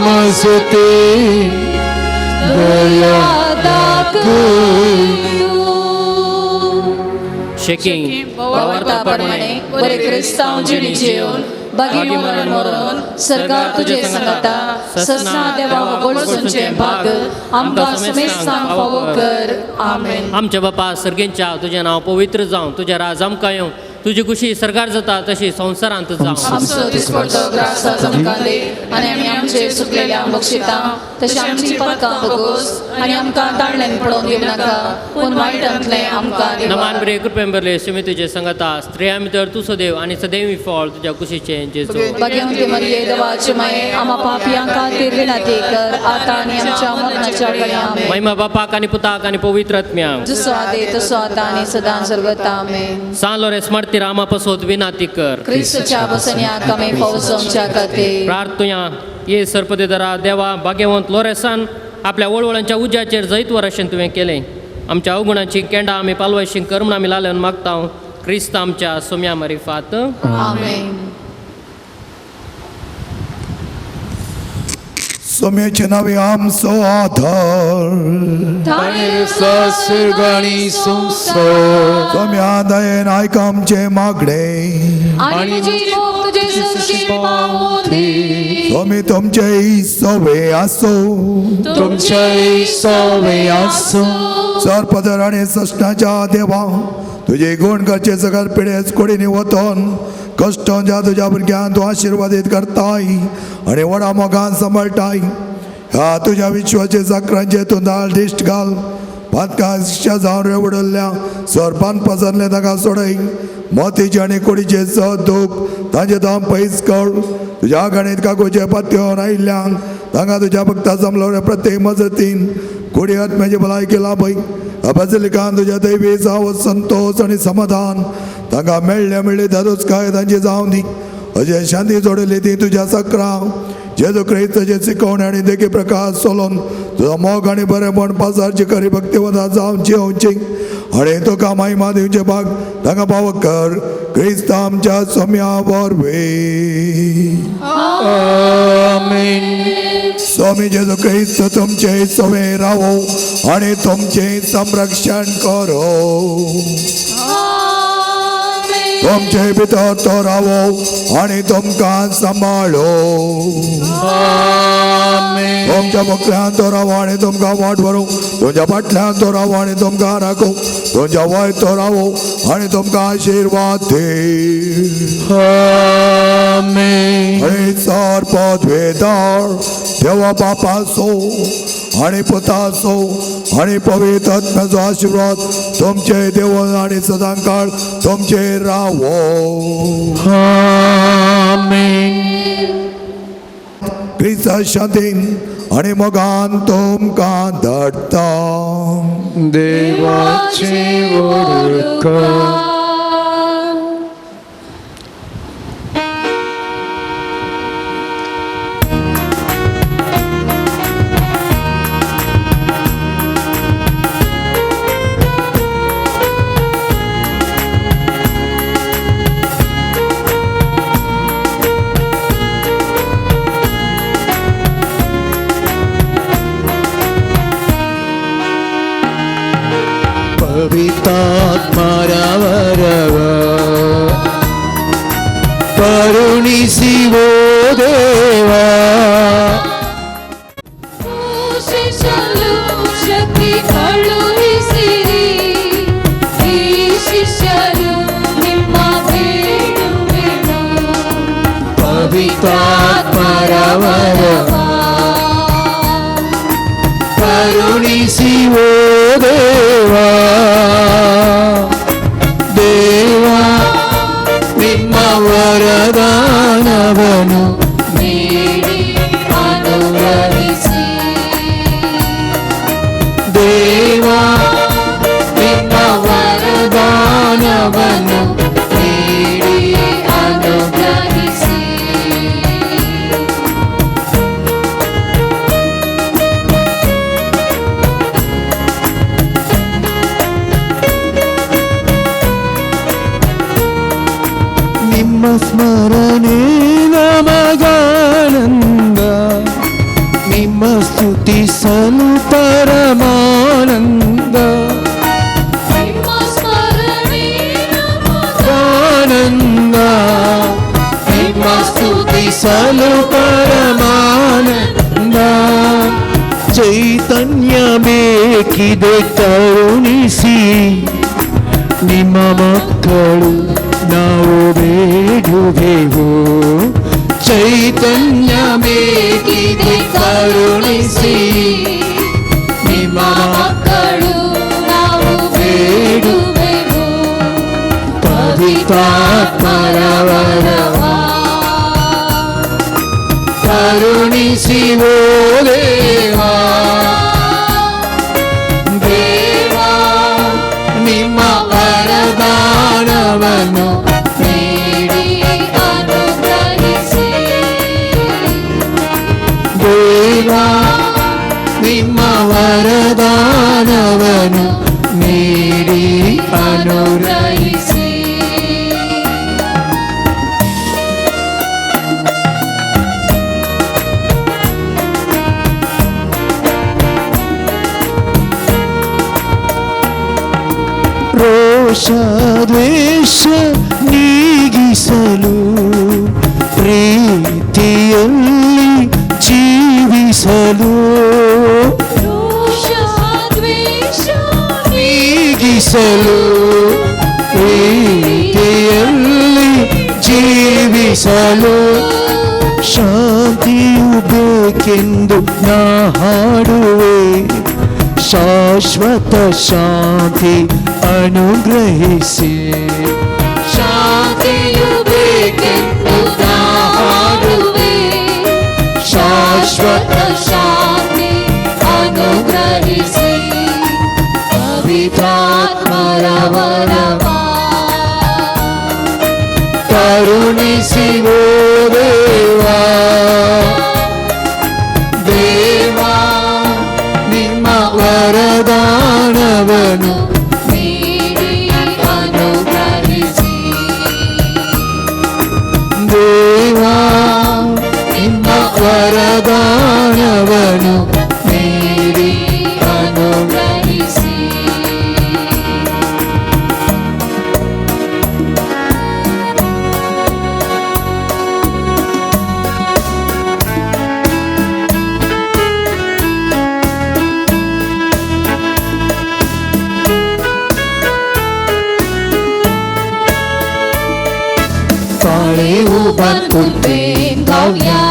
मजती, दया दाखय तूं. शेकिंग भावार्थाप्रमाणे बरे क्रिस्तांव जिणी जेवन बागी मरण मरून सरकार तुझे संगता ससना देवा वगळसूनचे भाग आमकां समेस्तांक फावो कर. आमेन. आमच्या बापा सर्गेंच्या, तुजें नांव पवित्र जावं, तुजें राज आमकां येवं, तुजी खुशी सरकार जाता तशी संवसारांत जावं. आमचो दिसपडतो ग्रास आज आमकां दी आनी आमी आमचे सुकलेल्या बक्षिता तशी आमची पदकां बगोस आनी आमकां ताणल्यान पडोवन घेवं नाका पूण वायटांतलें आमकां नमान दिवा. बरे कृपेन भरले, शिमी तुजे संगता, स्त्रियां भितर तूं सदैव आनी सदैव फळ तुज्या कुशीचें जेजू. भाग्यवंती मरिये देवाची माये, आमा पापयां खातीर विनंती कर आतां आनी आमच्या मरणाच्या वेळी. आमेन. महिमा बापाक आनी पुताक आनी पवित्र आत्म्याक, जसो आदी तसो आतां आनी सदां सर्वता. आमेन. सान लोरेस मार्तीर आमा पसोत विनाती कर. क्रिस्तच्या बसन्याक आमी फौजोमच्या खातीर. प्रार्थुया. ये सरपतेदारा देवा, भाग्यवंत लोरेसान आपल्या वळवळांच्या उज्याचेर जैतवर अशें तुवें केलें. आमच्या अवगुणाची केंडा आमी पालवायशी कर म्हूण आमी लाल्यान मागता. क्रिस्त आमच्या सोम्या मरिफात. आमेन. सोम्याचे नावे आमचो आधार, ताणें सासरगाणी संवसार, सोम्या दयेन आयक आमचें मागणें, आनी तुजी मोग तुजे सरशी पावूं दी. सोमी तुमचे सोवे आसूं, तुमचे सोवे आसूं. सरपदर आनी सश्टाच्या देवा, तुजे गुण करचे सगळ पिडेच कुडीनी वतोन कश्टांच्या तुज्या भुरग्यांक तूं आशिर्वादीत करताय आनी व्हडा मोगान सांबाळटाय. ह्या तुज्या विश्वाचे साकरांचे तूं दाळ दिश्ट घाल, पातका शिक्षा जावन रेवडल्या सरपान पसरले ताका सोडय मोतीचे आनी कुडीचे सद दूख तांचे धांव पयस कर तुज्या गणीत काकूचे पत्योन आयिल्ल्यांक तांकां तुज्या भक्ता जमलो प्रत्येक मजतीन कुडी आत्म्याची भलायकी लाभय बजलिकान तुज्या दैवी जावं संतोष आनी समाधान तांकां मेळ्ळे मेळ्ळे दादोसकाय तांची जावं दी अशें शांती जोडली ती तुज्या सक्रां जेजू क्रिस्ताचे शिकवण आनी देखी प्रकाश चलोवन तुजो मोग आनी बरेपण पासारची खरी भक्तिवंता जावन जियोवची आनी तुका महिमा दिवचे भाग तांकां पावक कर क्रिस्त आमच्या सोम्या वरवीं. स्वामी जेजू क्रिस्त तुमचे सवे रावो आनी तुमचें संरक्षण करो. तुमचे भितर तो रावो आनी तुमकां सांबाळो. तुमच्या मुखल्यान तो रावो आनी तुमकां वाट व्हरूं. तुमच्या फाटल्यान तो रावो आनी तुमकां राखूं. तुमच्या वयर तो रावो आनी तुमकां आशिर्वाद दी. आनी सर पदवेदार देवा बापाचो आनी पुताचो आनी पवित्र आत्म्याचो आशिर्वाद तुमचे देव आनी सदांकाळ तुमचे रावो. क्रिस्ता शांतीन आनी मोगान तुमकां धाडटा. देवाची ओळख. ಪವಿತ್ರಾತ್ಮರವರವ ಕರುಣಿಸಿವೋ ದೇವ. ಪೋಷಿಸಲು ಶಕ್ತಿ ಕಳುಹಿಸಿರಿ, ಈ ಶಿಷ್ಯರು ನಿಮ್ಮ ಬೇಡುವೆನು. ಪವಿತ್ರಾತ್ಮರವರವ ಕರುಣಿಸಿವೋ ದೇವ. ದೇವ ನಿಮ್ಮ ವರದಾನವನು ನೀಡಿ ಅನುಗ್ರಹಿಸಿ. ದೇವ ನಿಮ್ಮ ವರದಾನವನು ನೀಡಿ ಅನುಗ್ರಹಿಸಿ. ನಿಮ್ಮ ಸ್ಮರಣೆ ನಮಗಾನಂದ, ನಿಮ್ಮ ಸ್ತುತಿಸಲು ಪರಮಾನಂದ. ನಿಮ್ಮ ಸ್ಮರಣೆ ಆನಂದ, ನಿಮ್ಮ ಸ್ತುತಿಸಲು ಪರಮಾನಂದ. ಚೈತನ್ಯ ಬೇಕಿದೆ ಕರುಣಿಸಿ, ನಿಮ್ಮ ಮಕ್ಕಳು ನಾವು ಬೇಡುವೆವು. ಚೈತನ್ಯ ಬೇಕಿದೆ ಕರುಣಿಸಿ, ನಿಮ್ಮ ಮಕ್ಕಳು ನಾವು ಬೇಡುವೆವು. ಪವಿತ್ರಾತ್ಮರವರವ ಕರುಣಿಸಿವೋ ದೇವ. ದೇವ ನಿಮ್ಮ ವರದಾನವನ್ನು ನೀಡಿ ಅನುಗ್ರಹಿಸಿ. ದೇವ ನಿಮ್ಮ ವರದಾನವನ್ನು ನೀಡಿ ಅನುಗ್ರಹಿಸಿ. ರೋಷ ದ್ವೇಷ ನೀಗಿಸಲು, ಪ್ರೀತಿಯಲ್ಲಿ ಜೀವಿಸಲು. ರೋಷ ದ್ವೇಷ ನೀಗಿಸಲು, ಪ್ರೀತಿಯಲ್ಲಿ ಜೀವಿಸಲು. ಶಾಂತಿಯು ಬೇಕೆಂದು ನಾ ಹಾಡುವೆ, ಶಾಶ್ವತ ಶಾಂತಿ ಅನುಗ್ರಹಿಸಿ. ಶಾಂತಿಯು ಬೇಕೆಂದು ನಾ ಹಾಡುವೆ, ಶಾಶ್ವತ ಶಾಂತಿ ಅನುಗ್ರಹಿಸಿ. ಪವಿತ್ರಾತ್ಮರ ವರವ ಕರುಣಿಸಿ ಓ ದೇವಾ, ದೇವಾ ನಿಮ್ಮ ವರದಾನವನು ನೀಡಿ ಅನುಗ್ರಹಿಸಿ. ದೇವಾ ನಿಮ್ಮ ವರದಾನವನು ನೀಡಿ ಅನುಗ್ರಹಿಸಿ. काळे उभान उर्बेन गावया,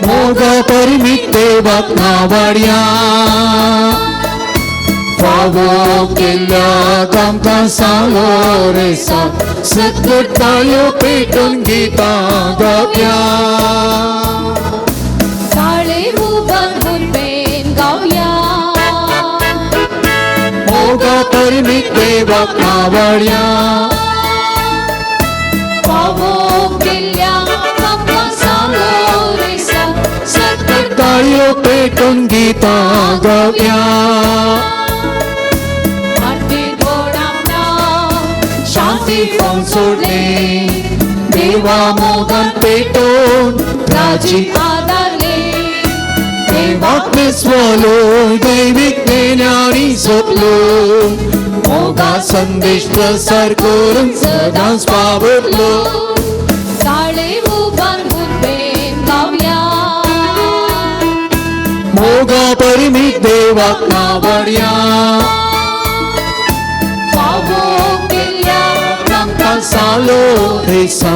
मोग परिमित देवाक नावाडया, फावो केल्ल्या आमकां सांगो रे सा, सगळ्यो टाळयो पेटून गितां गावया. काळे उभान उर्बेन गावया, मोग परिमित देवाक नावाडया, फावो केल्ल्या आमकां सांगो रे सा, सगळ्यो टाळयो पेटून गितां गावया. शांती फोन सोडले देवा मोगान पेटोवन राजी आदारले, देवाक विस्वलो दैवीक ज्ञानी सोपलो, मोगा संदेश प्रसार करून सदांच पावलो. काळे उभान उर्बेन गावया, मोगा परिमित देवाक नावडया, फावो केल्ल्या आमकां सालो रे सा,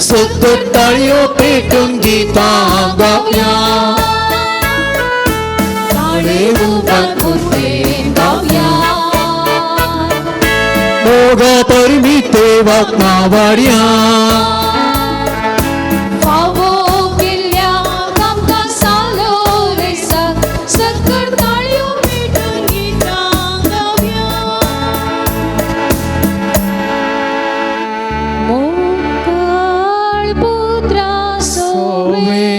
सगळ्यो टाळयो पेटून गितां गावया. काळे उभान उर्बेन गावया, मोगा परिमित देवाक नावडया, फावो केल्ल्या आमकां सालो रे सा, सगळ्यो टाळयो पेटून गितां गावया. मोगाळ पुत्रा सोवे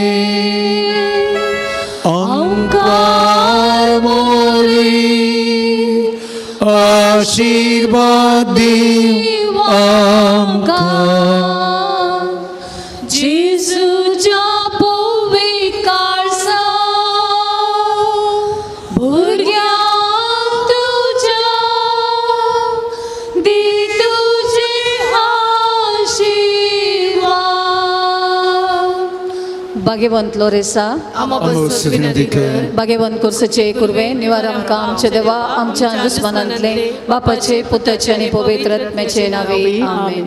अंकार मोरी आशीर्वाद दीव आमकां. जेजूच्या पवित्र भुरग्यांक तुज्या दी तुजे आशीर्वाद. भाग्यवंत लोरेसा, भाग्यवंत कुर्सचे कुर्वे निवार आमकां आमचे देवा आमच्या दुस्मनांतले, बापाचे पुताचे आनी पवित्र आत्म्याचे नावे आमेन.